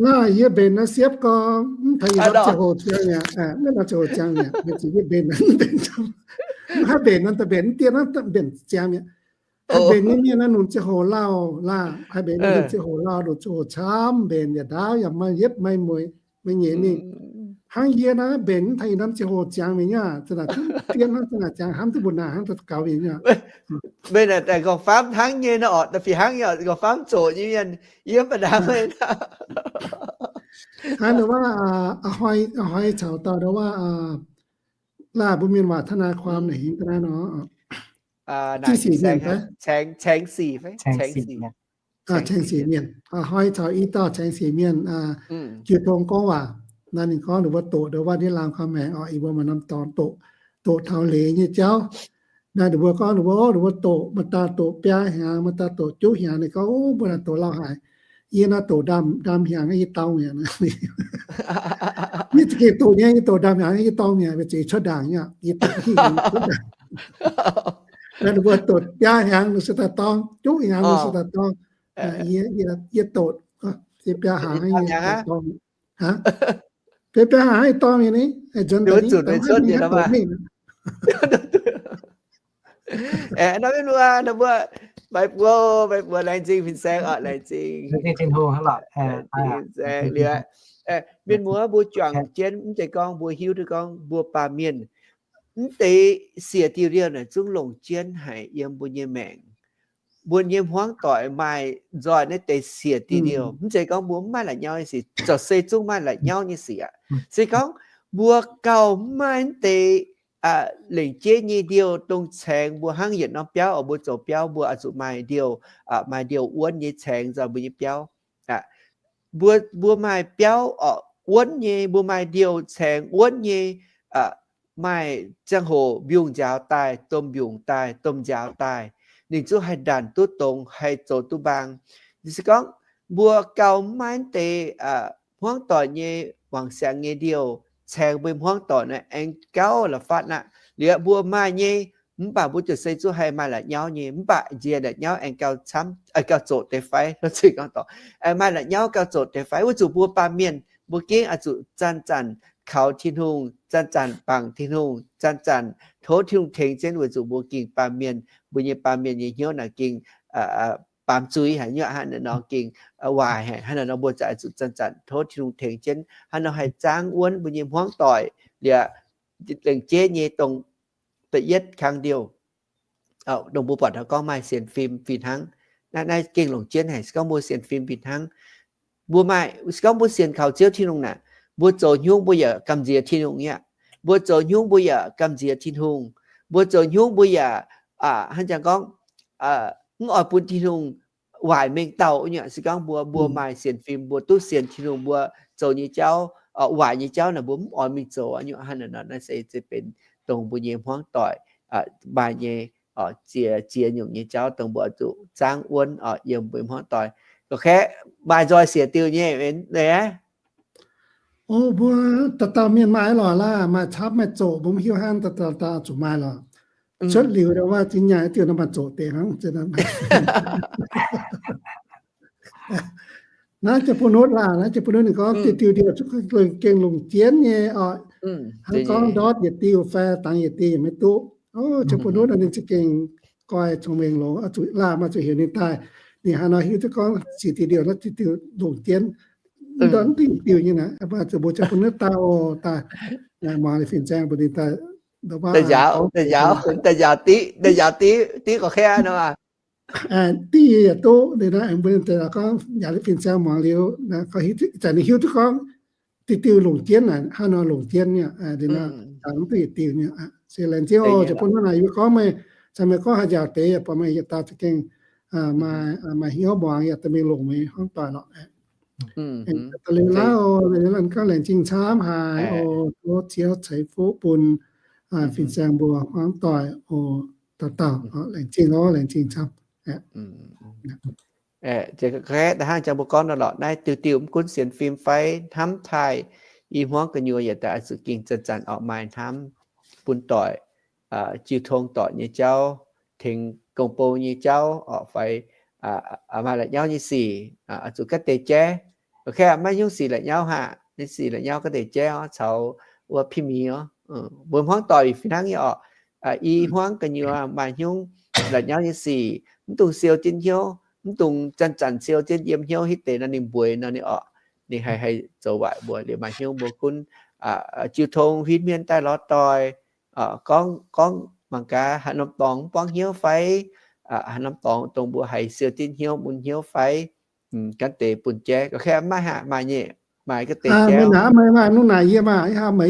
Naaiv yie mbenc naaiv siepv gorngv mv taux yietc norm ziangh hoc ziangx mi'aqv, mv norm ziangh hoc ziangx mi'aqv, mbenc, mv haih mbenc nor, mbenc mv dien nor, mbenc ziangx mi'aqv. Haih mbenc nyei mienh naaiv nungc ziangh hoc lauh laah, haih mbenc nungc ziangh hoc lauh, nungc ziangh hoc camv mbenc yaac ndaauv yaac maaih yietv maaih mueiz, maaih nyeic mingh. Hnangv yie naaiv mbenc mv taux yietc norm ziangh hoc ziangx mi'aqv, zanc naaic dien hnangv zanc naaic ziangx hnamv duqv mbuo naaic hnangv daux gaux mi'aqv. Meih naaic daaih nqorngv-famv hnangv nyei nor, orqc, da'fih hnangv nyei, nqorngv-famv zoqc nyei mienh, yie mv baac ndaamv meih. Hnangv nduov, a'hnoi caux dauh nduov, laah mbuo mienh waac ทนายความ naaic hingv ga'naaiv nor, zinh sic mienh fai? Caeng sic fai? Caeng sic mienh. A'hnoi caux i dauh caeng sic mienh jiu tong gorngv waac. Naaiv ninh gorngv ninh mbuo doqc nduov waac นิรามคำแหง orqc, yie mbuo maaih norm dorngx doqc, doqc taux leiz nyei jauv. Naaiv ninh mbuo gorngv ninh mbuo, ninh mbuo doqc, maaih dauh doqc biaa hnyangx, maaih dauh doqc juqv hnyangx. Ninh gorngv, o, mbuo naaic doqc lauh haic. Yie naaiv doqc ndaamv, ndaamv hnyangx, yie dau mi'aqv. Yie za'gengh doqc nyei, yie doqc ndaamv hnyangx, yie dau mi'aqv, weic zuqc yie cuotv ndaangc nyei, yie doqc hingh cuotv ndaangc. Naaiv ninh mbuo doqc biaa hnyangx ninh se daaih dorng, juqv hnyangx ninh se daaih dorng. Yie doqc, se biaa hnyangx yie dorng. Biaa hnyangx yie dorng nyei ni, nzuonx daaih ni, daaih mv haih mingh, haih doqc mingh. Naaiv mienh muoz, mbuo, mbuo laengz zingh fin-saeng orqc, laengz zingh. Fin-saeng liuz, mienh muoz mbuo juangc jienv, mv zeiz gorngv mbuo hiuv duqv gorngv mbuo baamh mienh mv deix siec diuh liouh naaic zungv longc jienv haic yiem mbuo nyei maengc. Mbuo nyei hmuangv doic maaih nzoih naaiv deix siec diuh liouh. Mv zeiz gorngv mbuo mv maaih la'nyauv nyei sic, zoux se zungv maaih la'nyauv nyei sic aqv. Se gorngv mbuo gauh mv maaih mv deix lengc jeiv nyei ndiouh dongh caengx mbuo hnangv yietc norm biauv oc, mbuo zoux biauv mbuo oix zuqc maaih ndiouh, maaih ndiouh wuonv nyei caengx nzoih mbuo nyei biauv. Mbuo, mbuo maaih biauv oc wuonv nyei, mbuo maaih ndiouh caengx wuonv nyei, maaih ziangh hoc mbiungc nziaaux daaih, domh mbiungc daaih, domh nziaaux daaih, ninh zungv haih ndanc duqv dongz, haih zoux duqv mbaang. Se gorngv mbuo gauh mv maaih deix hmuangv doic nyei wangc siangx nyei ndiouh caengx mbuo hmuangv doic naaiv aengx gauh la'fatv aqv. Liuz mbuo maaih nyei, mv baac mbuo ziouc se zungv haih maaih la'nyauv nyei, mv baac nziex la'nyauv aengx gauh camv, gauh zoqc deix fai, se gorngv dorh, maaih la'nyauv gauh zoqc deix fai. Weic zuqc mbuo baamh mienh mbuo gengh oix zuqc zanc-zanc kaux Tin-Hungh, zanc-zanc bangc Tin-Hungh, zanc-zanc tov Tin-Hungh tengx jienv, weic zuqc mbuo gengh baamh mienh, mbuo nyei baamh mienh nyei hnyouv naaic gengh baamz zuiz haic nyuoqc, hnangv naaiv nor gengh waaic haic. Hnangv naaiv nor mbuo za'gengh oix zuqc zanc-zanc tov Tin-Hungh tengx jienv, hnangv nor haih zaangv wuonv mbuo nyei hmuangv doic. Liuz lengc jeiv nyei dongh da'yietv kang ndiouh, dongh mbuo buatc taux gorngv maaih sienx fim fih hnangv. Naaiv, naaiv gengh longc jienv haic. Se gorngv mbuo sienx fim fih hnangv, mbuo maaih, se gorngv mbuo sienx kaux Ziouv Tin-Hungh naaic, mbuo zoux hnyungv mbuo yaac gamh nziex Tin-Hungh nyei aqv. Mbuo zoux hnyungv mbuo yaac gamh nziex Tin-Hungh. Mbuo zoux hnyungv mbuo yaac, hnangv jangx gorngv, mv oix bun Tin-Hungh waaic mengh dauh nyei aqv. Se gorngv mbuo, mbuo maaih sienx fim, mbuo duqv sienx Tin-Hungh, mbuo zoux nyei jauv, waaic nyei jauv naaic mbuo mv oix mingh zoux nyei aqv. Hnangv naaiv nor, naaiv se, se benx dongh mbuo nyei hmuangv doic maaih nyei ziex, ziex nyungc nyei jauv dongh mbuo zuqc zaangv wuonv yiem mbuo hmuangv doic. Gorngv kaeqv maaih nzoih siec diuh nyei, aa? O, mbuo dauh dauh mienh maaih lorqc laah, maaih camv maaih zoqc, mbuo mv hiuv hnangv, dauh dauh dauh zuqc maaih lorqc. Cuotv liuz nor, waac zinh nyaanh diuh nor maaih zoqc deix hnangv. Naaiv ziouc bun nutv laah, naaiv ziouc bun nutv ninh gorngv diuh diuh ndiouh zungv gengh longc jienv nyei oc. Hnangv gorngv ndortv yietc diuh fai dangx yietc diuh yaac maiv duqv. O, ziouc bun nutv ninh za'gengh goiv cong-mengh longx, zuqc laah maaih zuqc heuc ninh daaih. Ninh hnangv nor hiuv duqv gorngv siec diuh ndiouh naaiv diuh diuh longc jienv. Ndortv diuh diuh nyei naaic, zuqc mbuo ziouc bun nutv daaih oc, daaih muangx liuz fin-saeng mbuo ninh daaih, daaih njaaux, daaih njaaux diqv, daaih njaaux diqv, diqv gorngv kaeqv nor. Diqv yaac duqv, ninh naaiv mbuo ninh daaih gorngv njaaux liuz fin-saeng muangx liuz, zanc ninh hiuv duqv gorngv diuh diuh longc jienv naaic, hnangv nor longc jienv nyei, ninh nor, dangx duqv yietc diuh nyei. Se laengz zingh oc, ziouc bun hnangv naaic yie gorngv meih, caux meih gorngv haaix njaaux deix yaac buatc meih yietc dauh za'gengh maaih, maaih hnyouv muangx yaac dorh mingh longc meih hmuangv doic lorqc. Da'liuz lauh oc, da'liuz lauh gorngv laengz zingh camv haic oc, tov Ziouv ceix fuqv bun fin-saeng mbuo hmuangv doic oc, dauh dauh, laengz zingh oc, laengz zingh camv. Hnangv jangx mbuo gorngv nor lorqc, naaiv diuh diuh mv gunv sienx fim fai hnamv taaih i hmuangv gu'nyuoz yietc daaih oix zuqc gengh zanc-zanc oix maaih hnamv bun doic, jiu tong doic nyei jauv, tengx gong-bou nyei jauv orqc, fai maaih la'nyauv nyei sic, zuqc gaav deix jaiv. Oc, maiv nyungc sic la'nyauv haic, nyei sic la'nyauv gaav deix jaiv orqc, caux wuov pin-mingh orqc. Mbuo hmuangv doic fih hnangv nyei orqc. I hmuangv gu'nyuoz maaih nyungc la'nyauv nyei sic, mv dungx siou jienv hnyouv, mv dungx zanc-zanc siou jienv yiem hnyouv hitv deix nor ninh mbueix nor ninh orqc. Ninh haih haih zoux waaic mbuo liuz maaih hnyouv mbuo gunv jiu tong huin hmien daaih lorz doic, gorngv, gorngv mangc gaax haaix norm dorngx mv buangv hnyouv fai, haaix norm dorngx dongh mbuo haih siou jienv hnyouv mun hnyouv fai, gaav deix bun jaiv. Ga'kaaih maaih haic, maaih nyei, maaih gaav deix jaiv. Meih naaic, meih maaih nungc naaic yie maaih, meih,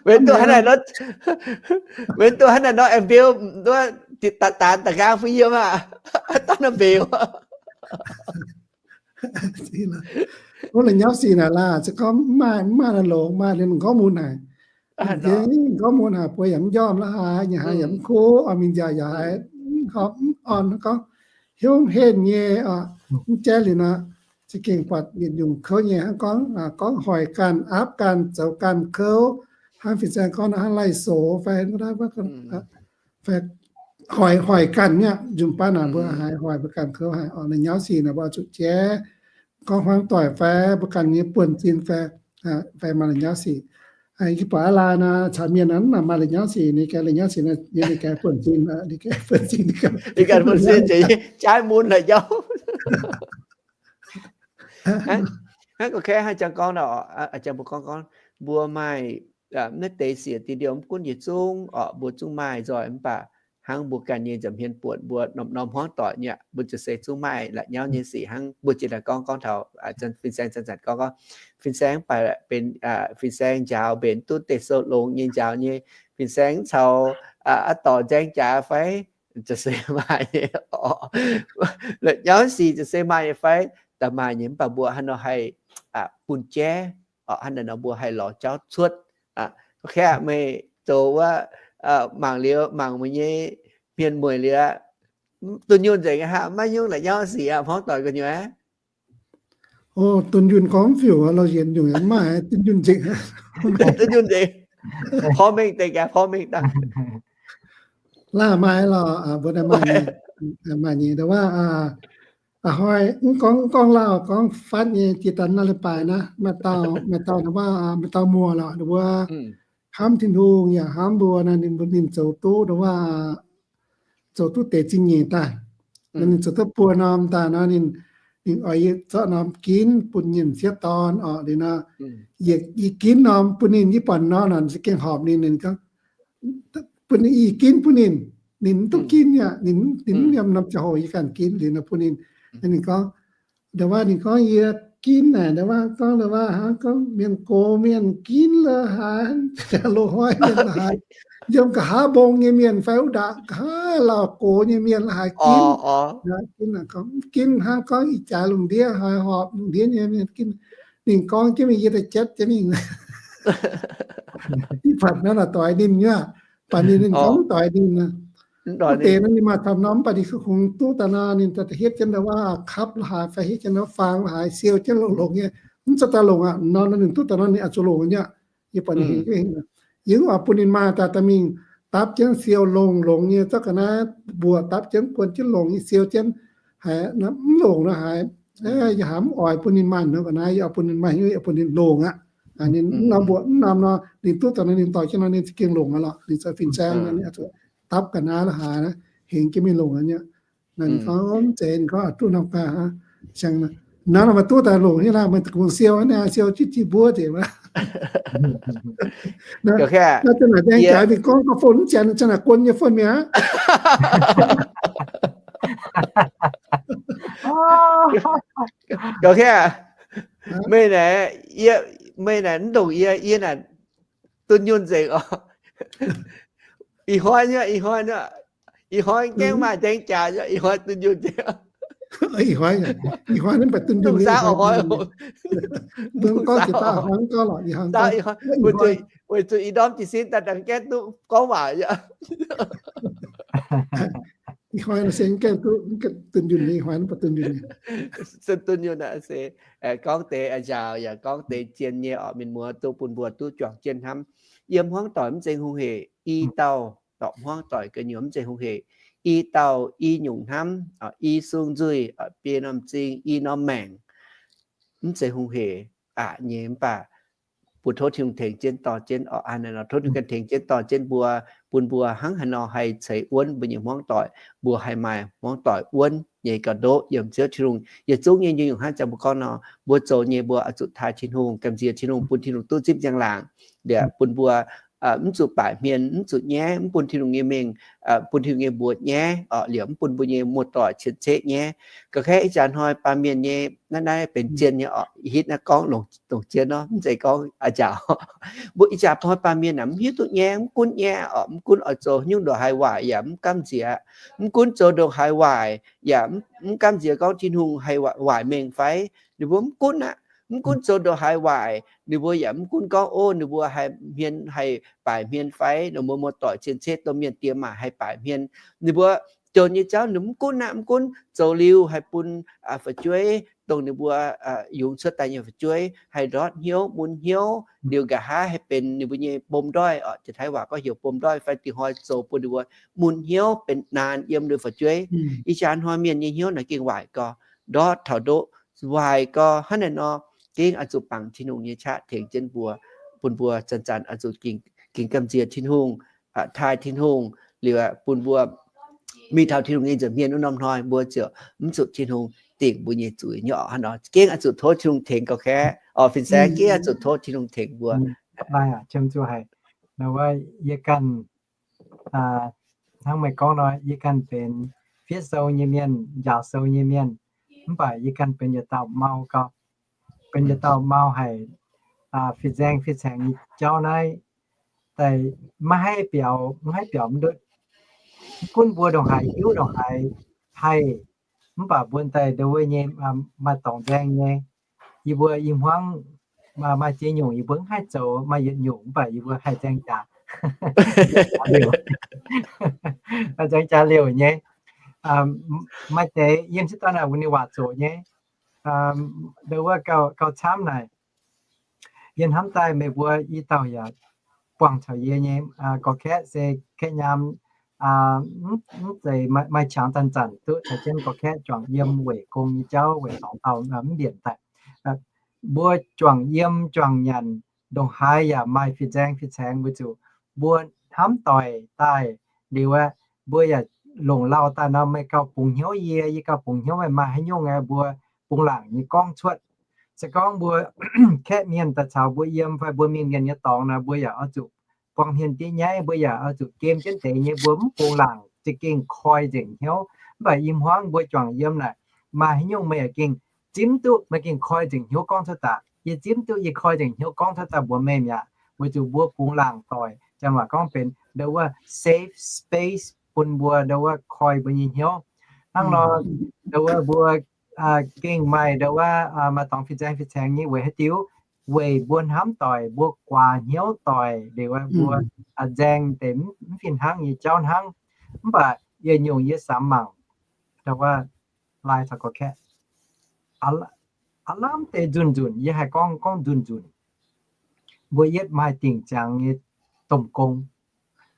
weic duqv hnangv naaic nor, weic duqv hnangv naaic nor, aengx mbiu duqv daaih daanz da'nqaang bun yie maah. Daaih nor mbiu. Wuov la'nyauv sic naaic laah, se gorngv mv maaih, mv maaih naaiv longx, maaih liuz gorngv mun haic. Gorngv mun haic, buo yaac mv njormh la'haaix, yaac haiz yaac mv kuv, oix mingh nziaauc yaac haiz mv horpc mv orn, gorngv hnyouv mv henh nyei, mv jaiv liuz nor, za'gengh buatc yietc nyungc kouv nyei hnangv gorngv, gorngv hoic ganh, aapv ganh, zoux ganh kouv, hnangv fin-saeng gorngv nor hnangv lai-soux fai, fai hoic, hoic ganh nyei, nzunc baav naaic mbuo haiz hoic mbuo ganh kouv haic orqc. La'nyauv sic naaic mbuo zuqc jaiv, gorngv hmuangv doic fai mbuo ganh nyei buonv-zin fai, fai maaih la'nyauv sic. Yie buatc aav lai nor caux mienh naaic maaih la'nyauv sic, ninh ganh la'nyauv sic, ninh ganh buonv-zin, ninh ganh buonv-zin, ninh ganh buonv-zin, jaiv mun la'nyauv. Hnangv gorngv, hnangv jang gorngv, jang mbuo gorngv gorngv, mbuo maaih naaiv deix siec deix liouh mv gunv yietc zungv orqc, mbuo zungv maaih nzoih mv baac hnangv mbuo ganh nyei nza'hmien buonc mbuo norm-norm hmuangv doic nyei, mbuo ziouc se zungv maaih la'nyauv nyei sic hnangv mbuo jiex daaih gorngv gorngv taux fin-saeng zanc-zanc gorngv gorngv, fin-saeng mv baac benx fin-saeng njaaux mbenc duqv deix sou longx nyei njaaux nyei, fin-saeng mv caux aav dorc nzaeng jaax fai, ziouc se maaih nyei orqc. La'nyauv sic ziouc se maaih nyei fai, da'maaih nyei mv baac mbuo hnangv nor haih bun jaiv orqc, hnangv naaic nor mbuo haih lorz jauv cuotv. Gorngv meih zoux wuov, mangc liuz mangc meih nyei hmien mueic liuz, dunh yunh nzengc aqv, maiv nyungc la'nyauv sic aqv, hmuangv doic gu'nyuoz. O, dunh yunh gorngv mv fiuc, loz-yienx nyungc yaac mv maaih, dunh yunh nzengc. Dunh yunh nzengc. Porv mengh deix gaax, porv mengh daaih. Laah maaih lorqc, mbuo maaih nyei, maaih nyei, ndo wuov, a'hnoi mv gorngv, mv gorngv Laauh, gorngv fatv nyei jiex daaih naaiv leiz-baaix naaiv, maaih dauh, maaih dauh ndo wuov, maaih dauh muoz lorqc, ndo wuov, hnamv Tin-Hungh yaac hnamv mbuo naaiv, ninh, ninh zoux duqv ndo wuov, zoux duqv deix zingh nyeic daaih. Ninh zoux duqv buo norm daaih nor, ninh, ninh oix yie zorqv norm ginv bun ninh sieqv dorn orqc. Liuz nor, yie, yie ginv norm bun ninh, yie buatc norm naaic se gengh horpc ninh, ninh gorngv, bun ninh, yie ginv bun ninh, ninh mv duqv ginv aqv. Ninh, ninh mv yiem norm ziangh hoc yie ganh ginv liuz nor bun ninh. Ninh gorngv, ndo wuov ninh gorngv yie ginv naaic, ndo wuov gorngv, ndo wuov hnangv gorngv mienh gox mienh ginv la'haaix, loz-hnoi mienh la'haaix, yiem nqa'haav mbong nyei mienh fai wuov ndaangc nqa'haav lauh gox nyei mienh la'haaix ginv. Ginv, ginv hnangv gorngv ih jaax lungh ndiev haaix horpc lungh ndiev nyei mienh ginv. Ninh gorngv jienv mingh, yie daaih jatv jienv mingh. Ih baac naaiv naaic doix ninh nyei, baac ninh, ninh gorngv mv doix ninh. Wuov deix nor ninh maaih camv norm, mv baac ninh kungx duqv daaih nor, ninh daaih hietv jienv ndo wuov kapv la'haaix fai hietv jienv ndo wuov faang la'haaix siou jienv longx-longx nyei, mv zuqc daaih longc aqv. Nor nor ninh duqv daaih nor ninh oix zuqc longc nyei. Yie buatc ninh hingh, yie mv oix bun ninh maaih daaih, daaih mingh dapv jienv siou longx-longx nyei, zorqv ga'naaiv mbuoqc dapv jienv, buonc jienv longx nyei siou jienv, haiz mv longc nor haiz, yie haiz mv oix bun ninh maaih nor ga'naaiv, yie oix bun ninh maaih hnyouv, yie oix bun ninh longc aqv. Ninh mv norm mbuoqc mv norm nor, ninh duqv daaih nor ninh dorh jienv nor ninh za'gengh longc aqv lorqc. Ninh zoux fin-saeng nor ninh dapv ga'naaiv la'haaix hengx jienv mingh longc aqv nyei. Naaiv ninh gorngv mv zeiz, ninh gorngv duqv norm ga'naaiv, siang naaiv nor maaih duqv daaih longc nyei laah, meih daaih kungx siou naaiv, siou jienv jiex mbuov nzengc wuov. Naaiv zanc naaic dengh jaaix mingh gorngv gauh fon mv janx, zanc naaic guon nyei fon mi'aqv. Meih naaic, yie, meih naaic mv ndongc yie, yie naaic dunh yunh nzengc oc. Ih hnoi nyei, ih hnoi nyei, ih hnoi gaengh maaih dengh jaax nyei, ih hnoi dunh yunh nzengc. Ih hnoi, ih hnoi naaiv mv baac dunh yunh, ih hnoi mbuo gorngv jiex daaih hnoi gorngv lorqc, ih hnoi, weic zuqc ih ndorm jiez sin daaih dangh gaengh duqv gorngv waac nyei. Ih hnoi se gaengh duqv dunh yunh, ih hnoi mv baac dunh yunh. Se dunh yunh se gorngv deix njaaux yaac gorngv deix zien nyei oc, mienh muoz, duqv bun mbuo duqv juangc jienv hnamv. Yiem hmuangv doic mv zeiz hungh hec i dauh dorh hmuangv doic gu'nyuoz mv zeiz hungh heic. I dauh i nyungc hnamv, i sung nzuih, biei norm zing, i norm maengc, mv zeiz hungh heic aqc nyei. Mv baac bun tov Tin-Hungh tengx jienv dorh jienv oc. Aa, naaiv nor tov Tin-Hungh ganh tengx jienv dorh jienv mbuo, bun mbuo hnangv haaix nor haih ceix wuonv mbuo nyei hmuangv doic, mbuo haih maaih hmuangv doic wuonv nyei ga'ndoqv yiem Ziouv Tin-Hungh. Yietc zungv nyei nyungc-nyungc hnangv jangx mbuo gorngv nor, mbuo zoux nyei mbuo oix zuqc taaih Tin-Hungh, gamh nziex Tin-Hungh bun Tin-Hungh duqv zipv njang-laangc, liepc bun mbuo mv zuqc baaic hmien, mv zuqc nyaiv, mv bun Tin-Hungh nyei mengh, bun Tin-Hungh nyei mbuox nyaiv oc, liepc mv bun mbuo nyei muoz-doic cien-ceqv nyaiv. Ga'kaaeqv ih jaax hnoi baamh mienh nyei naaiv, naaiv benx zien nyei oc. Hitv naaiv gorngv longc, longc zien nor, mv zeiz gorngv a'njaaux. Mbuo ih jaax hnoi baamh mienh aeqv, mv hiuv duqv nyaiv, mv gunv nyaiv oc, mv gunv oix zoux nyungc ndongc haaix waaic yaac mv gamh nziex, mv gunv zoux ndongc haaix waaic yaac mv gamh nziex gorngv Tin-Hungh haih waaic mengh fai, ninh mbuo mv gunv aqv. Mv gunv zoux ndongc haaix waaic, ninh mbuo yaac mv gunv gorngv, o, ninh mbuo haih hmien, haih baaic hmien fai, ninh mbuo muoz-doic cien-ceqv domh mienh diex maac haih baaic hmien. Ninh mbuo jonx nyei jauv ninh mv gunv aqv. Mv gunv zoux liuz haih bun fu'jueiv dongh ninh mbuo yungz cuotv daaih nyei fu'jueiv haih ndortv hnyouv, mun hnyouv, liuz nqa'haav haih benx ninh mbuo nyei mbom ndoih oc. Jiex Taiv waac gorngv heuc mbom ndoih fai dingc hnoi zoux bun ninh mbuo mun hnyouv benx naanc yiem liuz fu'jueiv. Ih jaax hnoi mienh nyei hnyouv naaic gengh waaic gorx, ndortv taux ndoqv, waaic gorx. Hnangv naaiv nor, gengh oix zuqc bangc Tin-Hungh nyei qaqv tengx jienv mbuo, bun mbuo zanc-zanc oix zuqc ging gamh nziex Tin-Hungh, taaih Tin-Hungh, liuz bun mbuo mingh taux Tin-Hungh nyei nza'hmien wuov norm hnoi mbuo ziouc mv zuqc Tin-Hungh dingc mbuo nyei zuiz nyei oc. Hnangv nor gengh oix zuqc tov Tin-Hungh tengx gauh kaeqv oc. Fin-saeng gengh oix zuqc tov Tin-Hungh tengx mbuo. Hnangv meih gorngv nor, yie ganh benx fiev sou nyei mienh, njaaux sou nyei mienh, mv baac yie ganh benx yietc dauh mau gau, benx yietc dauh mau haic, fin-saeng fin-saeng nyei jauv naaiv daaih maiv haih biaux, maiv haih biaux mv ndutv. Mv gunv mbuo ndongc haaix hiuv ndongc haaix haih, mv baac mbuo daaih ndau wuov nyei maaih dorngx nzaeng nyei. Yie mbuo i hmuangv maaih ziex nyungc yie mbuo mv haih zoux, maaih yietc nyungc mv baac yie mbuo haih nzaeng jaax, maaih nzaeng jaax liouc nyei. Maaih deix yiem sieqv daaih naaic wuov ninh waac zoqc nyei. Ndau wuov gauh camv naaic. Yie hnamv daaih meih mbuo i dauh yaac buangh caux yie nyei, gorx-kaeqv se kaeqv nyaam, mv zeiz maaih qangx zanc-zanc duqv caux jienv gorx-kaeqv juangc yiem weic gong nyei jauv weic dorngx dauh mv mbienc daaih. Mbuo juangc yiem juangc nyanc ndongc haaix yaac maaih fin-saeng fin-saeng weic zuqc mbuo hnamv doic daaih liuz aeqv, mbuo yaac longc lauh daaih nor meih gauh bungx hnyouv yie, yie gauh bungx hnyouv meih, maaih haaix nyungc aeqv mbuo bungx laangc nyei gorngv cuotv. Se gorngv mbuo kaeqv mienh daaih caux mbuo yiem fai mbuo mingh mienh nyei dorngx nor, mbuo yaac oix zuqc buang hmien diev nyaiv, mbuo yaac oix zuqc gem jienv deix nyei, mbuo mv bungx laangc za'gengh koi nzengc hnyouv. Mv baac i hmuangv mbuo juangc yiem naaic, maaih haaix nyungc meih yaac gengh zimv duqv, meih gengh koi nzengc hnyouv gorngv cuotv daaih. Yie zimv duqv yie koi nzengc hnyouv gorngv cuotv daaih mbuox meih mi'aqv, weic zuqc mbuo bungx laangc doic, janx waac gorngv benx ndau wuov safe space bun mbuo ndau wuov koi mbuo nyei hnyouv. Hnangv nor, ndau wuov mbuo gengh maaih ndau wuov maaih dorngx fin-saeng fin-saeng nyei weic haaix diuc? Weic mbuo hnamv doic, mbuo guaax hnyouv doic liuz, mbuo nzaeng deix mv fih hnangv nyei jauv hnangv. Mv baac yietc nyungc yie samx mangc, ndau wuov, lai caux gorx-kaeqv, aav lamh deix nzunc nzunc, yie haih gorngv, gorngv nzunc nzunc, mbuo yietv maaih dingc ziangx nyei domh gong.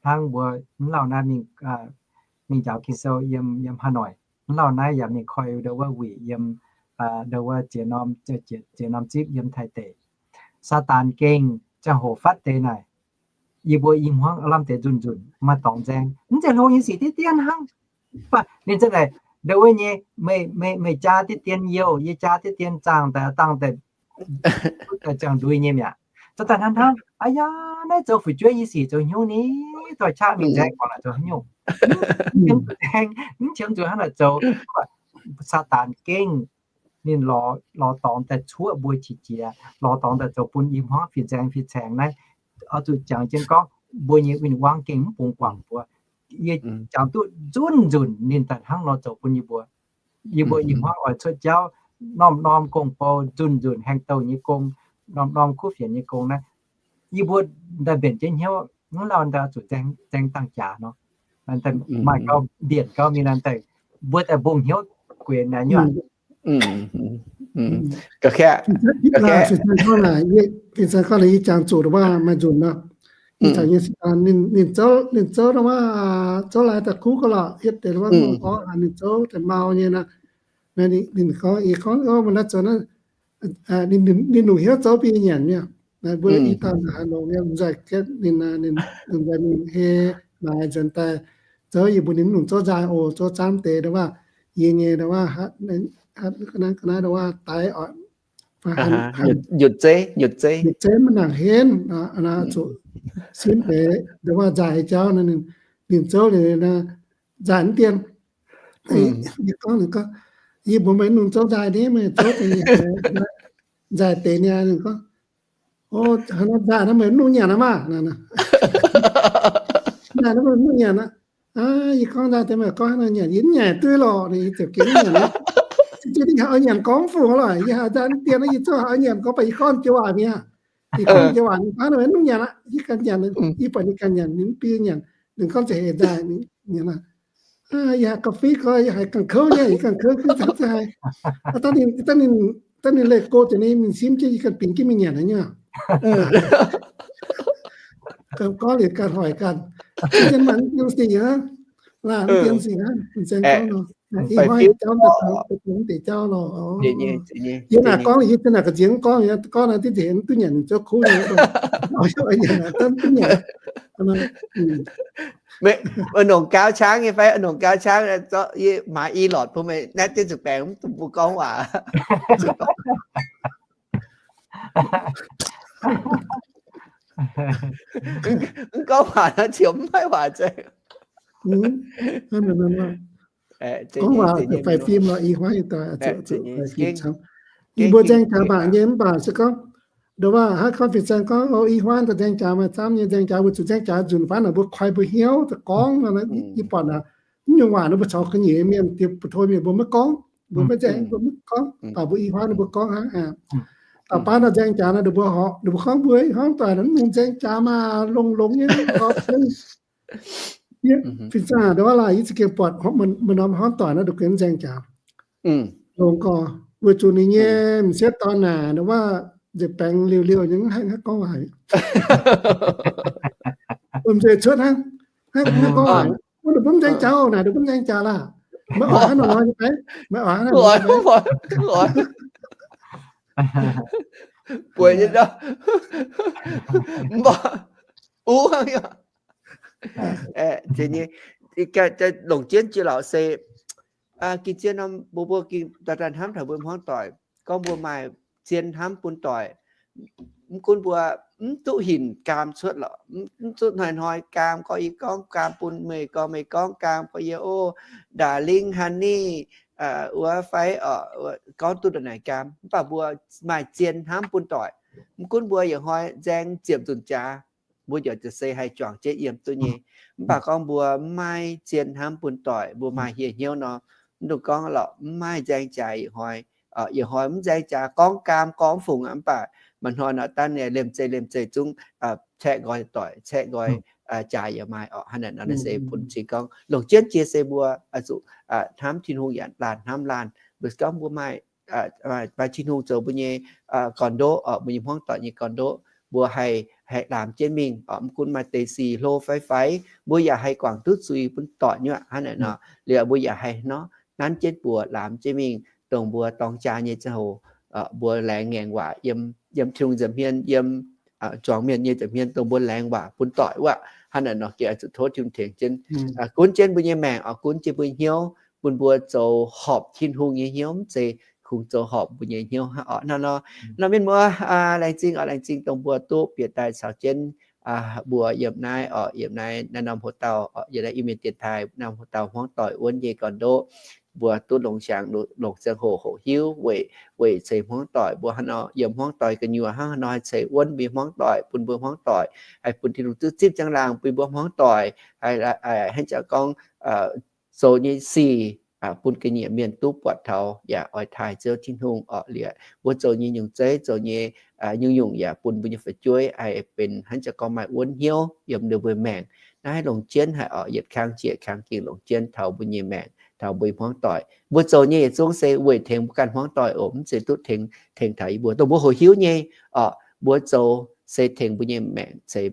Hnangv mbuo mv lauh naaiv mingh, mingh njaaux Ging-Sou yiem, yiem Hà Nội. Mv lauh naaiv yaac mingh koi ndau wuov wuic yiem, ndau wuov ziex norm, ziex norm zipv yiem Taiv deic. Saadaan gengh ziangh hoc fatv deix naaic, yie mbuo i hmuangv aav lamh deix nzunc nzunc maaih dorngx nzaeng, mv zeiz hlo nyei sic diqv dien hnangv. Mv baac ninh za'naaic ndau wuov nyei, meih, meih jaa diqv dien youh, yie jaa diqv dien zaangh daaih, dangh daaih, daaih ziangh ndui nyei mi'aqv. Zoux daaih hnangv hnangv, aa yaa, naaiv zoux fu'jueiv nyei sic zoux haaix nyungc ni, doix qaqv mingh nzaeng guangc naaic zoux haaix nyungc, mv qiemx zuqc hnangv naaic zoux. Saadaan gengh ninh lorz, lorz dorngx daaih cuoqv mbuo qiex jiez, lorz dorngx daaih zoux bun i hmuangv fin-saeng fin-saeng naaiv. Oix zuqc jangx jienv gorngv mbuo nyei win-wangv gengh mv bungx guangc mbuo. Yie jangx duqv nzunc nzunc ninh daaih hnangv nor zoux bun yie mbuo. Yie mbuo i hmuangv oix cuotv jauv, norm-norm gong-bou, nzunc nzunc haengh douh nyei gong, norm-norm kuv fienx nyei gong naaiv, yie mbuo daaih mbenc jienv hnyouv, mv lauh daaih zuqc nzaeng dangh jaax nor. Maaih gau mbienc gau mingh naaiv daaih, mbuo daaih mbungh hnyouv gueix naaiv nyuonh. Ga'kaeqv, ga'kaeqv, fin-saeng gorngv naaic, yie jangx zuqc maaih nzunc nor. Ih zanc nyei singx daaih ninh, ninh zouv, ninh zouv ndau wuov, zouv laaix daaih kuv gauh lorqc, hietv deix ndau wuov ngongh gorngv ninh zouv daaih mau nyei nor. Ninh gorngv, yie gorngv, o, meih naaiv zoux naaiv, ninh longc hnyouv zouv mbuo nyanc nyei. Mbuo i dauh haaix longx nyei, nzaic ninh, ninh hei maaiz nzuonx daaih zouv, yie mbuox ninh mv longc zouv nzaaih oc, zouv zaamv deix ndau wuov, yie nyei ndau wuov, ga'naaiv ndau wuov daix oc, nyutc zeiv, nyutc zeiv maiv nangc henv, zuqc simv deix ndau wuov nzaaih jauv nor, ninh zouv liuz nzaaih mv dien. Yie gorngv, yie mbuox meih mv longc zouv nzaaih ni, meih zouv deix nzaaih deix niaa. Ninh gorngv, o, nzaaih naaiv meih mv longc nyanc aqv maah. Nzaaih naaiv meih mv longc nyanc aqv. Yie gorngv nzaaih deix meih gorngv hnangv naaiv nyanc, yie mv nyanc duqv lorqc, yie ziouc gengh mv nyanc aqv. Yie haiz oix nyanc gorngv fungc lorqc, yie haiz nzaaih mv dien, yie zouv haiz oix nyanc gorngv, mv baac yie gorngv joux waac mi'aqv. Yie gorngv joux waac, ninh gorngv meih mv longc nyanc aqv, yie ganh nyanc, yie buatc ninh ganh nyanc, ninh mv biei nyanc, ninh gorngv ziouc hec nzaaih nyanc aqv. Yie haiz ga'fei gorx, yie haiz ganh kouv nyei, yie ganh kouv, ga'fei za'gengh haiz. Dangh ninh leih go deix ninh, ninh simv jienv yie ganh bingx jienv mingh nyanc nyei. Gorngv liuz ganh hoic ganh. Mv dien sic aqv, laanh mv dien sic aqv, mv zeiz gorngv nor. Ih hnoi jauv daaih deix jauv lorqc. Yie naaic gorngv, yie naaic ga'nziex gorngv, gorngv naaiv diqv nzengc duqv nyanc, ninh zouv kuv nyei. Nongc gaau qangv nyei fai? Nongc gaau qangv, yie maaiz i lortc bun meih naetv jienv zuqc baengx mv dungx bun gorngv waac. Mv gorngv waac nor ziouc mv maaih waac zeiz. Gorngv waac faix fim lorqc, i huaav daaih faix fim camv. Yie mbuo nzaeng jaax mangc nyei mv baac se gorngv, nduov waac haaix gorngv fih zaeng gorngv, o, i huaav daaih nzaeng jaax maaih camv nyei. Nzaeng jaax weic zuqc nzaeng jaax nzunc faanv naaic mbuo koi mbuo hnyouv daaih gorngv nor, yie buatc naaic, mv nyungc waac naaiv mbuo caux ga'nyiec mienh diex butv-totv mienh mbuo maiv gorngv, mbuo maiv nzaeng, mbuo maiv gorngv. Mv baac mbuo i huaav naaiv mbuo gorngv hnangv. Da'faanh nor nzaeng jaax naaic, ninh mbuo horpc, ninh mbuo gorngv mbuo i huaav doic naaic mv longc nzaeng jaax maah, longx longx nyei, gorpc jienv. Fin-saeng nduov waac laaic yie za'gengh buatc maaih norm huaav doic naaiv ninh gengh nzaeng jaax. Longx gorx, weic zuqc ninh nyei m'sieqv dorn naaic, nduov waac nzengc baengx liouh liouh nyei, mv haih gorngv waac. Wuom-nzueic cuotv hnangv, hnangv gorngv waac, wuov ninh bun nzaeng jaax naaic, ninh bun nzaeng jaax laah. Maiv oix hnangv nor nyei fai? Maiv oix hnangv nor nyei fai? Bueix nyei ndau, mv baac uv hnangv nyei. Longc jienv jiex laauc se, gengh zien norm mbuo, mbuo gengh daaih daaih hnamv taux mbuo hmuangv doic, gorngv mbuo maaih zien hnamv bun doic. Mv gunv mbuo mv duqv hinc gaam cuotv lorqc, mv duqv hnoi-hnoi gaam, gorngv yie gorngv gaam bun meih, gorngv meih gorngv gaam bun yie, o, darling, honey, wuov fai, gorngv duqv ndongc naaic gaam, mv baac mbuo maaih zien hnamv bun doic. Mv gunv mbuo yietc hnoi nzaeng ziepc nzunc jaax, mbuo yaac za'gengh se haih juangc jienv yiem duqv nyei. Mv baac gorngv mbuo mv maaih zien hnamv bun doic, mbuo maaih hieh hnyouv nor, mv dungx gorngv lorqc, mv maaih nzaeng jaax yietc hnoi. Yietc hnoi mv nzaeng jaax, gorngv gaam gorngv fungc aqv, mv baac maaih hnoi nor, dangh ninh liemh zeih liemh zeih zungv caeqv nqoi doic, caeqv nqoi jaax yaac maaih orqc. Hnangv naaic nor se bun cing gorngv longc jienv jiex se mbuo zuqc hnamv Tin-Hungh yaac laanh hnamv laanh. Mbuo gorngv mbuo maaih, maaih Tin-Hungh zoux mbuo nyei gorn-ndoqv, mbuo nyei hmuangv doic nyei gorn-ndoqv, mbuo haih, haih laamx jienv mingh. Mv gunv maaih deix sic hlo fai faix, mbuo yaac haih guangc duqv zuiz bun doic nyuoqc. Hnangv naaic nor, liuz mbuo yaac haih nor nanv jienv buoz laamx jienv mingh, dongh mbuo dorng jaa nyei ziangh hoc, mbuo laengz ngaengc waac yiem, yiem Tin-Hungh nza'hmien, yiem zuangx mienh nyei nza'hmien, dongh mbuo laengz waac bun doic wuov. Hnangv naaic nor gengh oix zuqc tov Tin-Hungh tengx jienv, gunv jienv mbuo nyei maengc, oix gunv jienv mbuo hnyouv, bun mbuo zoux horpc Tin-Hungh nyei hnyouv, mv zeiz kungx zoux horpc mbuo nyei hnyouv hnangv orqc. Hnangv nor, nor mienh muoz, laengz zingh oc, laengz zingh dongh mbuo duqv bieqc daaih caux jienv mbuo yiem naaiv oc, yiem naaiv, naaiv norm hoc dauh, yiem naaiv Iu-Mienh dienx taaih norm hoc dauh hmuangv doic wuonv nyei gorn-ndoqv. Mbuo duqv longc siangx, longc ziangh hoc hoqc hiuv weic, weic ceix hmuangv doic. Mbuo hnangv nor yiem hmuangv doic gu'nyuoz hnangv nor haih ceix wuonv mbuo hmuangv doic, bun mbuo hmuangv doic haih bun Tin-Hungh duqv zipv ziangh laangh bun mbuo hmuangv doic, haih, hnangv jangx gorngv, zoux nyei sic bun ga'nyiec mienh duqv buatc taux yaac oix taaih Ziouv Tin-Hungh orqc. Liuz mbuo zoux nyei nyungc zeiv, zoux nyei nyungc-nyungc yaac bun mbuo nyei fu'jueiv haih benx hnangv jangx gorngv maaih wuonv hnyouv yiem ninh mbuo maengc. Naaiv longc jienv haic orqc, yietc kang jiex kang gengh longc jienv taux mbuo nyei maengc, taux mbuo hmuangv doic. Mbuo zoux nyei yietc zungv se weic tengx mbuo ganh hmuangv doic oc, mv zeiz duqv tengx, tengx taux yie mbuo. Dongh mbuo hoqc hiuv nyei orqc, mbuo zoux se tengx mbuo nyei maengc, ceix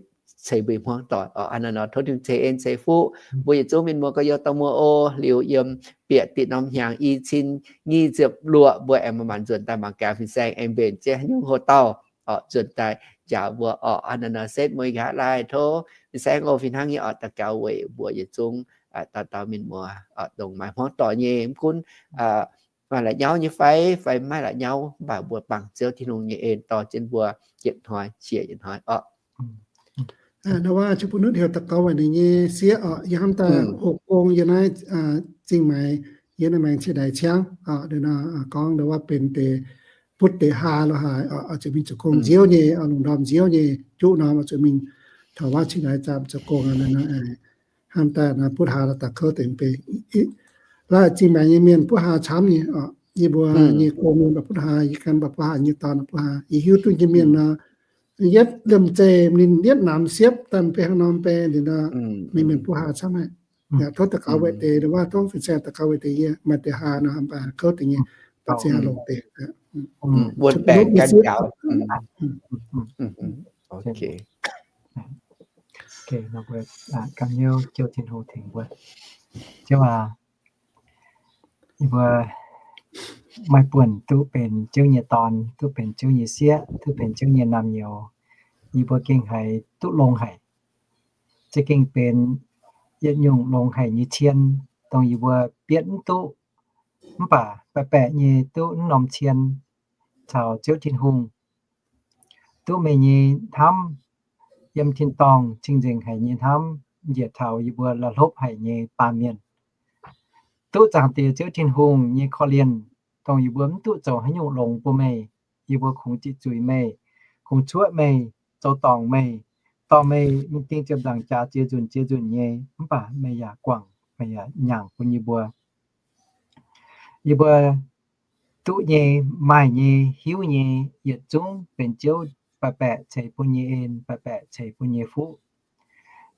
ceix mbuo hmuangv doic oc. Aa, naaiv nor tov Tin-Hungh ceix en ceix fuqv mbuo yietc zungv mienh muoz ga'youz dauh muoz oc. Liuz yiem bieqc dinh norm hnyangx i cin nyic ziepc luoqc mbuo aengx maaih maanc nzuonx daaih mangc gaax fin-saeng aengx mbenc jienv haaix nyungc houx-dauh oc, nzuonx daaih njaaux mbuo oc. Aa, naaiv nor setv mueiz nqa'haav laai tov fin-saeng oc fih hnangv nyei oc daux gaux weic mbuo yietc zungv dauh dauh mienh muoz oc, dongh maaih hmuangv doic nyei mv gunv maaih la'nyauv nyei fai, fai maiv maaih la'nyauv, mv baac mbuo bangc Ziouv Tin-Hungh nyei en dorh jienv mbuo yietc hnoi qiex yietc hnoi oc. Ndau wuov Jung Bun Nutv heuc daux gaux weic ninh nyei sieqv oc, yie hnamv daaih hoqc gong yie naaiv zingh maengx, yie naaiv maengx ciex ndaix ciangv oc, gorngv ndau wuov benx deix butv deix haa lo haaix oc, zuqc mingh zoux gong nziouv nyei, lungh ndorm nziouv nyei, juqv norm zuqc mingh taux wuov ciex ndaix zaamc zoux gong. Hnamv daaih butv haa daaih kouv deix benx laaix zingh maengx nyei mienh butv haa camv nyei oc. Yie mbuo nyei gong mienh butv haa, yie ganh butv haa, yie nyei dorn butv haa. Yie hiuv duqv nyei mienh nor, yietv liemh zeih ninh yietv namx siepv daaih benx haaix norm benx ninh nor, mienh mienh butv haa camv haic. Yaac tov daux gaux weic deix, ndau wuov tov fin-saeng daux gaux weic deix yie maaih deix haa nor, mv baac kouv deix nyei, baac zinh haa longc deix. Wuonh baengc gan gaux. Ganh hiuv Ziouv Tin-Hungh tengx mbuo. Ziouv aac, yie mbuo maaih buonc duqv benx Ziouv nyei dorn, duqv benx Ziouv nyei sieqv, duqv benx Ziouv nyei naamh nyouz, yie mbuo gengh haiz duqv longx haic. Za'gengh benx yietc nyungc longx haic nyei cien, dongh yie mbuo bietv mv duqv, mv baac baeqc baeqc nyei duqv mv norm cien caux Ziouv Tin-Hungh. Duqv meih nyei hnamv, yiem tin-dorngh cing-nzengc haic nyei hnamv, njiec taux yie mbuo la'hlopv haic nyei baamh mienh. Duqv Zaangc Diex Ziouv Tin-Hungh nyei korv-lienh, dongh yie mbuo mv duqv zoux haaix nyungc longx bun meih, yie mbuo kungx ziqc zuiz meih, kungx cuoqv meih, zoux dorngc meih, dorh meih mingh ding ziepc nzaangc jaax ziex nzunc ziex nzunc nyei, mv baac meih yaac guangc, meih yaac nyaangc bun yie mbuo. Yie mbuo duqv nyei, maaih nyei, hiuv nyei, yietc zungv benx Ziouv baeqc baeqc ceix bun nyei en, baeqc baeqc ceix bun nyei fuqv.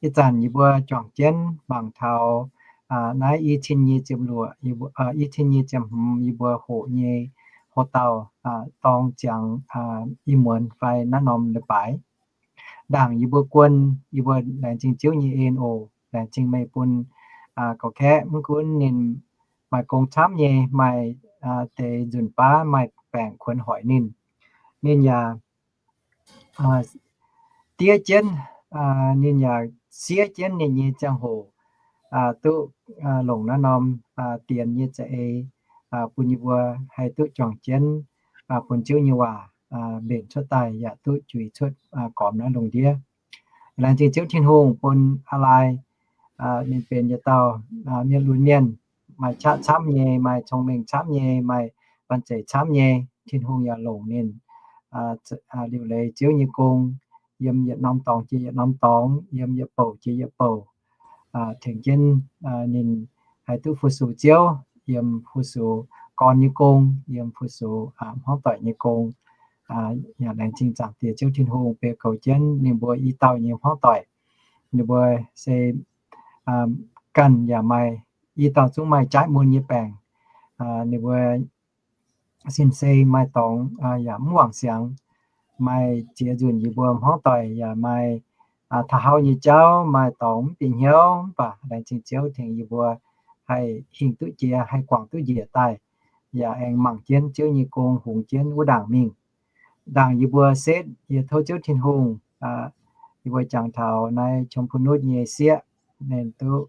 Ih zanc yie mbuo juangc jienv mangc taux naaiv i cin nyei ziepc luoqc, i cin nyei ziepc hmz yie mbuo hoqc nyei houx-dauh dorng ziangx i muonz fai naaiv norm leiz-baaix. Ndaangc yie mbuo guon, yie mbuo laengz zingh Ziouv nyei en oc. Laengz zingh meih bun ga'kaeqv, mv gunv ninh maaih gong camv nyei, maaih deix nzunc baav maaih baengc kuonx hoic ninh. Ninh yaac diev jienv, ninh yaac siev jienv ninh nyei ziangh hoc duqv longc naaiv norm dienx nyei za'eix bun yie mbuo haih duqv juangc jienv bun Ziouv nyei waac mbenc cuotv daaih yaac duqv juix cuotv gormx naaiv lungh ndiev. Laengz zingh Ziouv Tin-Hungh bun a'laaix ninh benx yietc dauh mienh lunx mienh, maaih qaqv camv nyei, maaih cong-mengh camv nyei, maaih banh zeic camv nyei. Tin-Hungh yaac longc ninh liuc leiz Ziouv nyei gong, yiem yietc norm dorngx jiex yietc norm dorngx, yiem yietc bouc jiex yietc bouc, tengx jienv ninh haih duqv fu-sux Ziouv yiem fu-sux gorn nyei gong, yiem fu-sux hmuangv doic nyei gong. Yaac laengz zingh Zaangc Diex Ziouv Tin-Hungh beu goux jienv ninh mbuo i dauh nyei hmuangv doic. Ninh mbuo se ganh yaac maaih i dauh zungv maaih jaaiv mun nyei baengc. Ninh mbuo sin-sei maaih dorngx yaac mv wangc siangx. Maaih ziex nzunc yie mbuo hmuangv doic yaac maaih taux hauv nyei jauv, maaih dorngx mv bieqc hnyouv, mv baac laengz zingh Ziouv tengx yie mbuo haih hingh duqv jiex, haih guangc duqv njiec daaih, yaac aengx mangc jienv Ziouv nyei gong hungx jienv wuov ndaangc mingh. Ndaangc yie mbuo setv, yie tov Ziouv Tin-Hungh, yie mbuo jangx taux naaiv Qiong Bun Nutv nyei sieqv, ninh duqv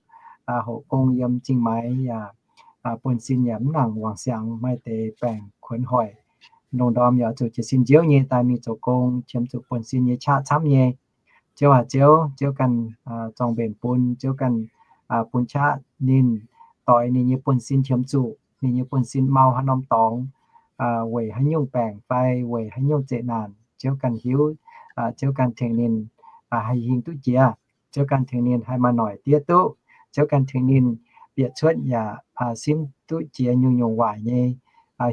hoqc gong yiem zingh maix yaac buonv-sin yaac mv nangc wangc siangx, maaih deix baengc kuonx hoic. Lungh ndorm yaac zuqc jiez sin nziouv nyei daaih mingh zoux gong, qiemx zuqc buonv-sin nyei qaqv camv nyei. Ziouv aac, Ziouv, Ziouv ganh zorng mbenc bun, Ziouv ganh bun qaqv ninh, doix ninh nyei buonv-sin qiemx zuqc ninh nyei buonv-sin mau haaix norm dorngx, weic haaix nyungc baengc fai weic haaix nyungc zeqc naanc, Ziouv ganh hiuv. Ziouv ganh tengx ninh haih hingh duqv jiex. Ziouv ganh tengx ninh haih maaih noic diev duqv. Ziouv ganh tengx ninh bieqc cuotv yaac simv duqv jiex nyungc-nyungc waaic nyei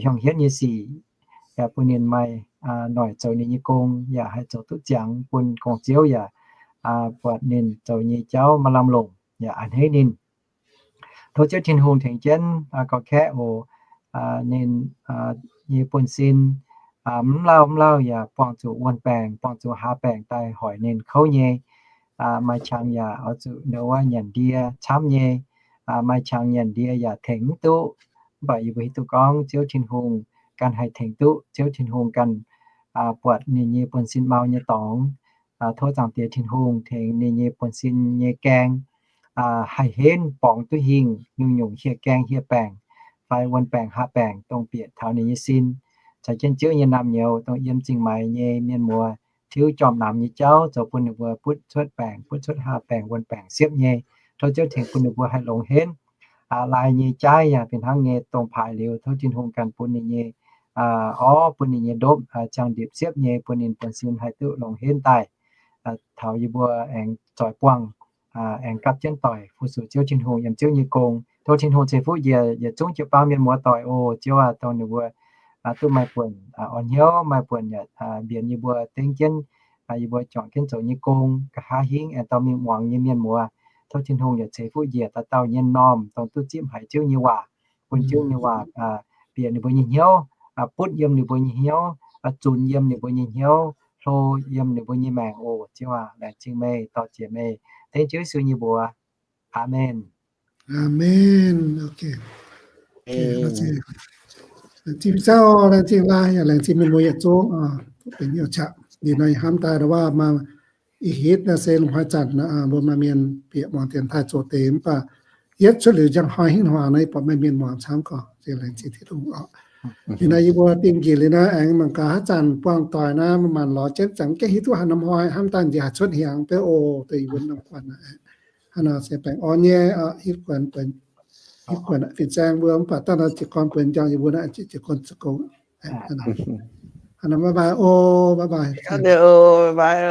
hiuang hietv nyei sic, yaac bun ninh maaih noic zoux ninh nyei gong, yaac haih zoux duqv ziangx bun gong-ziouv yaac buatc ninh zoux nyei jauv maaih lamh longc yaac a'hneiv ninh. Tov Ziouv Tin-Hungh tengx jienv gauh kaeqv oc. Ninh nyei buonv-sin mv lauh mv lauh yaac buangh zuqc wuonh baengc, buangh zuqc hlaax baengc daaih hoic ninh kouv nyei. Maaih qangx yaac oix zuqc ndoqv wuov nyanc ndie camv nyei. Maaih qangx nyanc ndie yaac tengx mv duqv. Mv baac yie mbuo hiuv duqv gorngv Ziouv Tin-Hungh ganh haih tengx duqv. Ziouv Tin-Hungh ganh buatc ninh nyei buonv-sin mau nyei dorngx. Tov Zaangc Diex Tin-Hungh tengx ninh nyei buonv-sin nyei gaeng haih henv borngz duqv hingh, nyungc-nyungc hieh gaeng hieh baengc fai wuon baengc haav baengc dongh bieqc taux ninh nyei sin. Caux jienv Ziouv nyei naamh nyouz dongh yiem zingh maix nyei mienh muoz tiuv jorm namx nyei jauv zoux bun ninh mbuo butv cuotv baengc, butv cuotv haav baengc, wuon baengc siepv nyei. Tov Ziouv tengx bun ninh mbuo haih longx henv. Lai nyei jaaiv yaac fih hnangv nyei dongh paaix liuz, tov Tin-Hungh ganh bun ninh nyei orv, bun ninh nyei ndopv ziangh ndipc siepv nyei, bun ninh buonv-sin haih duqv longx henv daaih. Taux yie mbuo aengx zoix buangh, aengx gapv jienv doic fu-sux Ziouv Tin-Hungh yiem Ziouv nyei gong. Tov Tin-Hungh ceix fuqv njiec yietc zungv jiu-baang mienh muoz doic oc. Ziouv aac, dongh ninh mbuo duqv maaih buonc orn hnyouv, maaih buonc yaac mbienx yie mbuo dengv jienv yie mbuo juangc jienv zoux nyei gong, nqa'haav hingv aengx dorh mingh muangx nyei mienh muoz, tov Tin-Hungh yaac ceix fuqv njiec dauh dauh nyei m'normh dongh duqv zipv haiz Ziouv nyei waac, bun Ziouv nyei waac bieqc ninh mbuo nyei hnyouv, butv yiem ninh mbuo nyei hnyouv, zunc yiem ninh mbuo nyei hnyouv, hlo yiem ninh mbuo nyei maengc oc. Ziouv aac, laengz zingh meih, dor-ziec meih. Dengv Ziouv Yesu nyei mbuox. Aamen. Aamen. Zingh Ziouv, laengz zingh laaih, yaac laengz zingh mienh muoz yietc zungv benx hnyouv qaqv. Liuz nor ih hnamv daaih waac maaih ih hitv naaiv se lungh hnoi zanc mbuo maaih mienh bieqc muangx dienx taaih zoqc deix, mv baac yietv cuotv liuz njang hnoi hingv hmuangx naaiv buatc maaih mienh muangx camv gorngv, laengz zingh Tin-Hungh oc. Liuz naaiv yie mbuo dingh njiec liuz naaiv aengx mangc gaax haaix zanc buangh doic naaiv, maanc lorz jienv zanc mv gaengh hiuv duqv haaix norm hnoi hnamv daaih njiec haaix cuotv hnyangx beuv oc, dongh yie mbuo norm guanh naaiv. Hnangv nor se baengh orn nyei, hitv guanh, hitv guanh fin-saeng mbuo mv baac daaih nor jiez gorn buonc njang yie mbuo naaiv jiez gorn za'gengh. Hnangv nor bye bye oc, bye bye.